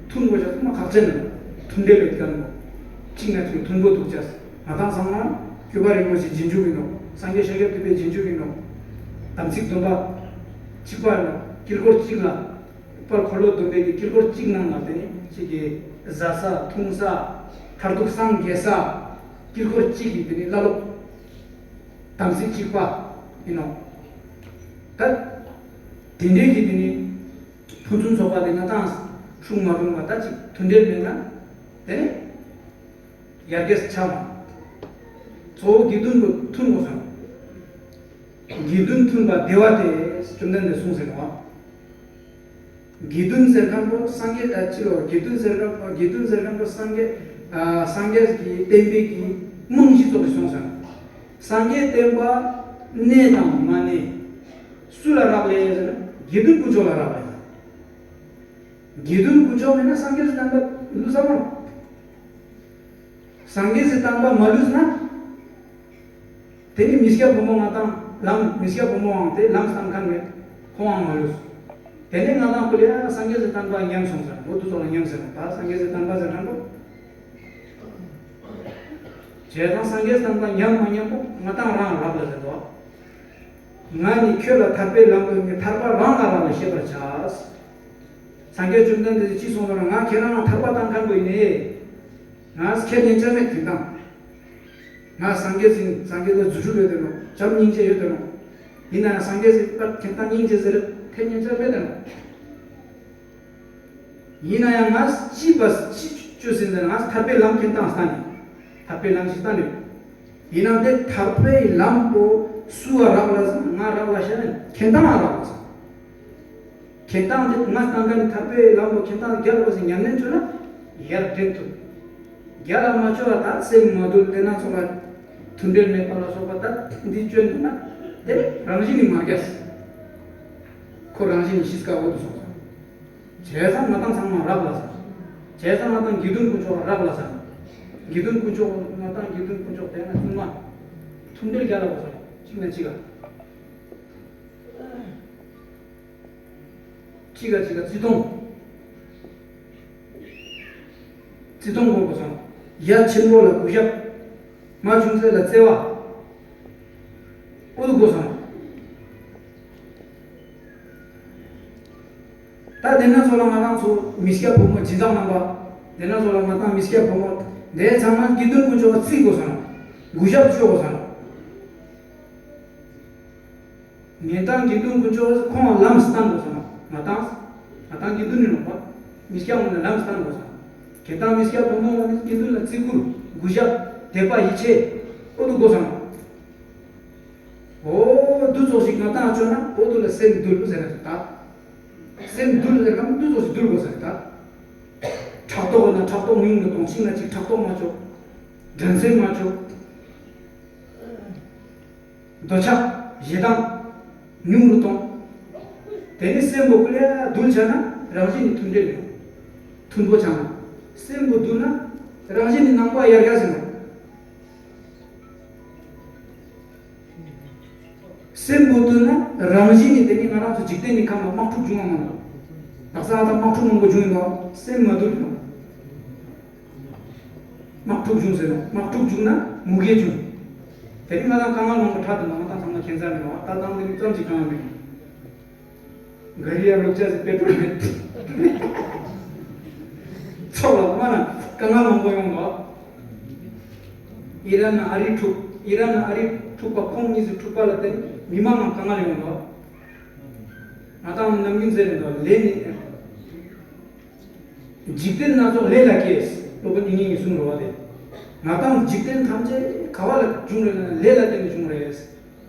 མཐུན་དགོས་ཤག་མ་ཁག་ཅན་རེད། མཐུན་འབྲེལ་ཡོད་མཁན་པོ། གཅིག་ན་གཅིག་མཐུན་པོ་འདུག་ཅག་ང་དང་ཚང་མ་སྐྱོབ་པ་རིན་པོ་ཆེ་རྗེས་འཇུག་ཡིན་ནོ། སངས་རྒྱས་ཤཱཀྱ་ཐུབ་པའི་རྗེས་འཇུག་ཡིན་ནོ། དམ་ཚིག་སྡོམ་པ་གཅིག་པ་ཡིན་ནོ། དཀྱིལ་འཁོར་གཅིག་ལ། པར་འཁོར་ལོ་སྡོམ་པའི་གི་དཀྱིལ་འཁོར་གཅིག་ནང་ལ་དེ་ནི་གཅིག་གི་བཟའ་ས་འཐུང་ས་མཐར་ཐུག་སངས་རྒྱས་ས་དཀྱིལ་འཁོར་གཅིག་གི་དེ་ནི་བླ་སློབ་དམ་ཚིག་གཅིག་པ་ཡིན་ནོ། ད་དེ་འདྲའི་གི་དེ་ནི་ཕུན་སུམ་ཚོགས་པ་དེ་ང་དང་སྲུང་མ་རུང་བ་ད་ཅིག་མཐུན་འབྲེལ་མེད་ན་དེ་ནི་ཡར་རྒྱས་ཆགས་མ། གཙོ་བོ་དགེ་འདུན་པོ་མཐུན་དགོས་སོང་། དགེ་འདུན་མཐུན་པ་བདེ་བ་སྟེ་བཅོམ་ལྡན་འདས་གསུངས་ཟེར་བ། དགེ་འདུན་ཟེར་མཁན་པོ་སངས་རྒྱས་ཨ་ཕྱི་ལོ་དགེ་འདུན་ཟེར་མཁན་པོ་དགེ་འདུན་ཟེར་མཁན་པོ་སངས་རྒྱས་ཨ་སངས་རྒྱས་ཀྱི་བསྟན་པའི་གི་རྨང་གཞི་ཙོགས་ཤིག་སོང་ཟེར། སངས་རྒྱས་བསྟན་པ་གནས་དང་མ་གནས། སུ་ལ་རག་ལས་ཟེར་ན་དགེ་འདུན་དཀོན་མཆོག་ལ་རག་ལས། དགེ་འདུན་དཀོན་མཆོག་མེད་ན་སངས་རྒྱས་སི་བསྟན་པ་ལུས་ས་མ་རེད། སངས་རྒྱས་སི་བསྟན་པ་མ་ལུས་ན། དེ་ནི་མི་སྐྱ་ཕོ་མོ་ང་དང་ལམ་མི་སྐྱ་ཕོ་མོའང་དེ་ལམ་སྟོན་མཁན་མེད། ཁོའང་མ་ལུས། དེ་ནི་ང་དང་ཁོ་ལ་ཡ་སངས་རྒྱས་སི་བསྟན་པ་ཉམས་སོང་ཟེར། འོ་དེ་ཚོ་ལ་ཉམས་ཟེར་ན་ད་སངས་རྒྱས་སི་བསྟན་པ་ཟེར་ཁན་པོ། བྱས་ཙང་སངས་རྒྱས་བསྟན་པ་ཉམས་མ་ཉམས་པོ་ང་དང་རང་རག་ལས་ཟེར་དོ། ང་ནི་ཁྱོད་ལ་ཐར་པའི་ལམ་སྟོན་ཏེ་ཐར་པ་རང་ལ་རག་ལས་ཤེས་པར་བྱ། སངས་རྒྱས་བཅོམ་ལྡན་འདས་ཀྱིས་ཅི་གསུངས་པ་རེད། ང་ཁྱེད་རང་ལ་ཐར་པ་སྟོན་མཁན་པོ་ཡིན་ནི། ང་ཁྱེད་ཉན་ཆ་མེད་དེ་དང་། ང་སངས་རྒྱས་ཡིན། སངས་རྒྱས་ལ་རྫུ་འཕྲུལ་ཡོད་དེ་ནོ། བྱམས་སྙིང་རྗེ་ཡོད་དེ་ནོ། ཡིན་ན་ཡང་སངས་རྒྱས་ཟེར་པ་ཁྱེད་དང་སྙིང་རྗེ་ཟེར་ཁྱེད་ཉན་ཆ་མེད་དེ་ནོ། ཡིན་ན་ཡང་ང་ཅི་བ་ཅི་བཅོས་ཟིན་ཟེར་ན་ང་ཐར་པའི་ལམ་ཁྱེད་དང་སྟོན་ནི། ཐར་པའི་ལམ་ཞིག་སྟོན་ནི། ཡིན་ན་དེ་ཐར་པའི་ལམ་པོ་སུ་བ་རག་ལས་ཟེར་ན་ང་རག་ལས་ཤེས་ན་ཁྱེད་དང་ང་རག་ལས་ཟེར། ཁྱེད་དང་དེ་ང་སྟོན་མཁན་ཐར་པའི་ལམ་པོ་ཁྱེད་དང་རྒྱལ་བ་ཟེར་ཉམས་ལེན་བྱོས་ན་ཡར་འདྲེན་ཐུབ། རྒྱལ་ལ་མ་བྱོས་པ་ད་སེམས་མ་དུལ་དེ་ན་ཚོགས་ལ་མཐུན་འབྲེལ་མེད་པ་ལ་སོགས་པ་ད་འདི་བཅོས་འདུག་ན་དེ་རང་བཞིན་ནི་མ་རྒྱས། ཁོ་རང་བཞིན་ནི་ཤི་དཀའ་བོ་དུ་སོང་ཟེར། བྱས་ཙང་ང་དང་ཚང་མ་རག་ལས་ཟེར། བྱས་ཙང་ང་དང་དགེ་འདུན་དཀོན་མཆོག་རག་ལས་ཟེར། དགེ་འདུན་དཀོན་མཆོག་ང་དང་དགེ་འདུན་དཀོན་མཆོག་དེ་ན་ཚང་མ་མཐུན་འབྲེལ་རྒྱལ་ལ་བ་ཟེར་གཅིག་ན་གཅིག་ག་གཅིག་ག་གཅིག་ག་བརྩི་མཐོང་། བརྩི་མཐོང་དགོས་དགོས་སོང་། ཡ་ཆེན་པོ་ལ་གུས་ཞབས། མ་ཆུང་ཚད་ལ་བརྩེ་བ། ཨོ་དུ་དགོས་སོང་། ད་དེ་ན་ཚོ་ལ་ང་རང་ཚོ་མི་སྐྱ་ཕོ་མོ་སྦྱིན་བདག་རྣམ་པ། དེ་ན་ཚོ་ལ་ང་དང་མི་སྐྱ་ཕོ་མོ་དེ་ཚང་མ་དགེ་འདུན་དཀོན་མཆོག་བརྩི་དགོས་སོང་། གུས་ཞབས་ཆོག་དགོས་སོང་། ངེད་དང་དགེ་འདུན་དཀོན་མཆོག་ཁོང་ལམ་སྟོན་དགོས་སོང་། ང་དང་ང་དང་དགེ་འདུན་ནི་ནོག་པ། མི་སྐྱ་ངོ་ནས་ལམ་སྟོན་དགོས་སོང་། ཁྱེད་དང་མི་སྐྱ་ཕོ་མོ་ངོ་ནས་དགེ་འདུན་ལ་བརྩི་བཀུར་གུས་ཞབས་དད་པ་ཡིད་ཆེས་ཨོ་དུ་དགོས་སོང་། ཨོ་དུ་ཚོགས་ཤིག་ང་དང་བཅོས་ན་ཨོ་དུ་ལ་སེམས་འདུལ་ཟེར་ན་ད། སེམས་འདུལ་ཟེར་གམ་དུ་ཚོགས་ཤིག་འདུལ་དགོས་ཟེར་ད། ཕྲག་དོག་ན་ཕྲག་དོག་ཉུང་དུ་གཏོང་། ཤིང་ན་ཅིག་ཕྲག་དོག་མ་བཅོ། འགྲན་སེམས་མ་བཅོ། འདོད་ཆགས་ཞེ་སྡང་ཉུང་རུ་གཏོང་། དེ་ནི་སེམས་པོ་ཀུ་ལེ་འདུལ་བྱ་ན་རང་བཞིན་ནི་མཐུན་འབྲེལ་ཡོང་། མཐུན་པོ་བྱ་ན། སེམས་པོ་འདུལ་ན་རང་བཞིན་ནི་ནང་པ་ཡར་རྒྱས་ཟིན་ནོ། སེམས་པོ་འདུལ་ན་རང་བཞིན་ནི་དེ་ནི་ང་རང་ཚོ་འཇིག་རྟེན་ནི་ཁམས་ལ་དམག་འཁྲུག་འབྱུང་བ་མང་ནོ། དག་ས་ཨ་ད་དམག་འཁྲུག་མང་པོ་བྱུང་ཡིན་ནོ། སེམས་མ་འདུལ་ནོ། དམག་འཁྲུག་བྱུང་ཟེར་ནོ། དམག་འཁྲུག་བྱུང་ན་མུ་གེ་བྱུང་། དེ་རིང་ང་དང་དཀའ་ངལ་མང་པོ་འཕྲད་དུ་མ་ང་དང་ཚང་མ་མཁྱེན་ས་མེད་ནོ། ད་དང་དེ་རིང་ཙམ་ཅིག་དཀའ་ངལ་མེད། ག་རི་ཡ་རུབ་ཅག་ཟེར་པེ་ཏྲོལ་མེད། ཚོགས་ལ་མ་ན་དཀའ་ངལ་མང་པོ་ཡོང་ནོ། ཨི་རན་ན་ཨ་རི་འཁྲུག་ཨི་རན་ན་ཨ་རི་འཁྲུག་པ་ཁོང་གཉིས་སུ་འཁྲུག་པ་ལ་བརྟེན་མི་མང་ང་དཀའ་ངལ་ཡོང་ནོ། ང་དང་ནམ་རྒྱུན་ཟེར་ནོ་ལས་ནི། འཇིག་རྟེན་སྣ་ཚོགས་ལས་ལ་སྐྱེས། སློབ་དཔོན་དབྱིག་གཉེན་གྱིས་གསུངས་རོ་བ་དེ། ང་དང་འཇིག་རྟེན་ཐམས་ཅད་ག་བ་ལ་བྱུང་རེད་ན་ལས་ལ་བརྟེན་ནས་བྱུང་རེད།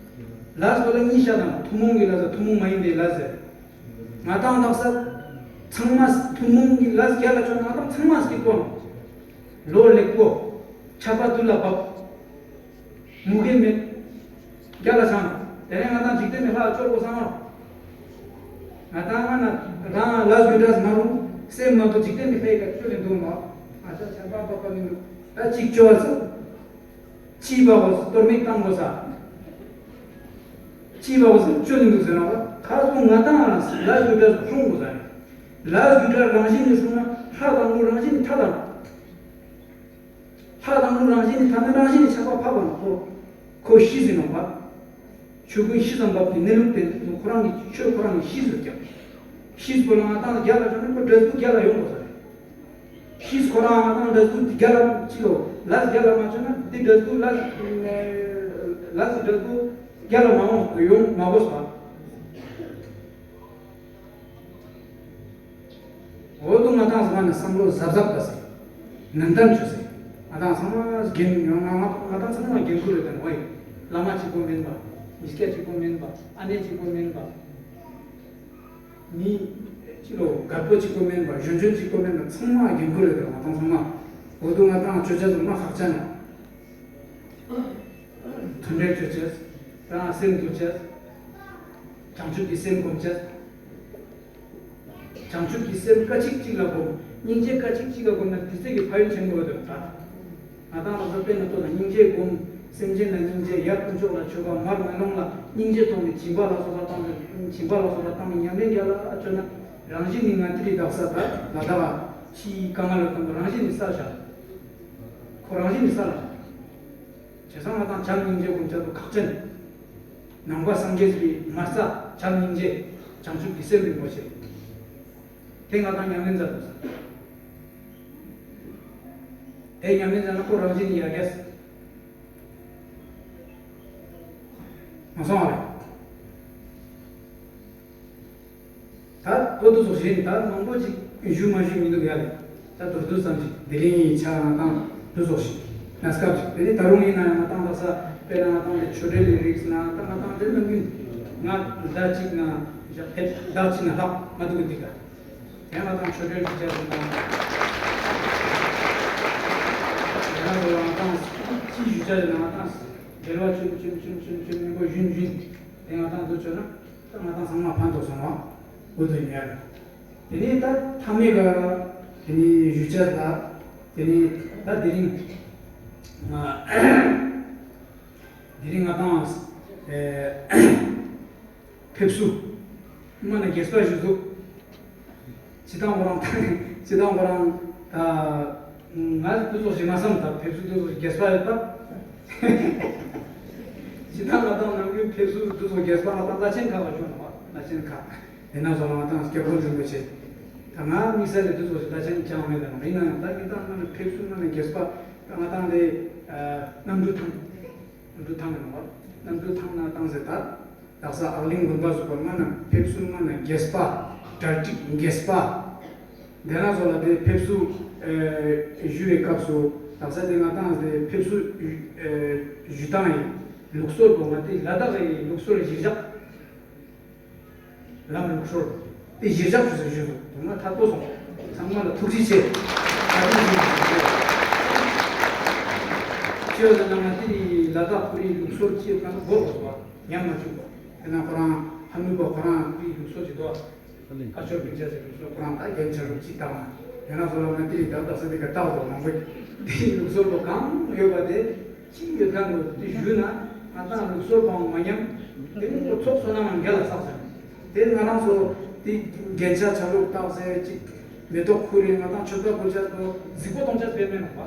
ལས་ཀོ་ལ་གཉིས་བཤད་དང་ཐུན་མོང་གི་ལས་ཐུན་མོང་མ་ཡིན་པའི་ལས་ཟེར། ང་དང་དག་ས་ཚང་མ་ཐུན་མོང་གི་ལས་རྒྱ་ལ་ཆོད་ང་དང་ཚང་མ་སྐྱིད་པོ། ལོ་ལེགས་པོ། ཆར་པ་དུས་ལ་བབ། མུ་གེ་མེད། རྒྱ་ལ་ཆང་། དེ་ནས་ང་དང་འཇིག་རྟེན་ནས་ལྷག་ཆོག་གོ་བསམ་མ། ང་དང་ང་ན་རང་ལ་རྒྱུ་འབྲས་མ་རུང་སེམས་མ་དུ་འཇིག་རྟེན་ནས་ཕེ་ག་ཆོད་ལེ་འདུག་མ། ང་ཅག་ཆར་པ་བབ་པ་ནི་འདུག་ད་གཅིག་ཆོག་ཟེར། གཅིག་པ་བོ་གཏོར་མིག་བཏང་དགོས་ས། གཅིག་པ་བོ་ཟེར་ཆོད་ལེ་འདུག་ཟེར་ན་བ་ཁ་སོང་ང་དང་ལ་རྒྱུ་འབྲས་སྲུང་དགོས་ས་རེད། ལ་རྒྱུ་འབྲས་རང་བཞིན་ནས་སྲུང་ན་ལྷ་དང་ལུས་རང་བཞིན་ནས་ཐར་དང་། ལྷ་དང་ལུས་རང་བཞིན་ནི་ཐ་ན་རང་བཞིན་ནི་ཆགས་པ་ཕབ་པ་ན་ཁོ། ཁོ་ཤི་ཟིན་ནོ་བ། ཆོས་ཀུན་ཤི་ཙམ་བབ་ཀྱི་གནས་ལུགས་དེ་ཁོ་རང་གི་ཆོས་ཁོ་རང་གི་ཤི་ཟིན་ཀྱང་། ཤི་ཁོ་རང་ང་དང་རྒྱ་ལ་བྱོན་ན་ཁོ་འབྲས་བུ་རྒྱ་ལ་ཡོང་དགོས་ས་རེད། ཤི་ཁོ་རང་ང་དང་འབྲས་བུ་རྒྱ་ལ་ཅི་ལོ་ལས་རྒྱ་ལ་མ་བྱོན་ན་དེ་འབྲས་བུ་ལས་ལས་འབྲས་བུ་རྒྱ་ལ་མ་འོང་ཡོང་མ་དགོས་ས། འོ་དུ་ང་དང་ཚང་མ་ནི་བསམ་བློ་གཟབ་གཟབ་པ་ཟེར། ནན་ཏན་བྱོས་ཟེར། ང་དང་ཚང་མ་འགན་ཡོང་ང་ང་དང་ཚང་མ་འགན་ཁུར་ཡོད་དེ་ནོ་ཡིན། བླ་མ་གཅིག་པོ་མིན་པ། མི་སྐྱ་གཅིག་པོ་མིན་པ། ཨ་ནེ་གཅིག་པོ་མིན་པ། མི་གཅིག་ལོ་རྒད་པོ་གཅིག་པོ་མིན་པ། གཞོན་གཞོན་གཅིག་པོ་མིན་པ། ཚང་མ་འགན་ཁུར་ཡོད་དེ་ང་དང་ཚང་མ། འོ་དུ་ང་དང་ཆོས་ཆ་ཚང་མ་ཁག་ཅན་ན། མཐུན་འབྲེལ་བྱེད་ཅེས། རང་སེམས་འདུལ་ཅེས། བྱང་ཆུབ་ཀྱི་སེམས་སྒོམ་ཅེས། བྱང་ཆུབ་ཀྱི་སེམས་སྐད་ཅིག་གཅིག་ལ་སྒོམ། སྙིང་རྗེ་སྐད་ཅིག་གཅིག་ལ་སྒོམ་ན་དེ་ཚེ་གི་ཕན་ཡོན་ཆེན་པོ་ཡོད་དོ། ད་ང་དང་ལ་སོགས་པས་ན་ལྟོས་ན། སྙིང་རྗེ་སྒོམ། སེམས་ཅན་ལ་སྙིང་རྗེ། ཡར་དཀོན་མཆོག་ལ་མཆོད་པ། མར་ངན་སློང་ལ་སྙིང་རྗེ་གཏོང་ནས་སྦྱིན་པ་ལ་སོགས་པ་བཏང་ནས། སྦྱིན་པ་ལ་སོགས་པ་བཏང་ནས་ཉམས་ལེན་རྒྱབ་ལ་ཆོད་ན། རང་བཞིན་ནི་ང་ཏི་རི་དག་ས་ད་ལ་དྭགས་ཕྱིའི་དཀའ་ངལ་ལ་བཏང་བ་རང་བཞིན་ནི་ས་བཞག་ཁོ་རང་བཞིན་ནི་ས་ལ་བཞག་བྱས་ཙང་ང་དང་བྱམས་སྙིང་རྗེ་སྒོམ་བྱ་དུ་ཁག་ཅན། ནང་པ་སངས་རྒྱས་པའི་མ་རྩ་བྱམས་སྙིང་རྗེ། བྱང་ཆུབ་ཀྱི་སེམས་རིན་པོ་ཆེ། དེ་ང་དང་ཉམས་ལེན་མཛད་དགོས། དེ་ཉམས་ལེན་མཛད་ན་ཁོ་རང་བཞིན་ཡར་རྒྱས། མ་སོང་བ་རེད། ད་བོད་དུ་སོགས་བཞིན་ད་མང་པོ་ཅིག་ཞུ་མ་ཞུ་མི་འདུག་ཡ་ལེ། ད་མདོར་བསྡུས་ཙམ་ཞིག་དེ་རིང་ཡིན་ཆ་ང་དང་དུ་སོགས་ཤིག་གནས་སྐབས་ཤིག་དེ་ནི་ད་རུང་ཡིན་ན་ཡང་ང་དང་ལྷ་ས་དཔེར་ན་ང་དང་དེ་ཆོས་འབྲེལ་ལས་རིགས་ན་ད་ང་དང་དེ་ནང་གི་ང་ཟླ་གཅིག་ན་ཟླ་གཅིག་ན་ལྷག་མ་འདུག་གི་འདི་ག་དེ་ང་དང་ཆོས་འབྲེལ་ཞུ་བྱ་ཞིག་དང་དེ་ང་དང་ཅི་ཞུ་བྱ་ཞིག་ན་ང་དང་འབྲེལ་བ་ཆུན་ཆུན་ཆུན་ཆུན་ཆུན་མི་འགོ་ཞུན་ཞུན་དེ་ང་དང་དུ་ཆོད་ན། ད་ང་དང་ཚང་མ་ཕན་ཐོགས་སོང་བ་འུ་དུ་ཉར། དེ་ནས་ད་མཐའ་མའི་ག་དེ་ནས་ཞུ་བྱ་ལ་དེ་ནས་ད་དེ་རིང་ང་དེ་རིང་ང་དང་ཨེ་ཕེབས་བསུ་མ་ན་རྒྱས་པ་ཞུ་ཐུབ། སྤྱི་བཏང་ཁོ་རང་སྤྱི་བཏང་ཁོ་རང་ད་ང་དུ་ཚོགས་ཞིག་མ་བསམ་ད་ཕེབས་བསུ་དུ་ཚོགས་རྒྱས་པ་ཡོད་པ། སྤྱི་བཏང་ང་དང་ནམ་རྒྱུན་ཕེབས་བསུ་དུ་ཚོགས་རྒྱས་པ་ང་དང་བླ་ཆེན་ཁག་ལ་བྱུང་ནོ་བ་བླ་ཆེན་ཁག་དེ་ན་སོང་ང་དང་སྐྱབས་མགོན་རིན་པོ་ཆེ་ད་ང་དམིགས་བསལ་ལས་དུ་ཚོགས་ཞིག་བླ་ཆེན་ཅང་མེད་ན་ཡིན་ན་ཡང་ད་ངི་དང་ང་ཕེབས་བསུ་ན་ནས་རྒྱས་པ་ད་ང་དང་ལས་གནམ་གྲུ་ཐང་གནམ་གྲུ་ཐང་ཡིན་ནོ་བ་གནམ་གྲུ་ཐང་ན་བཏང་ཟེར་ད། དག་ས་ཨག་གླིང་དགོན་པ་ཟུར་པར་མ་ན་ཕེབས་བསུ་མ་ན་རྒྱས་པ། གྲ་སྒྲིག་རྒྱས་པ། དེ་ན་ཚོ་ལ་དེ་ཕེབས་བསུ་ཨེ་ཞུ་བའི་སྐབས་སུ་དག་ས་དེ་ང་དང་དེ་ཕེབས་བསུ་ཨེ་ཞུ་སྟངས་ཡིན་ལུགས་སྲོལ་པོ་ང་དེ་ལ་དྭགས་ཡི་ལུགས་སྲོལ་གཞིར་བཞག་ལམ་ལུགས་སྲོལ་དེ་གཞིར་བཞག་ཞུ་ཟེར་ཞུ་འདུག་དུ་ང་ཐག་པོ་སོང་ཚང་མ་ལ་ཐུགས་རྗེ་ཆེ། ད་དེ་ཞུ་ཞུ་ཆེ་ཡོད་ན་ང་དེ་ནི་ལ་དྭགས་ཁོ་རའི་ལུགས་སྲོལ་སྐྱེས་ན་དགོས་དགོས་པ། ཉམས་མ་བཅུག་པ། དེ་ན་ཁོ་རང་ཧ་ནུ་པ་ཁོ་རང་ཁོའི་ལུགས་སྲོལ་ཅིག་འདུག་ཁ་ཆོར་པིན་ཆ་ཟེར་ལུགས་སྲོལ་ཁོ་རང་ད་རྒྱན་ཆ་རུ་ཅིག་བཏང་ན་དེ་ན་ཁོ་རང་ང་དེ་རིགས་ད་ད་ས་དེ་ག་ལྟ་བ་མང་པོ་དེའི་ལུགས་སྲོལ་པོ་གང་ཡོད་པ་དེ་ཅིག་ཡོད་ཁན་གོ་དེ་ཞུས་ན་ང་ད་ལུགས་སྲོལ་པོ་མ་ཉམས། དེ་ནི་ཁོ་ཚོགས་བསོད་ནམས་རྒྱ་ལ་བསགས་ཟེར། དེ་ང་རང་ཚོ་དེ་རྒྱན་ཆ་ཆ་ལུགས་བཏགས་ཟེར་ཅིག་མེ་ཏོག་ཁུ་རེ་ང་ད་མཆོད་པ་འབུལ་ཆ་དོ་གཟིགས་པོ་གཏོང་ཆ་དཔེ་མེད་ནོ་བ།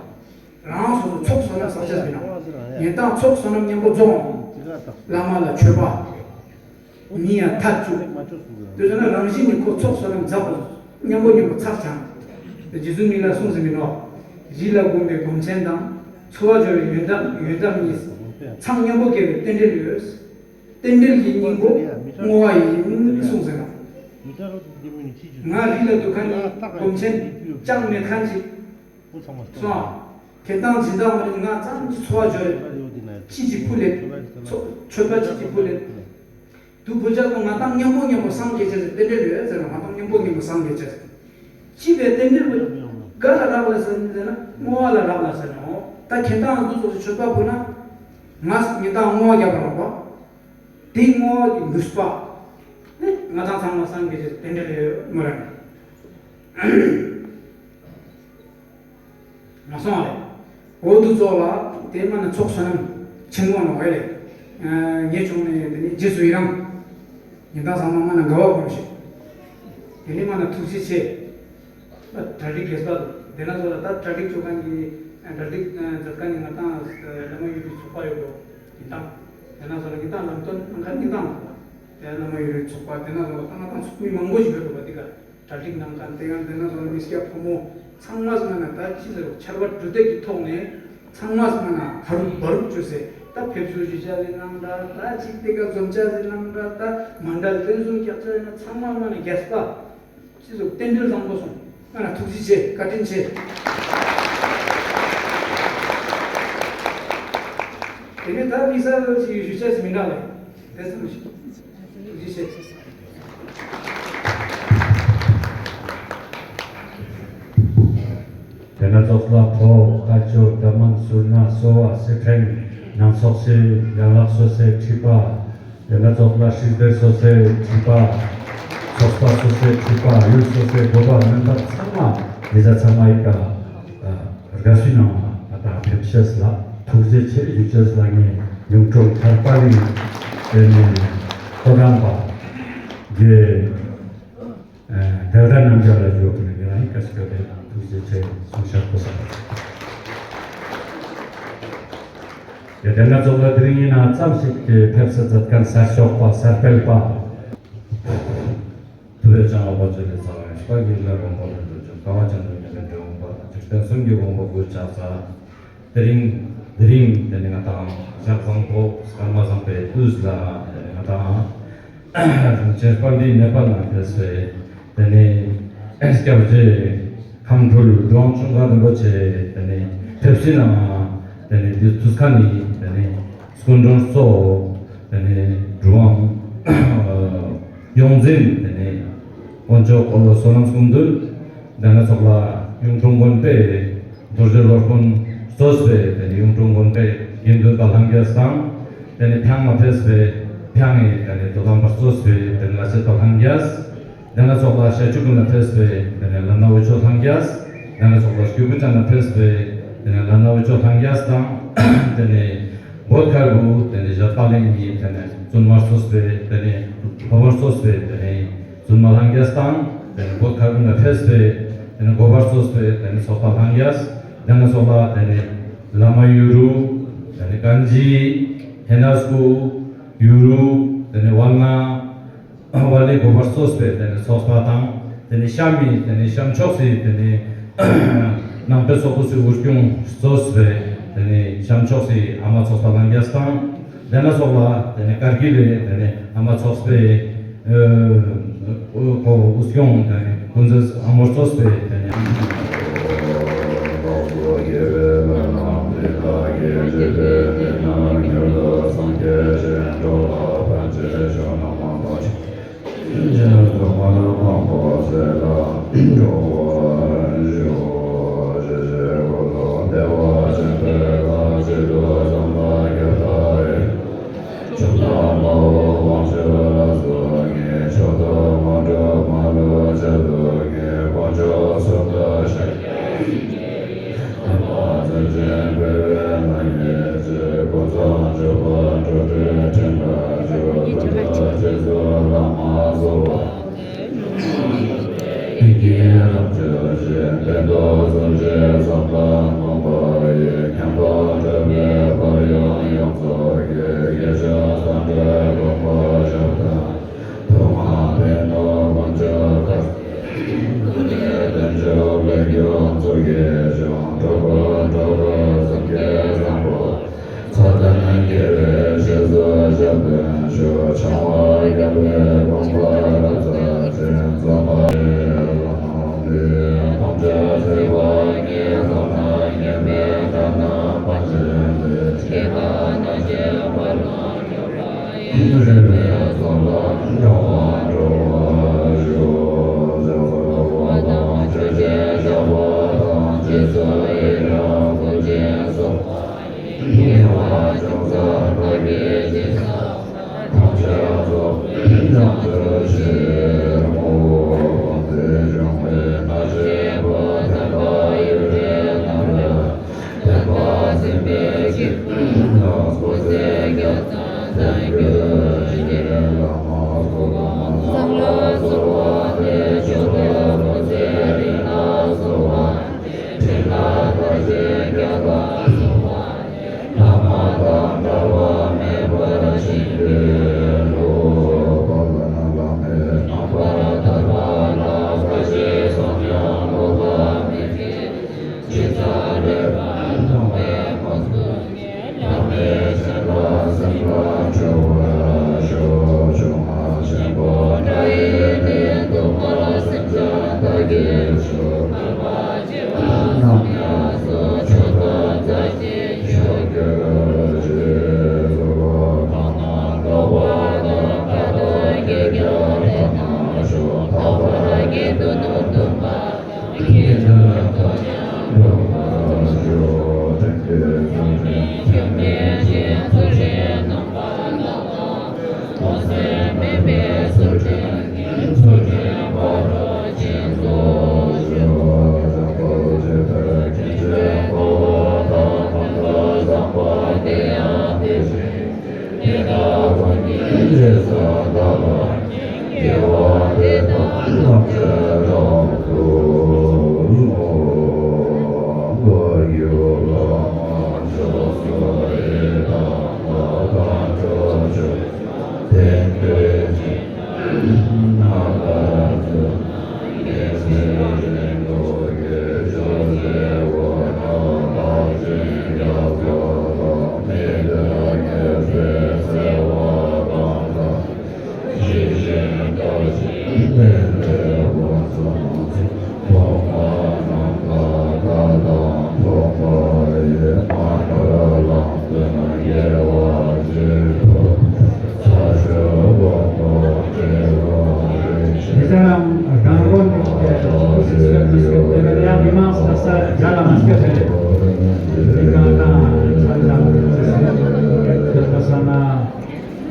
རང་སོ་སོ་ཚོགས་བསོད་ནམས་བསགས་བྱས་ཟིན་ན། ཉན་དང་ཚོགས་བསོད་ནམས་མཉམ་པོ་རྫོགས། བླ་མ་ལ་མཆོད་པ། མི་ཡང་ཐབས་བཅུག་དེ་ཚོ་ན་རང་བཞིན་ནི་ཁོ་ཚོགས་བསོད་ནམས་འཛག་པ་མཉམ་པོ་མཉམ་པོ་ཚར་བྱང་། རྗེ་བཙུན་མི་ལ་གསུངས་ཟིན་མིན་ནོ། རི་ལ་བསྒོམས་པའི་སྒོམ་ཆེན་དང་། འཚོ་བ་སྦྱོར་བའི་ཡོན་བདག་ཡོན་བདག་གཉིས། མཚམས་མཉམ་པོ་བཀལ་བའི་རྟེན་འབྲེལ་ཡོད། རྟེན་འབྲེལ་གྱི་སྙིང་པོ་བསྔོ་བ་ཡིན་གསུངས་ཟིན་ནོ། ང་རི་ལ་འདུག་ཁན་ནི་སྒོམ་ཆེན་ཅང་མེད་ཁན་ཅིག་སོང་། ཁྱེད་དང་སྦྱིན་བདག་མ་རེད། ང་ཙམ་གྱི་འཚོ་བ་སྦྱོར་རེད། ཅི་ཅི་ཕུལ་ལེ། མཆོད་པ་ཅི་ཅི་ཕུལ་ལེ། དུ་བུ་ཅག་གོ་ང་དང་མཉམ་པོ་མཉམ་པོ་སངས་རྒྱས་ཅེས་ཟེར་རྟེན་འབྲེལ་ཡོད་ཟེར་ང་དང་མཉམ་པོ་མཉམ་པོ་སངས་རྒྱས་ཅེས་ཟེར། ཅི་བའི་རྟེན་འབྲེལ་བུ་ག་ལ་རག་ལ་ཟེར་ཟེར་ན་བསྔོ་བ་ལ་རག་ལ་ཟེར་ནོ། ད་ཁྱེད་དང་དུ་ཚོགས་སུ་མཆོད་པ་ཕུལ་ན་ང་ངེད་དང་བསྔོ་བ་རྒྱབ་རོགས་པ། དེ་བསྔོ་བ་གི་ནུས་པ་ནི་ང་དང་ཚང་མ་སངས་རྒྱས་ཅེས་རྟེན་འབྲེལ་ཡོད་མོ་རང་། མ་སོང་བ་རེད། འོ་དུ་ཚོགས་ལ་དེ་མ་ནི་ཚོགས་བསོད་ནམས་ཆེན་མོ་ནོ་བས་རེད། ངས་བྱུང་ནས་དེ་ནི་རྗེས་སུ་ཡི་རང་། ཉིན་ཐང་ཚང་མ་མ་ན་དགའ་བ་གོམས་ཤིག་དེ་ནི་མ་ན་ཐུགས་རྗེ་ཆེ། གྲ་སྒྲིག་རྒྱས་པ་དེ་ན་ཚོ་ལ་ད་གྲ་སྒྲིག་ཆོ་མཁན་གྱི་གྲ་སྒྲིག་མཛད་མཁན་ནི་ང་དང་བླ་མ་ཡུལ་གྱི་ཚོགས་པ་ཡོད་དོ། ཉིན་ཐང་དེ་ན་ཚོ་ལ་ཉིན་ཐང་ལམ་སྟོན་གནང་མཁན་ཉིན་ཐང་ལ་དེ་བླ་མ་ཡུལ་གྱི་ཚོགས་པ་དེ་ན་ཚོ་ལ་ད་ང་དང་ཚོགས་མི་མང་པོ་ཞིག་ཡོད་དོ་བ་འདི་ག་གྲ་སྒྲིག་གནང་མཁན་དེ་ཡང་དེ་ན་སོང་མི་སྐྱ་ཕོ་མོ་ཚང་མ་སོང་ན་ད་ཅི་ཟེར་ཆར་པ་འབྲུ་དེབ་ཀྱི་ཐོག་ནས་ཚང་མ་སོང་ན་ཧ་རུ་བ་རུ་བཅོས་སེ་ད་ཕེབས་བསུ་ཞུ་བྱ་ཟེར་ནང་འདྲ་ད་ཅིག་དེ་ག་འཛོམས་བྱ་ཟེར་ནང་འདྲ་ད་མཎྜལ་རྟེན་གསུམ་རྒྱག་བྱ་ཟེར་ན་ཚང་མ་སོང་ན་རྒྱས་པ་ཅི་ཟེར་རྟེན་འབྲེལ་བཟང་པོ་སོང་སོང་ན་ཐུགས་རྗེ་ཆེ་བཀའ་དྲིན་ཆེ། དེ་ནས་ད་དམིགས་བསལ་ཞིག་ཞུ་བྱ་ཞིག་མི་འདྲ་བས་དེ་ཙམ་ཞིག་ཐུགས་རྗེ་ཆེ། དེ་ན་ཚོགས་ལ་ཕོ་ཁ་ཆོར་ད་མ་ ཟུར་ན་གསོ་བ་སེར་ཕྲེང་ནང་ཚོགས་སུ་ཡན་ལག་སོ་སོའི་ཁྲི་པ། དེ་ནས་ཚོགས་ལ་ཧྲིལ་པོའི་སོ་སོའི་ཁྲི་པ། ཚོགས་པ་སོ་སོའི་ཁྲི་པ། ཡུལ་སོ་སོའི་འགོ་པ་མེམ་བར་ཚང་མ་ལས་བྱ་ཚང་མ་ཡི་ག་ཨ་དགའ་བསུའི་ནང་ང་ད་ཕེབས་ཤེས་ལ་ཐུགས་རྗེ་ཆེ་ཞུ་ཅེས་ལ། ངའི་གཡུང་དྲུང་མཁར་པ་གླིང་དེ་ནས་ཕོ་བྲང་པ་དགེ་ཨ་བདག་སྒྲ་རྣམ་རྒྱལ་ལ་ཡོད་པའི་ང་རང་ཡི་ག་ཞིག་ག་དེ་དང་ཐུགས་རྗེ་ཆེ་གསུང་བཤད་གོ་ས། ཡ་དེ་ན་ཚོགས་ལ་དེ་རིང་ཡིན་ན་ཙམ་ཞིག་གི་ཕེབས་བསུ་མཛད་མཁན་གསར་ཤོག་པ་གསར་སྤེལ་པ། ཐུབ་པའི་བྱང་བ་ཆོས་ལས་ཚ་བའི་ཤུག་པ་གི་ལ་དགོངས་པ་ལ་འགྲོ་ཅིང་དཀའ་བ་ཅན་དུ་མྱོང་བའི་འབྲས་བུ་འབའ་འཇིག་རྟེན་གསུམ་གྱི་དགོངས་པ་ཀུན་བཅག་ས། དེ་རིང་དེ་རིང་དེ་ནི་ང་དང་ཞག་བཟང་པོ་སྐར་མ་བཟང་པོའི་དུས་ལ་དེ་ནི་ང་དང་རིན་ཆེན་དཔལ་ལྡན་ནེ་པཱལ་ནང་ཕེབས་པའི་དེ་ནི་སྐྱབས་རྗེ་ཁམས་སྤྲུལ་འབྲི་དབང་ཆོས་མཁར་རིན་པོ་ཆེ་དེ་ནི་ཕེབས་བསུའི་ནང་དེ་ནི་དུས་ཚོད་ཁ་ནི་དེ་ནི་སྐུ་མགྲོན་གཙོ་བོ་དེ་ནི་འབྲི་དབང་ཡོངས་འཛིན་དེ་ནི་དཀོན་མཆོག་བསོད་ནམས་སྐུ་མདུན། དེ་ནས་ཚོགས་ལ་གཡུང་དྲུང་དགོན་པའི་རྡོ་རྗེ་སློབ་དཔོན་གཙོས་པའི་དེ་ནས་གཡུང་དྲུང་དགོན་པའི་དགེ་འདུན་པ་ལྷན་རྒྱས་དང་། དེ་ནས་ཕྱག་ན་ཕེབས་པའི་ཕྱག་ནི་དེ་ནས་དོ་དམ་པ་གཙོས་པའི་དེ་ནས་ལ་ཆེ་ཏོ་ལྷན་རྒྱས། དེ་ནས་ཚོགས་ལ་ཤ་ཆུ་ཀུན་ལ་ཕེབས་པའི་དེ་ནས་ལ་ན་འུ་ཆོ་ལྷན་རྒྱས། དེ་ནས་ཚོགས་ལ་སྐྱུ་བུ་ཅན་ལ་ཕེབས་པའི་དེ་ནས་ལ་ན་འུ་ཆོ་ལྷན་རྒྱས་དང་། དེ་ནས་བོད་མཁར་བུ་དེ་ནས་བཞད་པ་གླིང་གི་དེ་ནས་བཙུན་མ་གཙོས་པའི་དེ་ནས་ལྷོ་བར་གཙོས་པའི་དེ་ནས་བཙུན་མ་ལྷན་རྒྱས་དང་། དེ་ནས་བོད་མཁར་བུ་ལ་ཕེབས་པའི་དེ་ནས་འགོ་པར་གཙོས་པའི་དེ་ནས་ཚོགས་པ་ལྷན་རྒྱས། དེ་ནས་ཚོགས་ལ་དེ་ནས་བླ་མ་ཡུ་རུ། དེ་ནས་གན་ཇི། ཧེ་ན་སྐུ། ཡུ་རུ། དེ་ནས་ཝལ་ན། ཝལ་ནའི་འགོ་པར་གཙོས་པའི་དེ་ནས་ཚོགས་པ་དང་། དེ་ནས་གཤམ་མི་དེ་ནས་གཤམ་ཕྱོགས་སུ་དེ་ནས་ནང་པའི་ཚོགས་པ་ཚོའི་དབུ་སྐྱོང་གཙོས་པའི་དེ་ནས་གཤམ་ཕྱོགས་སུ་ཨ་མ་ཚོགས་པ་ལྷན་རྒྱས་དང་། དེ་ནས་ཚོགས་ལ་དེ་ནས་དཀར་གྱི་ལས་དེ་ནས་ཨ་མ་ཚོགས་པའི་ཨ་དབུ་སྐྱོང་དེ་ནས་ཀུན་མཛེས་ཨ་མོར་གཙོས་པའི་དེ་ནས།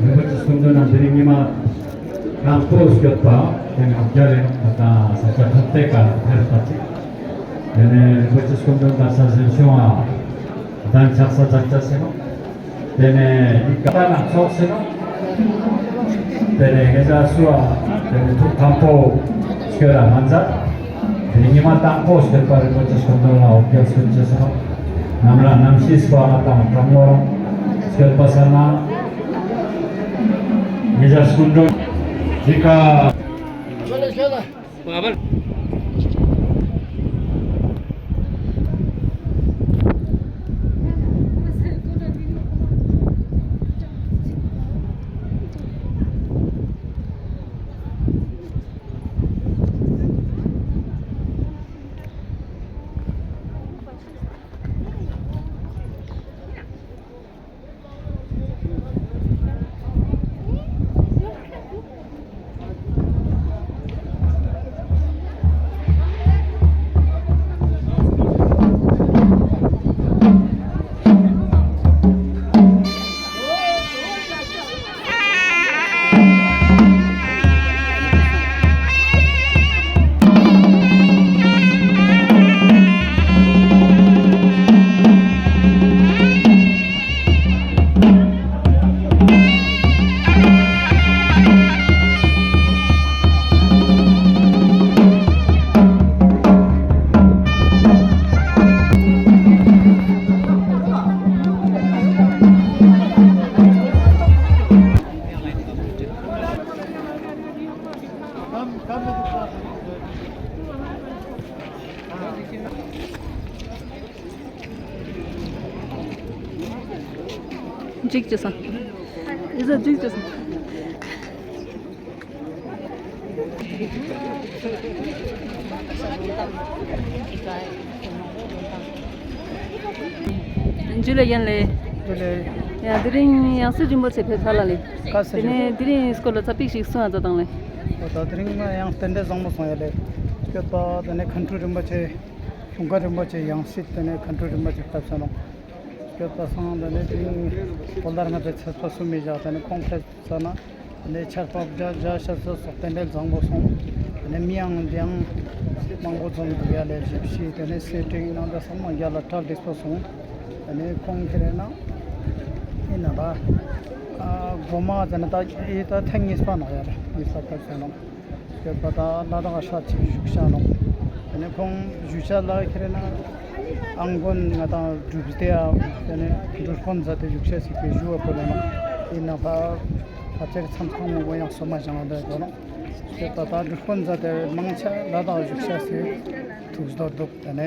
རིན་པོ་ཆེ་སྐུ་མདུན་ནང་དེ་རིང་ཉི་མ་དང་པོ་སྐྱོད་པ། དེ་ནས་ཨོ་བརྒྱ་རེད། ད་ལྟ་ས་ཆ་ཐོག་བརྩེགས་ཀ་ཧེར་པ་ཅིག་དེ་ནས་རིན་པོ་ཆེ་སྐུ་མདུན་དར་ས་གཟིམ་ཆུང་བ་གདན་ཆགས་ས་ཆགས་ཆ་ཟེར་ནོ། དེ་ནས་ཡིག་ཀ་ན་ཚོགས་ཟེར་ནོ། དེ་ནས་ངེད་ཅག་སུ་བ་དེ་ནས་ཐུགས་དམ་པོ་སྐྱོད་ལ་ང་མཛད། དེ་ནས་ཉི་མ་དང་པོ་སྐྱོད་པ་རིན་པོ་ཆེ་སྐུ་མདུན་ལ་ཨོ་བརྒྱ་སྐྱོད་ཆ་ཟེར་ནོ། ནམ་ར་ནམ་ཤི་སྤ་ལ་དང་གྲང་མོ་སྐྱོད་པ་ས་ན། ཉེ་ཆར་སྐུ་མགྲོན་འདི་ག་འཇིགས་ཀྱི་སང་། ཨི་ཟ་འཇིགས་ཀྱི་སང་། འཇུ་ལེ་ཡན་ལེ། འཇུ་ལེ། ཡ་དེ་རིང་ཡང་སྲིད་རིན་པོ་ཆེ་ཕེབས་ཚར་ལ་ལེ། ཀ་ས་དེ་ནས་དེ་རིང་སྐོར་ལ་ཚ་པིག་ཞིག་གསུང་ཨ་ཙ་དང་ལེ། ཨོ་ད་དེ་རིང་ང་ཡང་རྟེན་འབྲེལ་བཟང་པོ་སོང་ཡ་ལེ། སྐྱོད་པ་དེ་ནས་མཁན་སྤྲུལ་རིན་པོ་ཆེ། ཁྱུང་དཀར་རིན་པོ་ཆེ་ཡང་སྲིད་དེ་ནས་མཁན་སྤྲུལ་རིན་པོ་ཆེ་ཕེབས་ས་ནོ། སྐྱོད་པ་སང་དེ་ནས་དེ་རིང་བོད་ལ་ང་ཚོ་ཚེས་པ་གསུམ་མི་བཞག་དེ་ནས་ཁོང་ཕེབས་ས་ན། ནས་ཆར་པ་བརྒྱ་བརྒྱ་ཤར་ས་སོགས་རྟེན་འབྲེལ་བཟང་པོ་སོང་། དེ་ནས་མི་ཡང་འདི་ཡང་མང་པོ་འཛོམས་འདུག་ཡ་ལས་ཞིབ་ཤི་དེ་ནས་སེ་ཀྲིང་ནང་དུ་ཚང་མ་རྒྱ་ལ་གྲ་སྒྲིག་པོ་སོང་། དེ་ནས་ཁོང་ཁྱེད་རེ་ན་ཡིན་ན་ད་ཨ་སྒོ་མ་དེ་ནས་ད་ཨེ་ད་ཐེངས་གཉིས་པ་ནང་ཡ་རེད། གཉིས་པ་ད་ཟེར་ནོ། སྐྱོད་པ་ད་ལ་དྭགས་ཧྲ་ཅིག་བཞུགས་ཤ་ནོ། དེ་ནས་ཁོང་བཞུགས་ཤ་ལ་ཁྱེད་རེ་ན་ཨང་དགོན་ང་དང་སྒྲུབ་སྡེ་ཡ་དེ་ནས་སྒྲུབ་དཔོན་མཛད་དེ་བཞུགས་ཤ་ཞིག་གི་བཞུགས་པ་ཁོ་ལ་ནོ། ཡིན་ན་ད། ཕལ་ཆེར་མཚམས་ཁང་མང་པོ་ཡང་སོ་མ་བཞེངས་པ་འདྲ་དགོས་ནོ། དེ་ད་ལྟ་སྒྲུབ་དཔོན་མཛད་དེ་མང་ཆེ་ལ་དྭགས་བཞུགས་ཤ་ཟེར་ཐུགས་རྡོ་འདུག་དེ་ནས་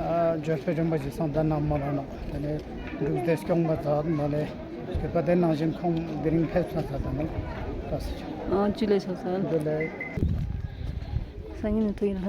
ཨ་འབྱོར་པའི་རིན་པོ་ཆེ་སང་དེ་ནང་མ་ལ་ནོ། དེ་ནས་སྒྲུབ་སྡེ་སྐྱོང་པ་མཛད་ནོ་ལས་དེ་པ་དེ་ནང་བཞིན་ཁོང་དེ་རིང་ཕེབས་ས་ས་དེ་ནོ། ད་ཟེར་ཨ་ཅི་ལས་ཆོག་ས་འདི་ལས་སང་ཉིན་ཐུག་ཡིན་ལ།